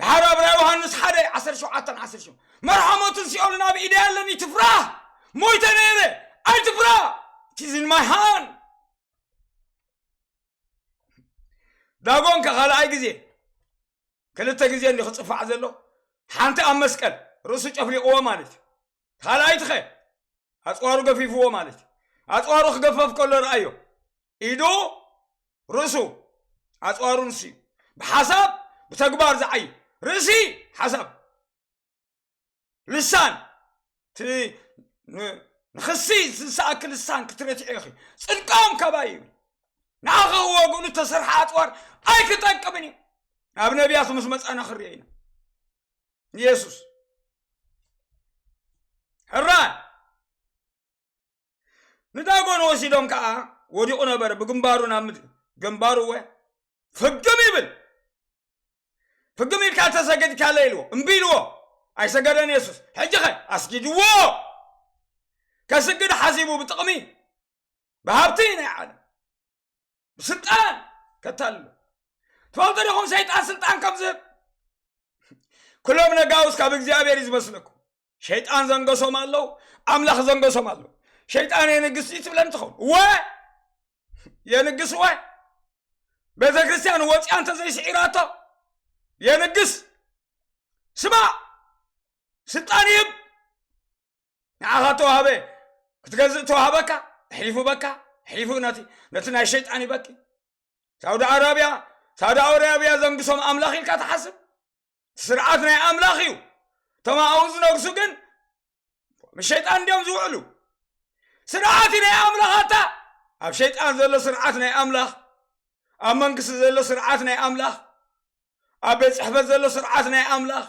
ድሓር ኣብራ ዮሃንስ ሓደ ዓሰርተ ሸውዓተ ዓሰርተ ሸውዓተ፣ መርሓሞትን ሲኦልን ኣብ ኢደይ ኣለኒ፣ ትፍራህ። ሞይተ ነይረ፣ ኣይትፍራህ። It is in my hand። ዳጎን ከ ካልኣይ ግዜ፣ ክልተ ግዜ እንዲ ክጽፋዕ ዘሎ፣ ሓንቲ ኣብ መስቀል ርእሱ ጨፍሊቕዎ ማለት እዩ። ካልኣይቲ ኸ ኣጽዋሩ ገፊፍዎ ማለት እዩ። ኣጽዋሩ ክገፈፍ ከሎ ረኣዮ። ኢዱ፣ ርእሱ፣ ኣጽዋሩ ንሱ እዩ። ብሓሳብ፣ ብተግባር ዝዓይ። ርእሲ፣ ሓሳብ። ልሳን፣ እቲ ን-፣ ንኽሲ ዝሰኣክ ልሳን ክትረትዒ ኢኺ። ጽድቆም ካባይ እዩ። ንዓኺ ክወግእሉ እተሰርሐ ኣጽዋር ኣይክጠቅምን እዩ። ኣብ ነቢያት ምስ መጻና ክርዮ ኢና። ኢየሱስ። ሕራይ። ንዳጎን ወሲዶም ከኣ ወዲቑ ነበረ፣ ብግንባሩ ናብ ምድሪ። ግንባሩ ወ-፣ ፍግም ይብል። ፍግም ኢልካ ተሰገድካለ ኢልዎ፣ እምቢ ኢልዎ። ኣይሰገደን የሱስ። ሕጂ ኸ ኣስጊድዎ። ከስግድ ሓሲቡ ብጥቕሚ፣ ብሃብቲ ናይ ዓለም፣ ብስልጣን ከተልሎ። ትፈልጡ ዲኹም ሰይጣን ስልጣን ከም ዝህብ? ኩሎም ነጋውስ ካብ እግዚኣብሔር እዩ ዝመስለኩም። ሸይጣን ዘንገሶም ኣለዉ፣ ኣምላኽ ዘንገሶም ኣለዉ። ሸይጣን የንግስ እዩ ትብለኒ ትኸውን። ወ-፣ የንግስ ወ-፣ ቤተ ክርስቲያን ወፂኣ እንተዘይስዒራቶ የንግስ። ስማዕ፣ ስልጣን ይህብ። ንዓኻ ተዋህበ፣ ክትገዝእ ተዋህበካ፣ ኣሕሊፉ በካ፣ ኣሕሊፉ ነቲ ነቲ ናይ ሸይጣን ይበኪ። ሳውዲ ዓረብያ ሳውዲ ዓረብያ ዘንግሶም ኣምላኽ ኢልካ ትሓስብ? ስርዓት ናይ ኣምላኽ እዩ። እቶም ኣብኡ ዝነግሱ ግን ምስ ሸይጣን እንዲዮም ዝውዕሉ። ስርዓት እዩ ናይ ኣምላኽ። ኣታ ኣብ ሸይጣን ዘሎ ስርዓት ናይ ኣምላኽ፣ ኣብ መንግስቲ ዘሎ ስርዓት ናይ ኣምላኽ፣ ኣብ ቤት ጽሕፈት ዘሎ ስርዓት ናይ ኣምላኽ፣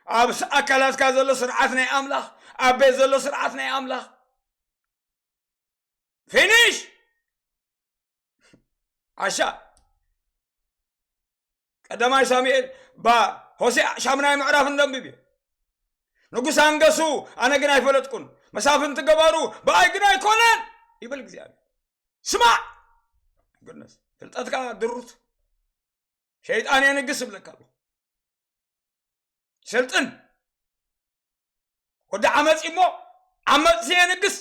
ኣብ ስ- ኣካላትካ ዘሎ ስርዓት ናይ ኣምላኽ፣ ኣብ ቤት ዘሎ ስርዓት ናይ ኣምላኽ። ፊኒሽ። ዓሻ። ቀዳማይ ሳሙኤል፣ ባ ሆሴዕ ሻምናይ ምዕራፍ እንደንብብ እዩ። ንጉስ ኣንገሱ፣ ኣነ ግን ኣይፈለጥኩን። መሳፍንቲ ገበሩ፣ ብኣይ ግን ኣይኮነን ይብል እግዚኣብሔር። ስማዕ፣ ግነስ ፍልጠትካ ድሩት። ሸይጣን የንግስ እብለካ ኣለኹ። ሰልጥን። ወዲ ዓመፅ እሞ ዓመፅ የንግስ።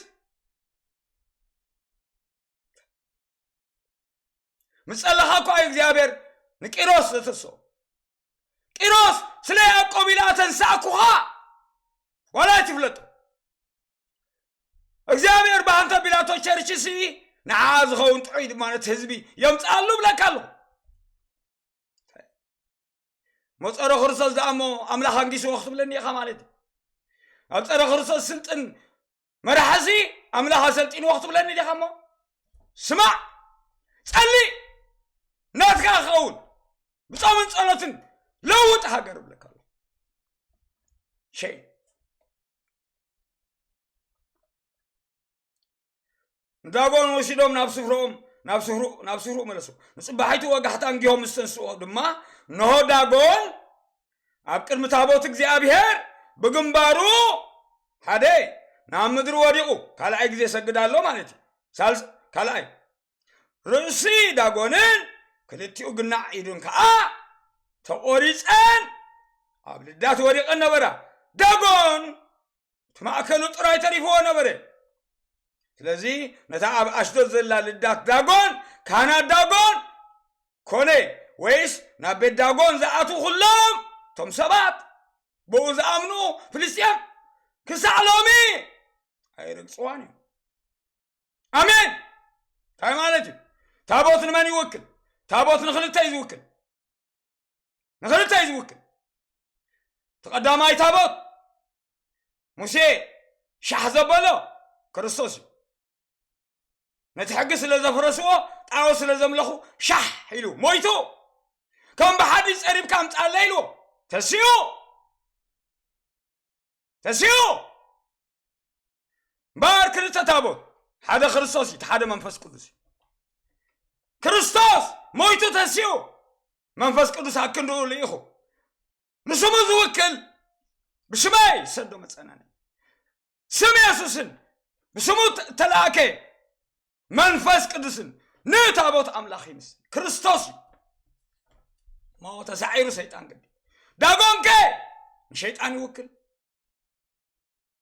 ምጸለኻ እኳ እዩ እግዚኣብሔር ንቂሮስ ዘተስኦ። ቂሮስ፣ ስለ ያዕቆብ ኢላ ተንሳእኩኻ ዋላ ኣይትፍለጦ። እግዚኣብሔር ብኣንተ ቢላቶ ቸርች ሲ ንዓ ዝኸውን ጥዑይ ድማ ነቲ ህዝቢ የምፅኣሉ ብለካ ኣለኹ። ሞፀሮ ክርስቶስ ደኣ እሞ ኣምላኽ ኣንጊስዎ ክትብለኒ ኢኻ ማለት እዩ። ኣብ ፀረ ክርስቶስ ስልጥን መራሕሲ ኣምላኽ ኣሰልጢንዎ ክትብለኒ ዲኻ እሞ? ስማዕ፣ ጸሊ፣ ናትካ ክኸውን ብጾምን ጸሎትን ለውጥ ሃገር እብለካ ኣለኹ። ሸይ ንዳጎን ወሲዶም ናብ ስፍርኦም ናብ ስፍሩ ናብ ስፍሩ መለሱ። ንጽባሒቱ ወጋሕታ እንጊሆም ምስ ተንስኦ ድማ፣ እንሆ ዳጎን ኣብ ቅድሚ ታቦት እግዚኣብሔር ብግንባሩ ሓደ ናብ ምድሪ ወዲቑ፣ ካልኣይ ግዜ ሰግድ ኣሎ ማለት እዩ። ሳልስ ካልኣይ ርእሲ ዳጎንን ክልቲኡ ግናዕ ኢዱን ከዓ ተቆሪፀን ኣብ ልዳት ወዲቐን ነበራ። ዳጎን እቲ ማእከሉ ጥራይ ተሪፍዎ ነበረ። ስለዚ ነታ ኣብ ኣሽዶድ ዘላ ልዳት ዳጎን፣ ካህናት ዳጎን ኮነ ወይስ ናብ ቤት ዳጎን ዝኣትዉ ኩሎም እቶም ሰባት ብኡ ዝኣምኑ ፍልስጥኤም ክሳዕ ሎሚ ኣይርግፅዋን እዮም። ኣሜን። እንታይ ማለት እዩ? ታቦት ንመን ይውክል? ታቦት ንክልተ እዩ ዝውክል። ንክልተ እዩ ዝውክል። እቲ ቀዳማይ ታቦት ሙሴ ሻሕ ዘበሎ ክርስቶስ እዩ። ነቲ ሕጊ ስለ ዘፍረስዎ፣ ጣዖት ስለ ዘምለኹ ሻሕ ኢሉ ሞይቱ። ከም ብሓዲ ጸሪብካ ኣምጻለይ ኢልዎ። ተሲኡ። ተሲኡ። እምበኣር ክልተ ታቦት፣ ሓደ ክርስቶስ እዩ፣ እቲ ሓደ መንፈስ ቅዱስ እዩ። ክርስቶስ ሞይቱ ተሲኡ፣ መንፈስ ቅዱስ ኣብ ክንድኡ ልኢኹ። ንስሙ ዝውክል ብሽመይ ሰዶ መጸናኒ። ስም የሱስን ብስሙ ተ- ተላእከ መንፈስ ቅዱስን ንታቦት ኣምላኽ ይምስል። ክርስቶስ እዩ። እሞ ተሳዒሩ ሰይጣን ግዲ። ዳጎንከ ንሸይጣን ይውክል።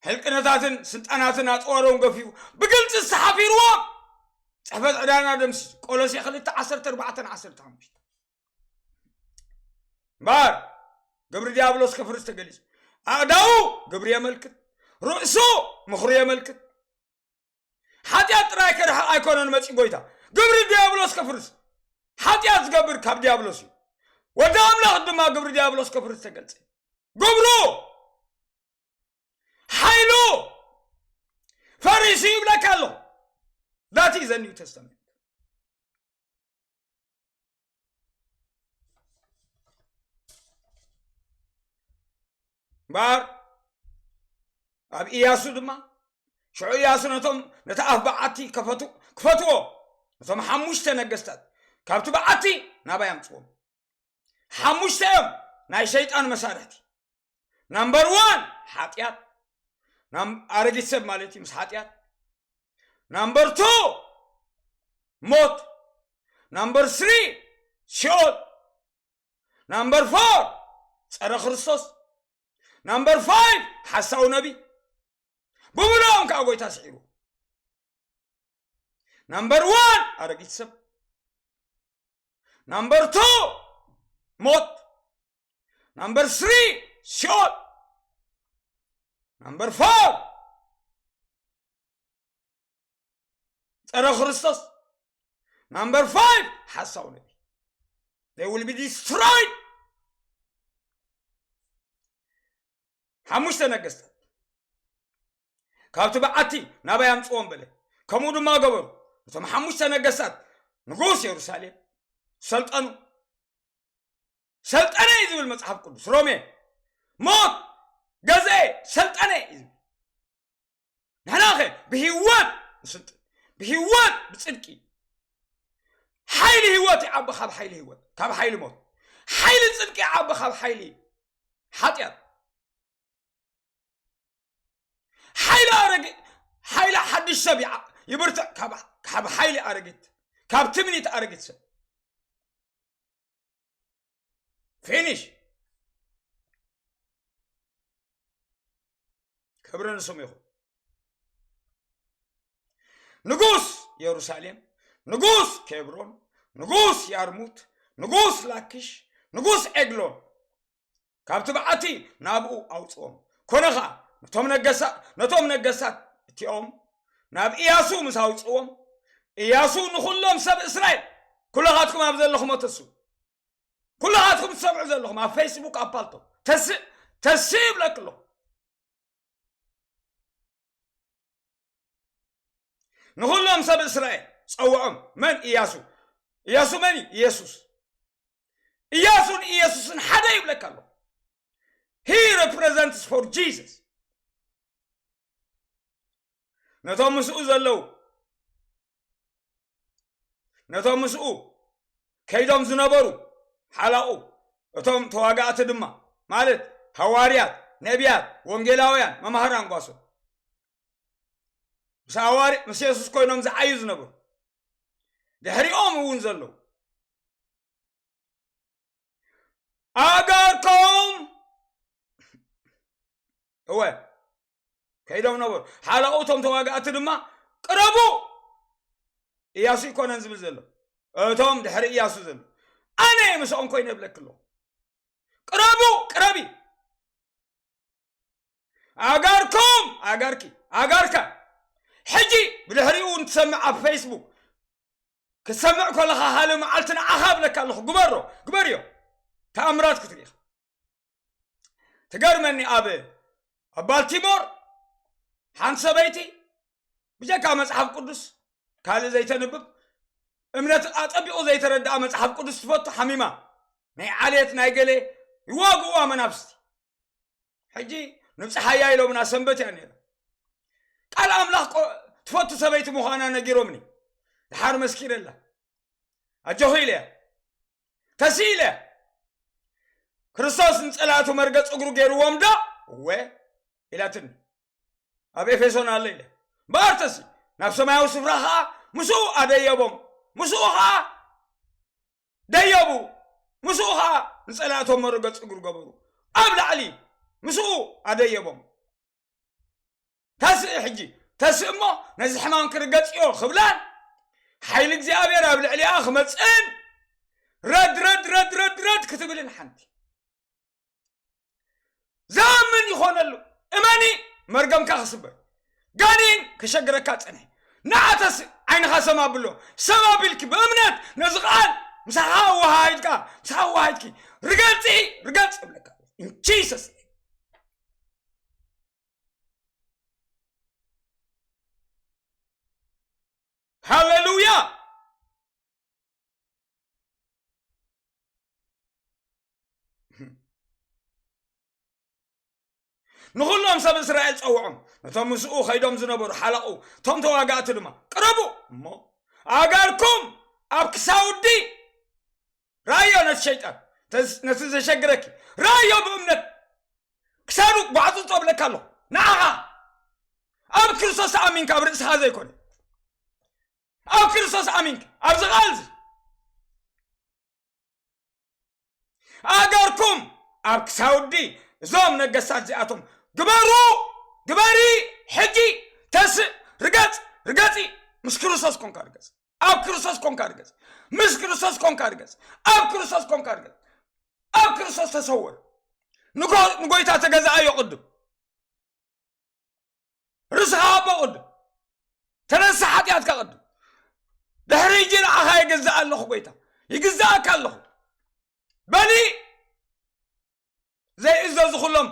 ሕልቅነታትን ስልጣናትን ኣጽዋሮም ገፊፉ ብግልጺ ዝተሓፊርዎም ጽሕፈት ዕዳና ደምሲ ቆሎሴ ክልተ ዓሰርተ ኣርባዕተ ዓሰርተ ሓሙሽተ። እምበኣር ግብሪ ዲያብሎስ ከፍርስ ተገሊጹ። ኣእዳዉ ግብሪ የመልክት፣ ርእሱ ምኽሩ የመልክት። ሓጢኣት ጥራይ ከርሕቕ ኣይኮነን መጺኡ ጎይታ፣ ግብሪ ዲያብሎስ ከፍርስ። ሓጢኣት ዝገብር ካብ ዲያብሎስ እዩ። ወዲ ኣምላኽ ድማ ግብሪ ዲያብሎስ ከፍርስ ተገልጸ። ግብሩ ሓይሉ ፈሪሱ ይብለካ ኣሎ። That is the New Testament። እምበኣር ኣብ ኢያሱ ድማ ሽዑ ኢያሱ ነቶም ነቲ ኣፍ በዓቲ ከፈቱ ክፈትዎ ነቶም ሓሙሽተ ነገስታት ካብቲ በዓቲ ናባይ ኣምፅዎም። ሓሙሽተ እዮም ናይ ሸይጣን መሳርሕቲ። ናምበር ዋን ሓጢኣት፣ ናም- ኣረጊት ሰብ ማለት እዩ ምስ ሓጢኣት። ናምበር ቱ ሞት፣ ናምበር ስሪ ሲኦል፣ ናምበር ፎር ጸረ ክርስቶስ፣ ናምበር ፋይቭ ሓሳዊ ነቢ። ብምልኦም ከዓ ጎይታ ስዒሩ። ናምበር ዋን ኣረጊት ሰብ፣ ናምበር ቱ ሞት፣ ናምበር ስሪ ሲኦል። ናምበር ፎር፣ ጸረ ክርስቶስ። ናምበር ፋይቭ፣ ሓሳዊ ነቢ። They will be destroyed። ሓሙሽተ ነገስታት ካብቲ በዓቲ ናባይ ኣምጽዎም በለ። ከምኡ ድማ ገበሩ። እቶም ሓሙሽተ ነገስታት ንጉስ የሩሳሌም ሰልጠኑ። ሰልጠነ እዩ ዝብል መጽሓፍ ቅዱስ። ሮሜ፣ ሞት፣ ገዘኤ፣ ሰልጠነ እዩ ዝብል። ንሕናኸ ብህይወት ንስልጥን፣ ብህይወት ብጽድቂ። ሓይሊ ህይወት ይዓቢ ካብ ሓይሊ ህይወት፣ ካብ ሓይሊ ሞት። ሓይሊ ጽድቂ ይዓቢ ካብ ሓይሊ ሓጢኣት። ሓይሊ ኣረግ-፣ ሓይሊ ሓድሽ ሰብ ይዓ-፣ ይብርትዕ ካብ፣ ካብ ሓይሊ ኣረጊት፣ ካብ ትምኒት ኣረጊት ሰብ። ፊኒሽ። ክብሪ ንስሙ ይኹን። ንጉስ የሩሳሌም፣ ንጉስ ኬብሮን፣ ንጉስ ያርሙት፣ ንጉስ ላኪሽ፣ ንጉስ ዔግሎን፣ ካብቲ በዓቲ ናብኡ ኣውጽኦም። ኮነ ኸኣ ነቶም ነገሳ-፣ ነቶም ነገስታት እቲኦም ናብ ኢያሱ ምስ ኣውጽዎም፣ ኢያሱ ንኹሎም ሰብ እስራኤል፣ "ኩልኻትኩም ኣብ ዘለኹሞ ተስኡ፣ ኩልኻትኩም ትሰምዑ ዘለኹም ኣብ ፌስቡክ፣ ኣብ ፓልቶ ተስእ፣ ተስእ ይብለኪ ኣለኹ። ንኹሎም ሰብ እስራኤል ጸውዖም።" መን? ኢያሱ። ኢያሱ መን እዩ? ኢየሱስ። ኢያሱን ኢየሱስን ሓደ ይብለካ ኣሎ። He represents for Jesus። ነቶም ምስኡ ዘለዉ፣ ነቶም ምስኡ ከይዶም ዝነበሩ ሓላቑ፣ እቶም ተዋጋእቲ ድማ፣ ማለት ሃዋርያት፣ ነቢያት፣ ወንጌላውያን፣ መማህራን ጓሶት፣ ምስ ሃዋርያ-፣ ምስ የሱስ ኮይኖም ዝዓዩ ዝነበሩ፣ ድሕሪኦም እውን ዘለዉ፣ ኣጋርኩም፣ እወ፣ ከይዶም ነበሩ። ሓለቑ እቶም ተዋጋእቲ ድማ፣ "ቅረቡ!" እያሱ ኣይኮነን ዝብል ዘሎ። እቶም ድሕሪ እያሱ ዘሎ። ኣነ ምስኦም ኮይነ እብለኪ ኣለኹ። "ቅረቡ! ቅረቢ!" ኣጋርኩም! ኣጋርኪ! ኣጋርካ! ሕጂ ብድሕሪኡ እውን ትሰምዕ ኣብ ፌስቡክ። ክትሰምዕ ከለኻ ካልእ መዓልቲ ንዓኻ እብለካ ኣለኹ። ግበሮ! ግበርዮ! ተኣምራት ክትርኢ ኢኻ። ትገርመኒ፣ ኣብ፣ ኣብ ባልቲሞር ሓንቲ ሰበይቲ ብጀካ መጽሓፍ ቅዱስ ካልእ ዘይተንብብ፣ እምነት ኣጸቢቑ ዘይተረድኣ፣ መጽሓፍ ቅዱስ ትፈቱ፣ ሓሚማ፣ ናይ ዓሌት ናይ ገሌ ይዋግእዋ መናፍስቲ። ሕጂ ንብጽሓያ ኢሎምና፣ ሰንበት እያ ነይራ። ቃል ኣምላኽ ቆ-፣ ትፈቱ ሰበይቲ ምዃና ነጊሮምኒ። ድሓር መስኪረላ። ኣጆኺ ኢለያ። ተስኢ ኢለያ። "ክርስቶስ ንጸላእቱ መርገጽ እግሩ ገይርዎም ዶ?" "እወ" ኢላትኒ። "ኣብ ኤፌሶን ኣሎ" ኢለ። "እምበኣር ተስኢ፣ ናብ ሰማያዊ ስፍራ ኸኣ ምስኡ ኣደየቦም፣ ምስኡ ኸኣ ደየቡ፣ ምስኡ ኸኣ ንጸላእቶም መርገጽ እግሩ ገበሩ፣ ኣብ ላዕሊ ምስኡ ኣደየቦም።" ተስእ ሕጂ፣ ተስእ እሞ ነዚ ሕማም ክርገጽዮ ክብላን ሓይሊ እግዚኣብሔር ኣብ ልዕሊኣ ክመጽእን ረድ፣ ረድ፣ ረድ፣ ረድ፣ ረድ ክትብልን ሓንቲ። ዝኣምን ይኾነሉ። እመኒ፣ መርገምካ ክስበር። ጋኔን ክሸግረካ ጸንሐ። ንዓ ተስእ ዓይንኻ ሰም ኣብሎ። ሰም ኣቢልኪ ብእምነት ነዚ ቃል ምሳኻ ኣወሃሂድካ፣ ምሳኻ ኣወሃሂድኪ፣ ርገጺ፣ ርገጽ እብለካ። In Jesus name. ሃሌሉያ። ንኹሎም ሰብ እስራኤል ጸውዖም፣ ነቶም ምስኡ ኸይዶም ዝነበሩ ሓለቑ፣ እቶም ተዋጋእቲ ድማ፣ ቅረቡ እሞ ኣእጋርኩም ኣብ ክሳውዲ። ራእዮ ነቲ ሸይጣን፣ ተዝ-፣ ነቲ ዘሸግረኪ ራእዮ ብእምነት። ክሳዱ ጓዕጽጾ እብለካ ኣለኹ። ንዓኻ ኣብ ክርስቶስ ኣሚንካ፣ ኣብ ርእስኻ ዘይኮነ፣ ኣብ ክርስቶስ ኣሚንካ፣ ኣብዚ ቃል እዚ ኣእጋርኩም ኣብ ክሳውዲ እዞም ነገስታት እዚኣቶም ግበሩ፣ ግበሪ፣ ሕጂ ተስእ፣ ርገጽ፣ ርገጺ፣ ምስ ክርስቶስ ኮንካ ርገጽ፣ ኣብ ክርስቶስ ኮንካ ርገጽ፣ ምስ ክርስቶስ ኮንካ ርገጽ፣ ኣብ ክርስቶስ ኮንካ ርገጽ፣ ኣብ ክርስቶስ ተሰወር። ንጎይታ ተገዛኣዮ ቅድም። ርስኻ ኣቦ ቅድም። ተነሳ ሓጢኣትካ ቅድም። ድሕሪ እጂ ንዓኻ ይግዛእ ኣለኹ ጎይታ፣ ይግዛእካ ኣለኹ በሊ። ዘይእዘዙ ኩሎም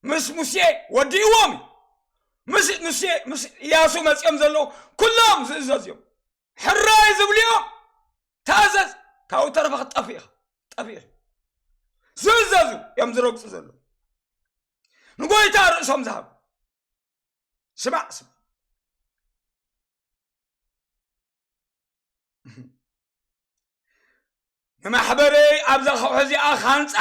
ምስ ሙሴ ወዲእዎም እዩ። ምስ ሙሴ ምስ ኢያሱ መጺኦም ዘለዉ ኩሎም ዝእዘዙ እዮም። ሕራይ ዝብሉ እዮም። ተኣዘዝ፣ ካብኡ ተረፈ ክትጠፍእ ኢኻ። ጠፊእ። ዝእዘዙ እዮም ዝረግጹ ዘለዉ። ንጎይታ ርእሶም ዝሃቡ። ስማዕ ስማዕ። ንማሕበረይ ኣብዛ ከውሒ እዚኣ ካንጻ፣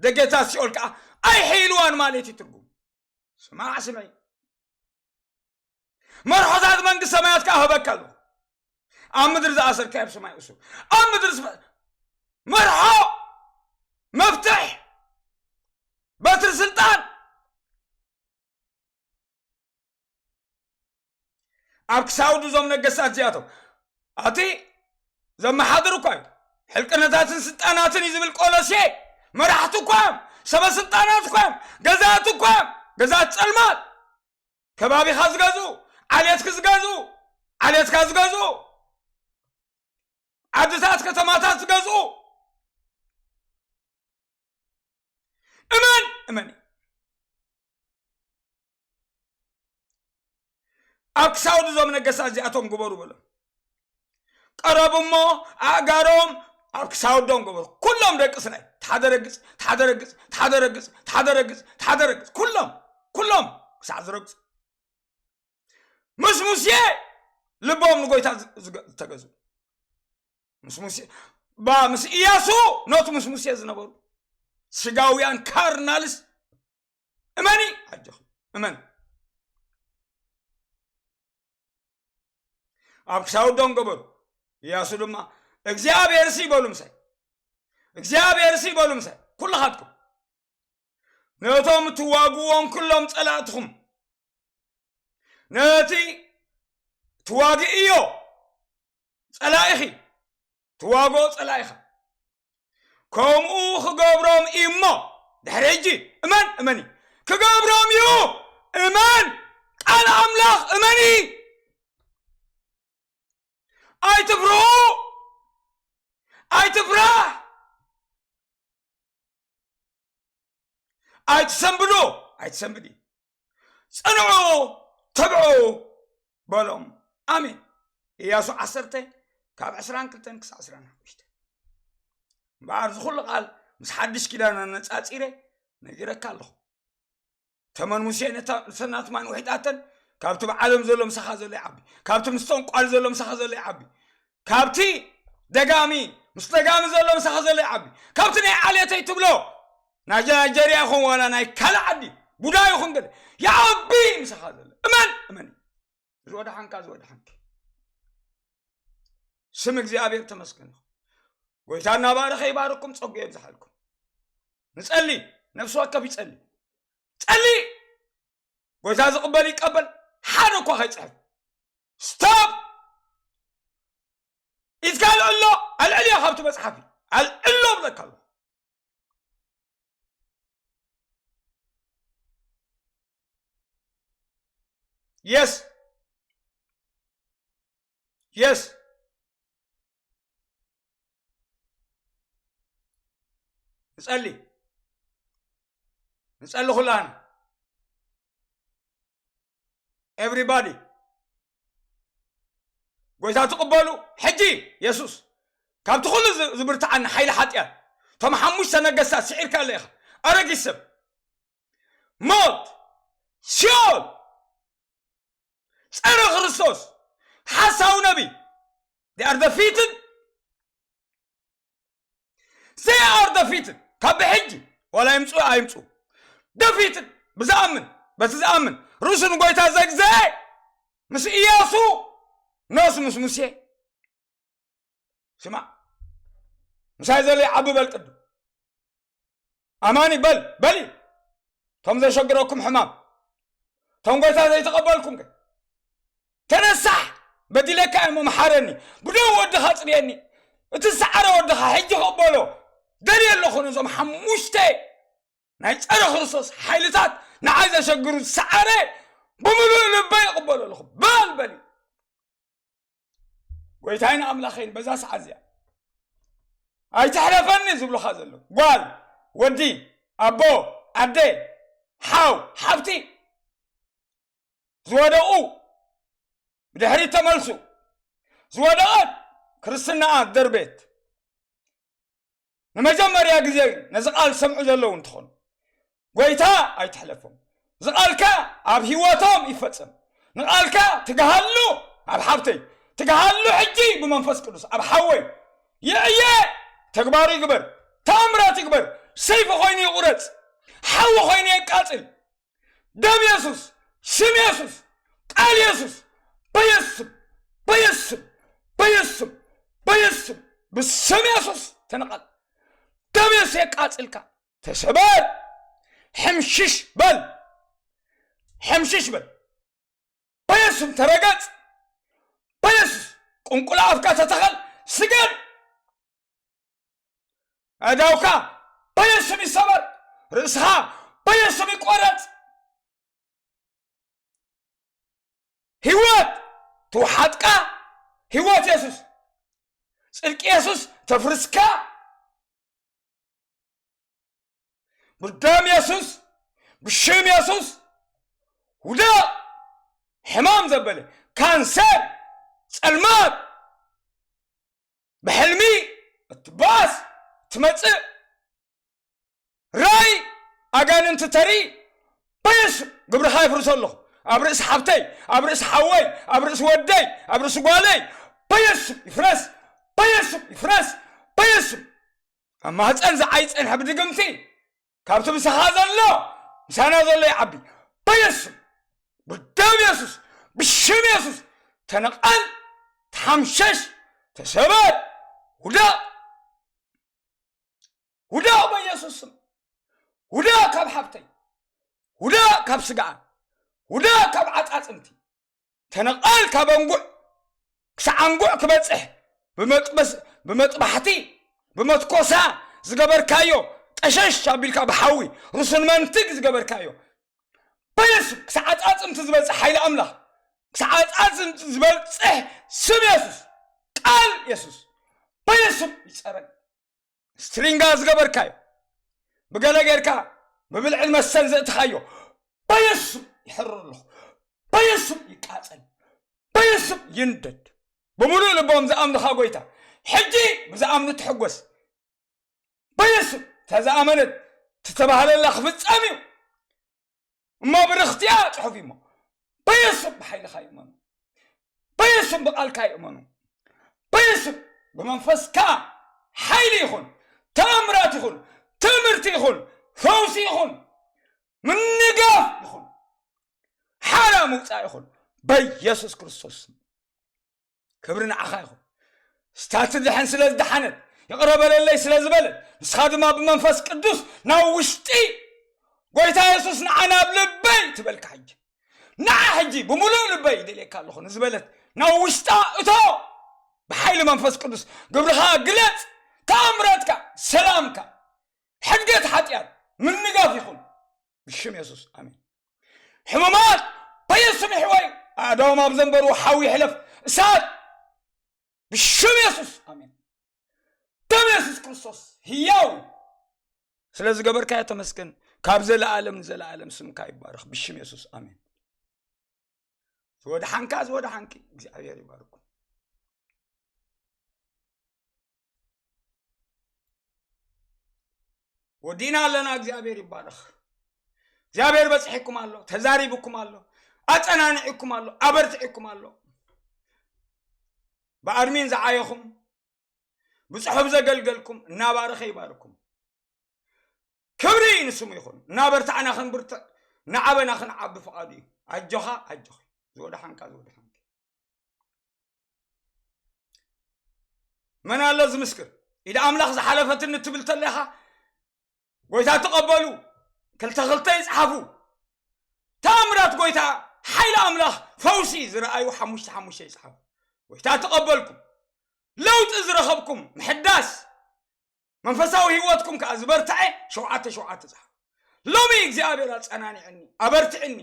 ደገታት ሲኦል ከኣ ኣይሕይልዋን ማለት እዩ ትርጉም። ስማዕ ስመይ። መርሖታት መንግስት ሰማያት ከኣ እህበካ ኣለኹ። ኣብ ምድሪ ዝኣሰርካዮ ኣብ ሰማይ እሱር። ኣብ ምድሪ ዝፈ-፣ መርሖ፣ መፍትሕ፣ በትሪ ስልጣን ኣብ ክሳውዲ እዞም ነገስታት እዚኣቶም። ኣቲ ዘመሓድሩ እኳ እዩ። ሕልቅነታትን ስልጣናትን እዩ ዝብል ቆሎሴ። መራሕቲ እኳ እዮም። ሰበ ስልጣናት እኳ እዮም። ገዛእቲ እኳ እዮም። ገዛእቲ ጸልማት። ከባቢኻ ዝገዝኡ፣ ዓሌትኪ ዝገዝኡ፣ ዓሌትካ ዝገዝኡ፣ ዓድታት ከተማታት ዝገዝኡ። እመን፣ እመን። ኣብ ክሳውዲ እዞም ነገስታት እዚኣቶም ግበሩ በሎም። ቀረቡ እሞ ኣእጋሮም ኣብ ክሳውዶም ገበሩ። ኩሎም ደቂ እስራኤል፣ ተሓደ ረግጽ፣ ተሓደ ረግጽ፣ ተሓደ ረግጽ፣ ተሓደ ረግጽ፣ ተሓደ ረግጽ፣ ኩሎም፣ ኩሎም ክሳዕ ዝረግጹ። ምስ ሙሴ ልቦም ንጎይታ ዝ-፣ ዝገ-፣ ዝተገዙ። ምስ ሙሴ፣ ባ-፣ ምስ ኢያሱ ኖት ምስ ሙሴ ዝነበሩ ስጋውያን ካርናልስ እመኒ፣ ኣጆኺ፣ እመን። ኣብ ክሳውዶም ገበሩ። ኢያሱ ድማ፣ "እግዚኣብሔርሲ" በሉ ምሳይ። "እግዚኣብሔርሲ" በሉ ምሳይ። ኩልኻትኩም። "ነቶም እትዋግእዎም ኩሎም ጸላእትኹም፣ ነቲ ትዋግእዮ ጸላኢኺ፣ ትዋግኦ ጸላኢኻ፣ ከምኡ ክገብሮም እዩ እሞ፣ ድሕሪ ሕጂ እመን፣ እመኒ፣ ክገብሮም እዩ፣ እመን፣ ቃል ኣምላኽ እመኒ፣ ኣይትፍርሁ፣ ኣይትፍራህ፣ ኣይትሰንብዱ፣ ኣይትሰንብዲ፣ ጽንዑ፣ ትብዑ" በሎም። ኣሜን። ኢያሱ ዓሰርተ ካብ ዕስራን ክልተን ክሳብ ዕስራን ሓሙሽተ። እምበኣር፣ እዚ ኩሉ ቃል ምስ ሓድሽ ኪዳን ኣነጻጺረ ነጊረካ ኣለኹ። ተመን ሙሴ ነታ፣ ነተን ናትማን ውሒጣተን፣ ካብቲ ብዓለም ዘሎ ምሳኻ ዘሎ ይዓቢ፣ ካብቲ ምስ ጠንቋል ዘሎ ምሳኻ ዘሎ ይዓቢ፣ ካብቲ ደጋሚ፣ ምስ ደጋሚ ዘሎ ምሳኻ ዘሎ ይዓቢ፣ ካብቲ ናይ ዓሌተይ ትብሎ ናይ ናይጀርያ ይኹን ዋላ ናይ ካልእ ዓዲ ቡዳ ይኹን ገለ ይዓቢ ምሳኻ ዘሎ። እመን፣ እመን። እዚ ወደሓንካ፣ እዚ ወደሓንኪ። ስም እግዚኣብሔር ተመስገን ይኹን። ጎይታ እናባረኸ ይባርኩም፣ ጸጉ የብዝሓልኩም። ንጸሊ፣ ነፍሲ ወከፍ ይጸሊ። ጸሊ። ጎይታ ዝቕበል ይቀበል። ሓደ እኳ ከይጽሕፍ። ስቶፕ! ኢድካ ኣልዕሎ፣ ኣልዕልዮ ካብቲ መጽሓፍ። ኣልዕሎ እብለካ ኣለኹ። የስ። የስ። ንጸሊ። ንጸሊ ኩላህና። ኤቭሪባዲ። ጎይታ ትቕበሉ። ሕጂ የሱስ ካብቲ ኩሉ ዝ-፣ ዝብርትዓና ሓይሊ ሓጢኣት፣ እቶም ሓሙሽተ ነገስታት ስዒርካ ኣለ ኢኻ። ኣረጊት ሰብ። ሞት። ሲኦል። ጸረ ክርስቶስ። ሓሳዊ ነቢይ። They are defeated. They are defeated. ካብ ብሕጂ ዋላ ይምጹ ኣይምጹ። Defeated. ብዝኣምን፣ በቲ ዝኣምን፣ ርእሱ ንጎይታ ዘግዘአ፣ ምስ ኢያሱ፣ ኖስ ምስ ሙሴ። ስማዕ፣ ምሳይ ዘሎ ይዓቢ በል ቅድም። ኣማኒ በል፣ በሊ። እቶም ዘሸግረኩም ሕማም፣ እቶም ጎይታ ዘይተቐበልኩም ከ? ተነሳሕ፣ በዲለካ እሞ መሓረኒ፣ ብደው ወድኻ ጽርየኒ፣ እቲ ዝሰዓረ ወድኻ ሕጂ ክቕበሎ ደልየ ኣለኹ። ነዞም ሓሙሽተ ናይ ጸረ ክርስቶስ ሓይልታት ንዓይ ዘሸግሩ ዝሰዓረ ብምሉእ ልበይ ይቕበሎ ኣለኹ። በል በል እዩ። ጎይታይን ኣምላኸይን በዛ ሰዓት እዚኣ ኣይትሕለፈኒ ዝብሉኻ ዘለዉ ጓል፣ ወዲ፣ ኣቦ፣ ኣደ፣ ሓው፣ ሓብቲ፣ ዝወደቑ ብድሕሪት ተመልሱ፣ ዝወደቐት ክርስትናኣ ደርቤት። ንመጀመርያ ግዜ ነዚ ቃል ዝሰምዑ ዘለዉ እንተኾኑ፣ ጎይታ ኣይትሕለፎም። እዚ ቃልካ ኣብ ህይወቶም ይፈጸም። ንቃልካ ትግሃሉ ኣብ ሓብተይ፣ ትግሃሉ ሕጂ ብመንፈስ ቅዱስ ኣብ ሓወይ። ይዕየ፣ ተግባሩ ይግበር፣ ተኣምራት ይግበር። ሰይፊ ኮይኑ ይቑረጽ፣ ሓዊ ኮይኑ የቃጽል። ደም የሱስ፣ ስም የሱስ፣ ቃል የሱስ፣ በየሱስ ስም፣ በየሱስ ስም፣ በየሱስ ስም፣ በየሱስ ስም፣ ብስም የሱስ ተነቐል። ደም የሱስ የቃጽልካ። ተሰበር፣ ሕምሽሽ በል፣ ሕምሽሽ በል። በየሱስ ስም ተረገጽ፣ በየሱስ ቁንቁላ ኣፍካ ተተኸል፣ ስገድ። ኣእዳውካ በየሱስ ስም ይሰበር፣ ርእስኻ በየሱስ ስም ይቆረጽ። ህይወት ትውሓጥካ፣ ህይወት የሱስ፣ ጽድቂ የሱስ ተፍርስካ። ብደም የሱስ፣ ብሽም የሱስ ውደቕ። ሕማም ዘበለ፣ ካንሰር፣ ጸልማት፣ ብሕልሚ እትበኣስ እትመጽእ ራእይ ኣጋንንቲ ተርኢ በየሱስ ግብርኻ የፍርሶ ኣለኹ። ኣብ ርእሲ ሓብተይ፣ ኣብ ርእሲ ሓወይ፣ ኣብ ርእሲ ወደይ፣ ኣብ ርእሲ ጓለይ በየሱስ ይፍረስ፣ በየሱስ ይፍረስ፣ በየሱስ ኣብ ማህፀን ዝዓይ ጸንሐ ብድግምቲ ካብቲ ምሳኻ ዘሎ ምሳና ዘሎ ይዓቢ። በየሱስ፣ ብደም የሱስ፣ ብሽም የሱስ ተነቐል፣ ተሓምሸሽ፣ ተሰበር፣ ውደቕ፣ ውደቕ በየሱስ ስም። ውደቕ ካብ ሓብተይ፣ ውደቕ ካብ ስጋኣ፣ ውደቕ ካብ ዓጻጽምቲ። ተነቐል ካብ ኣንጉዕ ክሳዕ ኣንጉዕ ክበጽሕ ብመጥበስ-፣ ብመጥባሕቲ ብመትኮሳ ዝገበርካዮ፣ ጠሸሽ ኣቢልካ ብሓዊ ርሱን መንትግ ዝገበርካዮ፣ በየሱስ ክሳዕ ዓጻጽምቲ ዝበጽሕ ሓይሊ ኣምላኽ፣ ክሳዕ ዓጻጽምቲ ዝበጽሕ ስም የሱስ፣ ቃል የሱስ በየሱስ ይጸረግ። ስትሪንጋ ዝገበርካዮ፣ ብገለ ጌርካ ብብልዕን መስተን ዘእትኻዮ በየሱስ ይሕርር ኣለኹ። በየሱስ ይቃጸል፣ በየሱስ ይንደድ። ብምሉእ ልቦም ዝኣምኑኻ ጎይታ፣ ሕጂ ብዝኣምኑ ትሕጎስ። በየሱስ እታ ዝኣመነት ትተባህለላ ክፍጸም እዩ። እሞ ብርኽቲያ ጽሑፍ እዩ እሞ። በየሱስ ብሓይልኻ ይእመኑ። በየሱስ ብቓልካ ይእመኑ። በየሱስ ብመንፈስካ ሓይሊ ይኹን፣ ተኣምራት ይኹን፣ ትምህርቲ ይኹን፣ ፈውሲ ይኹን፣ ምንጋፍ ይኹን፣ ሓራ ምውጻእ ይኹን፣ በየሱስ ክርስቶስ ስም። ክብሪ ንዓኻ ይኹን። ስታቲ ድሕን ስለ ዝደሓነት፣ ይቕረ በለለይ ስለ ዝበለት፣ ንስኻ ድማ ብመንፈስ ቅዱስ ናብ ውሽጢ ጎይታ የሱስ ንዓ ናብ ልበይ ትበልካ ሕጂ። ንዓ ሕጂ ብምሉእ ልበይ ይደልየካ ኣለኹ ንዝበለት ናብ ውሽጣ እቶ። ብሓይሊ መንፈስ ቅዱስ ግብርኻ ግለጽ። ተኣምራትካ፣ ሰላምካ፣ ሕድገት ሓጢኣት ምንጋፍ ይኹን። ብሽም የሱስ ኣሜን። ሕሙማት በየሱስ ስም ይሕወዩ። ኣእዳዎም ኣብ ዘንበሩ ሓዊ ይሕለፍ። እሳት ብሽም የሱስ ኣሜን። ደም የሱስ ክርስቶስ ህያው እዩ። ስለ ዝገበርካዮ ተመስገን። ካብ ዘለኣለም ንዘለኣለም ስምካ ይባረኽ። ብሽም የሱስ ኣሜን። ዝወድሓንካ ዝወድሓንኪ እግዚኣብሔር ይባርኩም። ወዲና ኣለና። እግዚኣብሔር ይባረኽ። እግዚኣብሔር በጽሒኩም ኣሎ፣ ተዛሪብኩም ኣሎ፣ ኣጸናኒዕኩም ኣሎ፣ ኣበርቲዕኩም ኣሎ። ብኣድሚን ዝዓየኹም፣ ብጽሑፍ ዘገልገልኩም እናባረኸ ይባርኩም። ክብሪ ንስሙ ይኹን። እናበርታዕና ክንብርትዕ፣ እናዓበና ክንዓቢ ፍቓዱ እዩ። ኣጆኻ፣ ኣጆኺ። ዝወድሓንካ፣ ዝወድሓንኪ። መን ኣሎ ዝምስክር? ኢድ ኣምላኽ ዝሓለፈትኒ ትብል ተለኻ፣ ጎይታ ትቐበሉ፣ ክልተ ክልተ ይጽሓፉ። ተኣምራት ጎይታ፣ ሓይሊ ኣምላኽ፣ ፈውሲ ዝረኣዩ ሓሙሽተ ሓሙሽተ ይጽሓፉ። ጎይታ ተቐበልኩም፣ ለውጢ ዝረኸብኩም፣ ምሕዳስ መንፈሳዊ ህይወትኩም ከኣ ዝበርትዐ ሸውዓተ ሸውዓተ ጽሓፉ። ሎሚ እግዚኣብሔር ኣጸናኒዕኒ፣ ኣበርቲዕኒ፣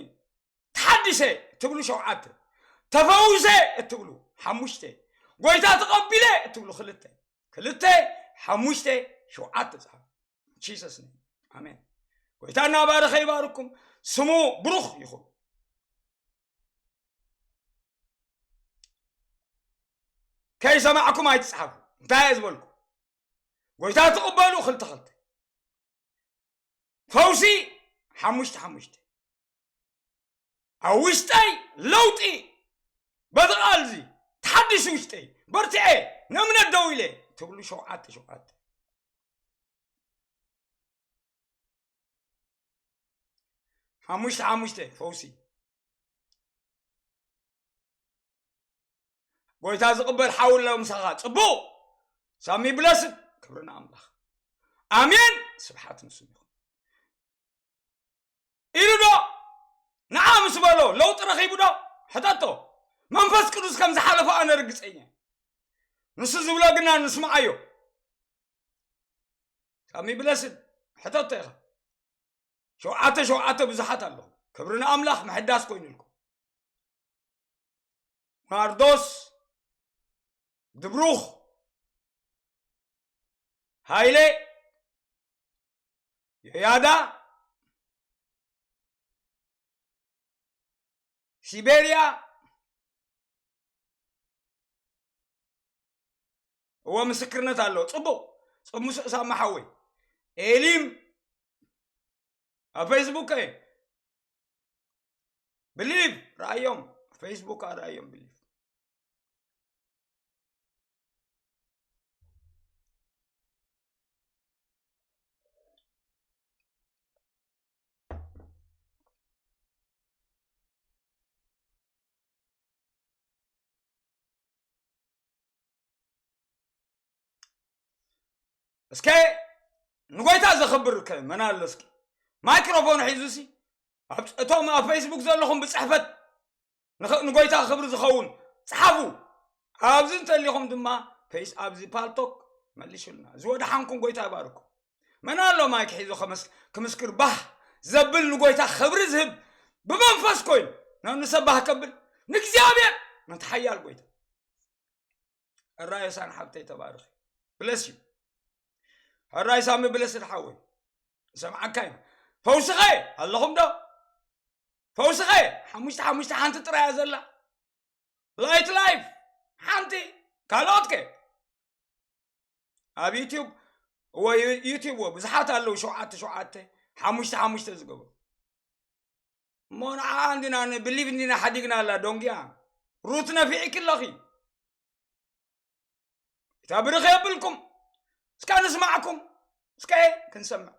ተሓዲሰ እትብሉ ሸውዓተ፣ ተፈዊሰ እትብሉ ሓሙሽተ፣ ጎይታ ተቐቢለ እትብሉ ክልተ፣ ክልተ፣ ሓሙሽተ፣ ሸውዓተ ጸሓፉ። ጂሰስ ኔም። ኣሜን። ጎይታ እናባረኸ ይባርኩም። ስሙ ብሩኽ ይኹን። ከይሰማዕኩም ኣይትጽሓፉ። እንታይ እየ ዝበልኩ? ጎይታ ትቕበሉ፣ ክልተ ክልተ። ፈውሲ፣ ሓሙሽተ ሓሙሽተ። ኣብ ውሽጠይ ለውጢ፣ በዚ ቃል እዚ ተሓዲሱ ውሽጠይ፣ በርትዐ፣ ንእምነት ደው ኢለ ትብሉ ሸውዓተ ሸውዓተ። ሓሙሽተ ሓሙሽተ ፈውሲ። ጎይታ ዝቕበል ሓው ኣሎ ምሳኻ። ጽቡቕ። ሳሚ ብለስድ። ክብሪ ንኣምላኽ። ኣሜን። ስብሓት ንስሙ ይኹን። ኢሉ ዶ? ንዓ ምስ በሎ ለውጢ ረኺቡ ዶ? ሕተቶ። መንፈስ ቅዱስ ከም ዝሓለፎ ኣነ ርግጸኛ እየ። ንሱ ዝብሎ ግና ንስምዓዮ። ሳሚ ብለስድ። ሕተቶ ኢኻ። ሸውዓተ ሸውዓተ ብዙሓት ኣለኹም። ክብሪ ንኣምላኽ፣ ምሕዳስ ኮይኑልኩም። ናርዶስ፣ ድብሩኽ፣ ሃይለ፣ ዮያዳ፣ ሲቤርያ፣ እወ ምስክርነት ኣሎ። ጽቡቕ። ጽሙስ ሳማ ሓወይ። ኤሊም ኣብ ፌስቡክ እየ። ብሊቭ ረኣዮም። ፌስቡክ ረኣዮም ብሊቭ። እስከ ንጎይታ ዘኽብር ከ መን ኣሎ? እስኪ ማይክሮፎን ሒዙ ሲ ኣብ እቶም ኣብ ፌስቡክ ዘለኹም ብጽሕፈት ንኽ-፣ ንጎይታ ክብሪ ዝኸውን ጽሓፉ። ኣብዚ እንተሊኹም ድማ ፌስ ኣብዚ ፓልቶክ መልሹልና። ዝወደሓንኩም ጎይታ ይባርኩም። መን ኣሎ ማይክ ሒዙ ከመስ-፣ ክምስክር ባህ ዘብል ንጎይታ ክብሪ ዝህብ ብመንፈስ ኮይኑ ነ-፣ ንሰባህ ከብል ንእግዚኣብሔር ነቲ ሓያል ጎይታ። ሕራይ ዮሳን ሓብተይ ተባረኺ። ብለስ እዩ። ሕራይ ሳሚ ብለስድ ሓወይ። ንሰምዓካ ኢና። ፈውስኸ ኣለኹም ዶ? ፈውስኸ ሓሙሽተ ሓሙሽተ ሓንቲ ጥራይ እያ ዘላ። ላይት ላይፍ ሓንቲ ካልኦት ከ? ኣብ ዩቲዩብ እወ፣ ዩ-፣ ዩቲዩብ እወ፣ ብዙሓት ኣለዉ። ሸውዓተ ሸውዓተ፣ ሓሙሽተ ሓሙሽተ ዝገበሩ። እሞ ንዓ እንዲና ንብሊቭ እንዲና ሓዲግና ኣላ ዶንግያ። ሩት ነፊዕኪ ኣለኺ። እታ ብርኽ የብልኩም። እስካ ንስማዕኩም። እስከ ክንሰምዕ።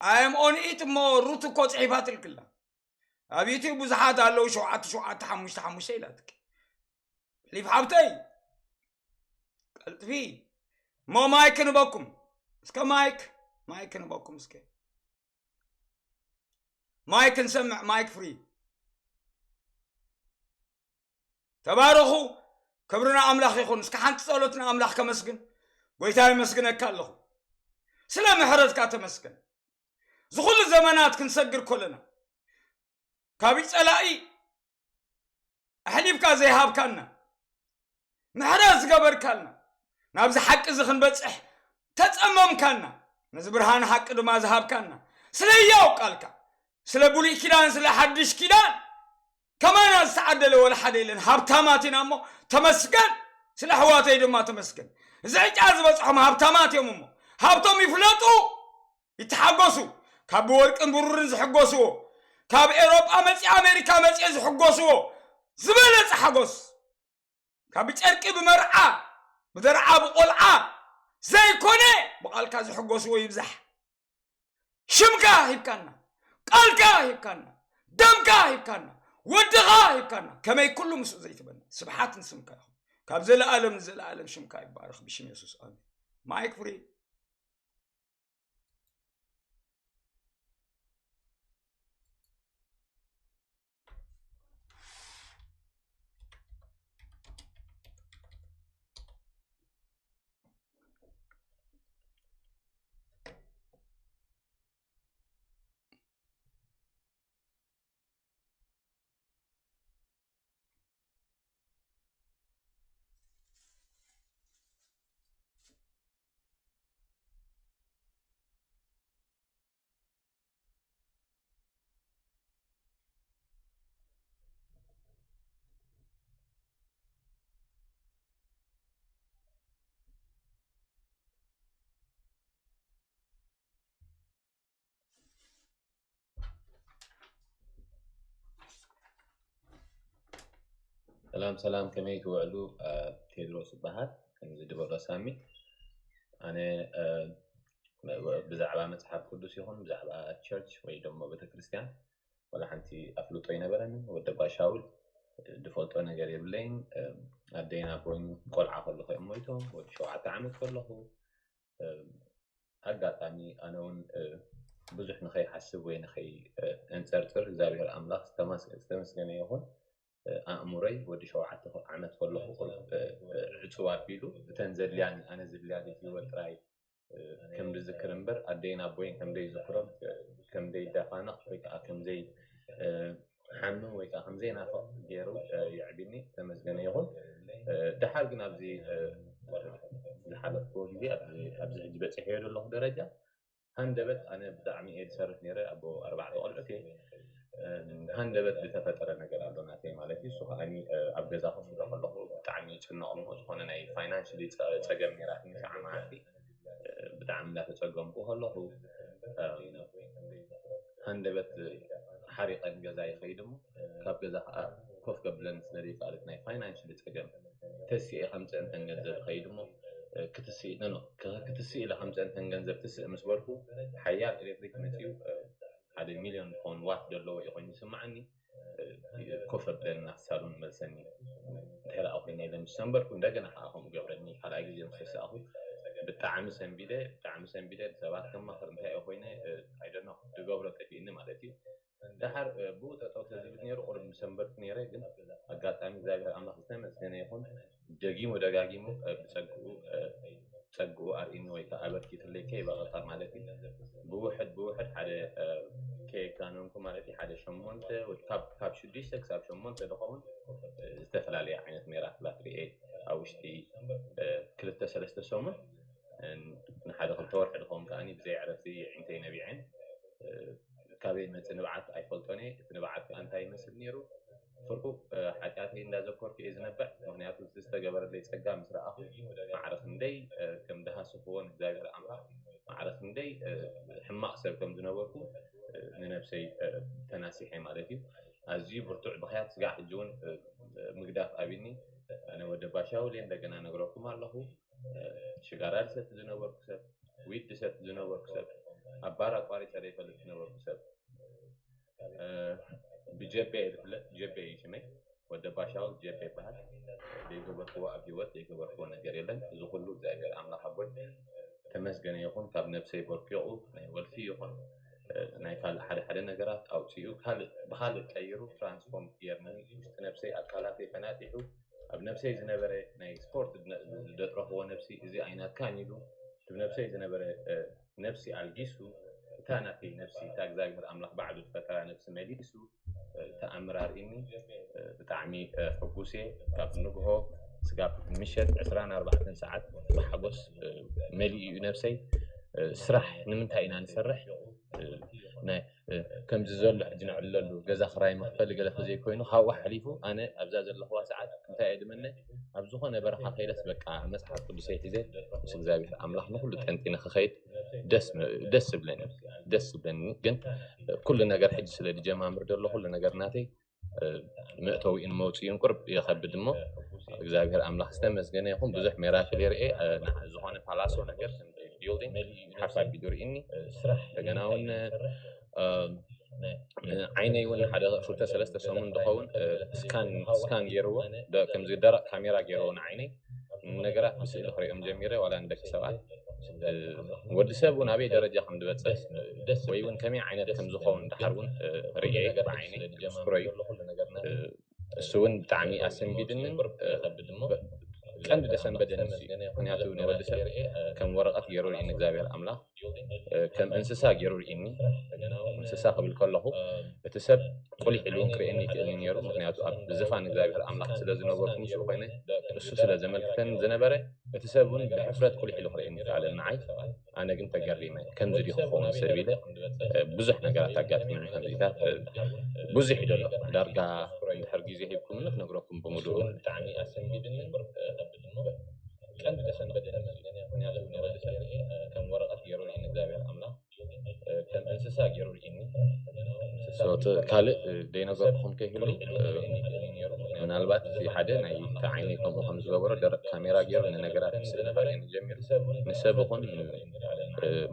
ኣየም ኦን ኢት እሞ ሩት እኮ ጽሒፋትልክላ። ኣብ ዩቲዩብ ብዙሓት ኣለዉ። ሸውዓተ ሸውዓተ ሓሙሽተ ሓሙሽተ ኢላትኪ። ሊፍ ሓብተይ። ቀልጥፊ። እሞ ማይክ ንበኩም። እስከ ማይክ፣ ማይክ ንበኩም እስከ። ማይክ ንሰምዕ፣ ማይክ ፍሪ። ተባረኹ። ክብሪ ንኣምላኽ ይኹን። እስከ ሓንቲ ጸሎት ንኣምላኽ ከመስግን። ጎይታ የመስግነካ ኣለኹ። ስለ ምሕረትካ ተመስገን። ዝኹሉ ዘመናት ክንሰግር ከለና ካብ ጸላኢ ኣሕሊፍካ ዘይሃብካና፣ ምሕረት ዝገበርካልና፣ ናብዚ ሓቂ እዚ ክንበጽሕ ተጸመምካና፣ ነዚ ብርሃን ሓቂ ድማ ዝሃብካና፣ ስለ ህያው ቃልካ፣ ስለ ብሉይ ኪዳን፣ ስለ ሓድሽ ኪዳን፣ ከማና ዝተዓደለ ወላ ሓደ የለን። ሃብታማት ኢና እሞ ተመስገን፣ ስለ ኣሕዋተይ ድማ ተመስገን። እዚ ዕጫ ዝበጽሖም ሃብታማት እዮም እሞ፣ ሃብቶም ይፍለጡ፣ ይተሓጎሱ። ካብ ብወርቅን ብሩርን ዝሕጎስዎ፣ ካብ ኤውሮጳ መጺኣ ኣሜሪካ መጺአ ዝሕጎስዎ ዝበለጸ ሓጎስ፣ ካብ ብጨርቂ ብመርዓ፣ ብደርዓ ብቆልዓ ዘይኮነ፣ ብቓልካ ዝሕጎስዎ ይብዛሕ። ሽምካ ሂብካና፣ ቃልካ ሂብካና፣ ደምካ ሂብካና፣ ወድኻ ሂብካና፣ ከመይ ኩሉ ምስኡ ዘይትበልዕ። ስብሓት ንስምካ ይኹን። ካብ ዘለኣለም ንዘለኣለም ሽምካ ይባረኽ፣ ብሽም የሱስ፣ ኣሜን። ማይክ ፍሪ። ሰላም ሰላም፣ ከመይ ትውዕሉ? ቴድሮስ ይበሃል። ከምዚ ዝበሎ ሳሚ፣ ኣነ ብዛዕባ መፅሓፍ ቅዱስ ይኹን ብዛዕባ ቸርች ወይ ደሞ ቤተክርስትያን ዋላ ሓንቲ ኣፍልጦ ኣይነበረንን። ወደባ ሻውል ዝፈልጦ ነገር የብለይን። ኣደይን ኣቦይን ቆልዓ ከለኹ እዮም ሞይቶም። ወዲ ሸውዓተ ዓመት ከለኹ ኣጋጣሚ ኣነ እውን ብዙሕ ንኸይሓስብ ወይ ንኸይእንፀርፅር እግዚኣብሔር ኣምላኽ ዝተመስገነ ይኹን። ኣእምሮይ ወዲ ሸውዓተ ዓመት ከለኹ ዕፅው ኣቢሉ እተን ዘድልያኒ ኣነ ዝድልያ ህይወት ጥራይ ከም ዝዝክር እምበር ኣደይን ኣቦይን ከም ዘይዝክሮም ከም ዘይዳፋነቕ ወይ ከዓ ከም ዘይሓምም ወይ ከዓ ከም ዘይናፍቕ ገይሩ የዕቢኒ። ተመስገነ ይኹን። ደሓር ግን ኣብዚ ዝሓለፍኩዎ ግዜ ኣብዚ ሕጂ በፂሐዮ ዘለኹ ደረጃ ሃንደበት ኣነ ብጣዕሚ እየ ዝሰርሕ ነይረ። ኣቦ ኣርባዕተ ቆልዑት እየ። ሃንደበት ዝተፈጠረ ነገር ኣሎ ናተይ ማለት እዩ። እሱ ከዓኒ ኣብ ገዛ ኮፍ ኢለ ከለኹ ብጣዕሚ ይጭነቕ እሞ ዝኾነ ናይ ፋይናንሽሊ ፀገም ነይራትኒ ሰዓ መዓልቲ ብጣዕሚ እንዳተፀገምኩ ከለኹ ሃንደበት ሓሪቐ ንገዛ ይኸይድ እሞ ካብ ገዛ ከዓ ኮፍ ከብለኒ ስለ ዘይከኣለት ናይ ፋይናንሽሊ ፀገም ተሲኤ ከምፅእ እንተን ገንዘብ ይኸይድ እሞ ክትስኢ ኖ ክትስኢ ኢለ ከምፅእ እንተን ገንዘብ ትስእ ምስ በልኩ ሓያል ኤሌክትሪክ መፅኡ ሓደ ሚሊዮን ፖን ዋት ዘለዎ እዩ ኮይኑ ይስማዓኒ። ኮፍ ኣብለኒ ናብቲ ሳሎን መልሰኒ። እንታይ ደኣ ኮይነ ኢለ ምስ ሰንበድኩ እንደገና ከዓ ከምኡ ገብረኒ። ካልኣይ ግዜ ምስ ተሳእኹ ብጣዕሚ ሰንቢደ፣ ብጣዕሚ ሰንቢደ። ንሰባት ከማኽር እንታይ እየ ኮይነ ኣይደኖ ዝገብሮ ጠፊእኒ ማለት እዩ። ደሓር ብኡ ጠጠው ተዝብል ነይሩ ቁሩብ ምሰንበድኩ ነይረ። ግን ኣጋጣሚ እግዚኣብሔር ኣምላኽ ዝተመስገነ ይኹን ደጊሙ ደጋጊሙ ብፀግኡ ፀግኡ ኣርእኒ ወይ ከዓ ኣበርኪትለይ ከይበቐቐ ማለት እዩ። ብውሕድ ብውሕድ ሓደ ከየጋነንኩ ማለት እዩ ሓደ ሸሞንተ ካብ ሽዱሽተ ክሳብ ሸሞንተ ዝኸውን ዝተፈላለየ ዓይነት ሜራክላት ርኤ ኣብ ውሽጢ ክልተ ሰለስተ ሰሙን ንሓደ ክልተ ወርሒ ዝኸውን ከዓኒ ብዘይ ዕረፍቲ ኣዒንተይ ነቢዐን ካበይ መፅእ ንብዓት ኣይፈልጦን እየ። እቲ ንብዓት ከዓ እንታይ ይመስል ነይሩ? ፍርቁ ሓጢኣተይ እንዳዘከርኩ እየ ዝነብዕ። ምክንያቱ እቲ ዝተገበረለይ ፀጋ ምስ ረኣኹ ማዕረ ክንደይ ከም ድሃስኽዎ ንእግዚኣብሔር ኣምላኽ ማዕረ ክንደይ ሕማቕ ሰብ ከም ዝነበርኩ ንነብሰይ ተናሲሐ ማለት እዩ። ኣዝዩ ብርቱዕ ብኽያት ስጋዕ ሕጂ እውን ምግዳፍ ኣብኒ። ኣነ ወደ ባሻውል እየ እንደገና ነግረኩም ኣለኹ። ሽጋራ ዝሰቲ ዝነበርኩ ሰብ፣ ዊድ ዝሰቲ ዝነበርኩ ሰብ፣ ኣብ ባር ኣቋሪፀ ዘይፈልጥ ዝነበርኩ ሰብ ብጀቤ እየ ዝፍለጥ። ጀቤ እዩ ሽመይ። ወደ ባሻውል ጀቤ ይበሃል። ዘይገበርክዎ ኣብ ህይወት ዘይገበርክዎ ነገር የለን። እዚ ኩሉ እግዚኣብሔር ኣምላኽ ኣቦይ ተመስገነ ይኹን። ካብ ነብሰይ በርኪቑ ናይ ወልፊ ይኹን ናይ ካልእ ሓደ ሓደ ነገራት ኣውፂኡ ካልእ ብኻልእ ቀይሩ ትራንስፎርም ገይርኒ ውሽጢ ነብሰይ ኣካላተይ ፈናጢሑ ኣብ ነብሰይ ዝነበረ ናይ ስፖርት ዝደጥረኽዎ ነብሲ እዚ ኣይናትካን ኢሉ እቲ ነብሰይ ዝነበረ ነብሲ ኣልጊሱ እታ ናተይ ነብሲ እታ እግዚኣብሔር ኣምላኽ ባዕሉ ዝፈጠራ ነብሲ መሊሱ ተኣምር ኣርእኒ። ብጣዕሚ ሕጉስ እየ። ካብ ንግሆ ስጋብ ምሸት ዕስራን ኣርባዕተን ሰዓት ብሓጎስ መሊኡ እዩ ነብሰይ። ስራሕ ንምንታይ ኢና ንሰርሕ? ከምዚ ዘሎ ሕጂ ንዕለሉ ገዛ ክራይ መኽፈሊ ገለ ተዘይኮይኑ ካብኡ ሓሊፉ ኣነ ኣብዛ ዘለኹዋ ሰዓት እንታይ እየ ድመነ ኣብ ዝኾነ በረኻ ከይደስ በቃ መፅሓፍ ቅዱሰይ ሒዘ ምስ እግዚኣብሔር ኣምላኽ ንኩሉ ጠንጢነ ክኸይድ ደስ ዝብለኒ ደስ ዝብለኒ ግን ኩሉ ነገር ሕጂ ስለ ዝጀማምር ዘሎ ኩሉ ነገር ናተይ መእተዊኡን መውፅኢኡን ቁርብ ይኸብድ እሞ እግዚኣብሔር ኣምላኽ ዝተመስገነ ይኹን። ብዙሕ ሜራክል ይርኤ ዝኾነ ፓላሶ ነገር ቢልዲንግ ሓፍ ኣቢሉ ርኢኒ። እንደገና እውን ዓይነይ እውን ሓደ ክልተ ሰለስተ ሰሙን ዝኸውን ስካን ገይርዎ ከምዚ ደረቕ ካሜራ ገይርዎ ንዓይነይ ነገራት ብስእሊ ክሪኦም ጀሚረ ዋላ ንደቂ ሰባት ወዲ ሰብ እውን ኣበይ ደረጃ ከም ዝበፅሕ ወይ እውን ከመይ ዓይነት ከም ዝኸውን ድሓር እውን ርእየ ብዓይነይ ምስክሮ እዩ። እሱ እውን ብጣዕሚ ኣሰንቢድንን ቀንዲ ደሰንበደን እዩ። ምክንያቱ ንወዲ ሰብ ከም ወረቐት ገይሩ ርእኒ እግዚኣብሔር ኣምላኽ ከም እንስሳ ገይሩ ርእኒ። እንስሳ ክብል ከለኹ እቲ ሰብ ቁሊሕ ኢሉ እውን ክርእየኒ ይክእልኒ ነይሩ። ምክንያቱ ኣብ ዝፋን እግዚኣብሔር ኣምላኽ ስለ ዝነበርኩ ምስኡ ኮይነ እሱ ስለ ዘመልክተኒ ዝነበረ እቲ ሰብ እውን ብሕፍረት ቁሊሕ ኢሉ ክርእየኒ ይከኣለ ንዓይ። ኣነ ግን ተገሪመ ከምዚ ድዩ ክኸውን ሰብ ኢለ ብዙሕ ነገራት ኣጋጢሙኒ ከምዚታት ብዙሕ እዩ ዘሎ ዳርጋ እንድሕር ግዜ ሂብኩምኒ ክነግረኩም ብምሉኡ። ቀንዲ ደሰንበደ ምክንያቱ ንወዲ ሰብ ከም ወረቐት ገይሩ ርእኒ እግዚኣብሔር ኣምላኽ ከም እንስሳ ገይሩ ርእኒ። ሶት ካልእ ደይነገርኩም ከይህሉ ምናልባት እቲ ሓደ ናይ እቲ ዓይነይ ከምኡ ከም ዝገበሮ ደረቕ ካሜራ ገይሩ ንነገራት ስለ ዘርእየኒ ጀሚሩ ንሰብ ይኹን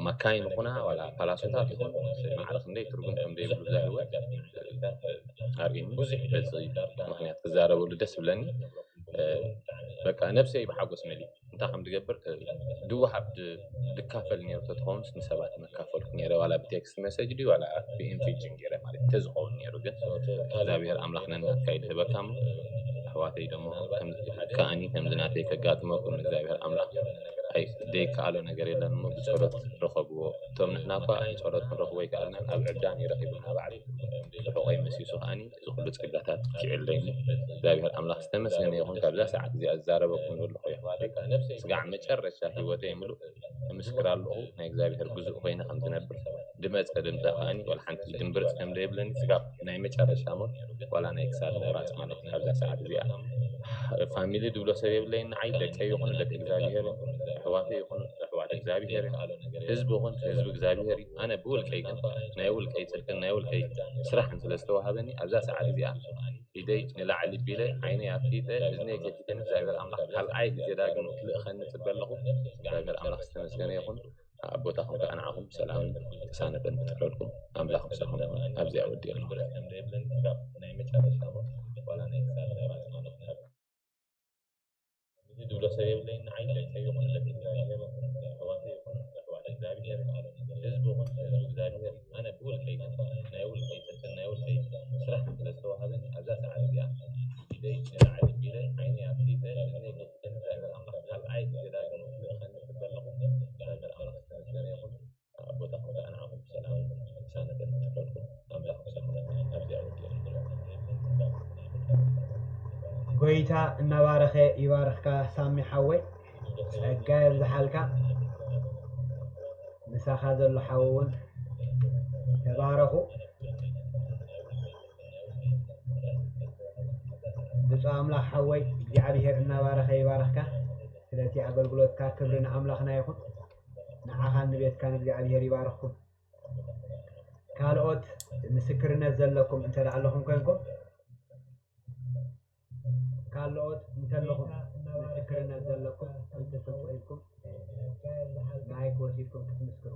መካይን ይኹና ዋላ ፓላሶታት ይኹን ማዕረ ክንደይ ትርጉም ከም ዘይብሉ እዛ ህይወት ኣርእኒ። በዚ ምክንያት ክዛረበሉ ደስ ብለኒ። በቃ ነብሰይ ብሓጎስ መሊ እንታይ ከም ዝገብር ድወሃብ ድካፈል ነሩ ተትኸውንስ ንሰባት መካፈልኩ ነረ ዋላ ብቴክስት መሰጅ ድዩ ዋላ ብኤምፒጅን ገይረ ማለት ተዝኸውን ነሩ ግን እግዚኣብሔር ኣምላኽ ነናትካ ይድህበካ እሞ ኣሕዋተይ ደሞ ከኣኒ ከምዚ ናተይ ከጋጥመኩም እግዚኣብሔር ኣምላኽ ኣይደይከኣሎ ነገር የለን እሞ ብጸሎት ረኸብዎ። እቶም ንሕና እኳ ብጸሎት ክንረኽቦ ኣይከኣልናን ኣብ ዕብዳን ይረኺቡና ባዕሉ ርሑቐይ መሲሱ ከኣኒ እዚ ኩሉ ጸጋታት ክዕለኒ እግዚኣብሔር ኣምላኽ ዝተመስገነ ይኹን። ካብዛ ሰዓት እዚኣ ዝዛረበኩም ዘለኹ የሕዋተይ ስጋዕ መጨረሻ ህይወተይ ምሉእ እምስክር ኣለኹ ናይ እግዚኣብሔር ግዙእ ኮይነ ከም ዝነብር ድመፀ ድምፃ ከኣኒ ወላ ሓንቲ ድምብርፅ ከም ዘይብለኒ ስጋብ ናይ መጨረሻ ሞት ዋላ ናይ ክሳድ ምቑራፅ ማለት እዩ። ካብዛ ሰዓት እዚኣ ፋሚሊ ድብሎ ሰብ የብለይ ንዓይ ደቀይ ይኹኑ ደቂ እግዚኣብሔር እዮም ኣሕዋተይ ይኹኑ ኣሕዋት እግዚኣብሔር እዮም ህዝቢ ይኹን ህዝቢ እግዚኣብሔር እዩ። ኣነ ብውልቀይ ግን ናይ ውልቀይ ፅድቅን ናይ ውልቀይ ስራሕን ስለ ዝተዋሃበኒ ኣብዛ ሰዓት እዚኣ ኢደይ ንላዕሊ ቢለ ዓይነይ ኣፍጢጠ እዝነይ ከፊተ ንእግዚኣብሔር ኣምላኽ ካልኣይ ግዜ ዳግም ክልእኸኒ እፅበ ኣለኹ። እግዚኣብሔር ኣምላኽ ዝተመስገነ ይኹን። ኣቦታኹም ከዓ ንዓኹም ሰላምን ቅሳነትን ይፍጠረልኩም። ኣምላኽ ምሳኹም ይኹን። ኣብዚኣ ወዲእ ኣለኹ። ዝብሎ ሰብ የብለይን ንዓይ ደቀይ ይኹኑ ደቂ እግዚኣብሔር ኣሕዋተይ ይኹኑ ኣሕዋት እግዚኣብሔር ህዝቢ ይኹን ህዝቢ እግዚኣብሔር ኣነ ብውልቀይ ግን ናይ ውልቀይ ጽድቅን ናይ ውልቀይ ስራሕ ስለ ዝተዋሃበኒ ኣብዛ ሰዓት እዚኣ ኢደይ ንላዕሊ ቢለ ዓይነይ ኣፍሊጠ እዝነይ ከፊተ ንእግዚኣብሔር ኣምላኽ ካልኣይ ግዜ ዳግም ክልእኸኒ እጽበ ኣለኹ። እግዚኣብሔር ኣምላኽ ዝተመስገነ ይኹን። ኣቦታኹም ከዓ ንዓኹም ብሰላም ቅሳነትን ይፍጠረልኩም። ኣምላኽ ምሳኹም ኣብዚኣ ወዲኡ። ጎይታ እናባረኸ ይባርኽካ ሳሚ ሓወይ፣ ጸጋ የብዝሓልካ። ምሳኻ ዘሎ ሓው እውን ተባረኹ። ብፁዕ ኣምላኽ ሓወይ እግዚኣብሔር እናባረኸ ይባርኽካ። ስለቲ ኣገልግሎትካ ክብሪ ንኣምላኽና ይኹን። ንዓኻን ንቤትካን እግዚኣብሔር ይባርኽኩም። ካልኦት ምስክርነት ዘለኩም እንተ ደኣ ኣለኹም ኮንኩም ካልኦት እንተለኹም ምስክርነት ዘለኩም እንተስምዑ ኢልኩም ማይክ ወሲድኩም ክትምስክሩ።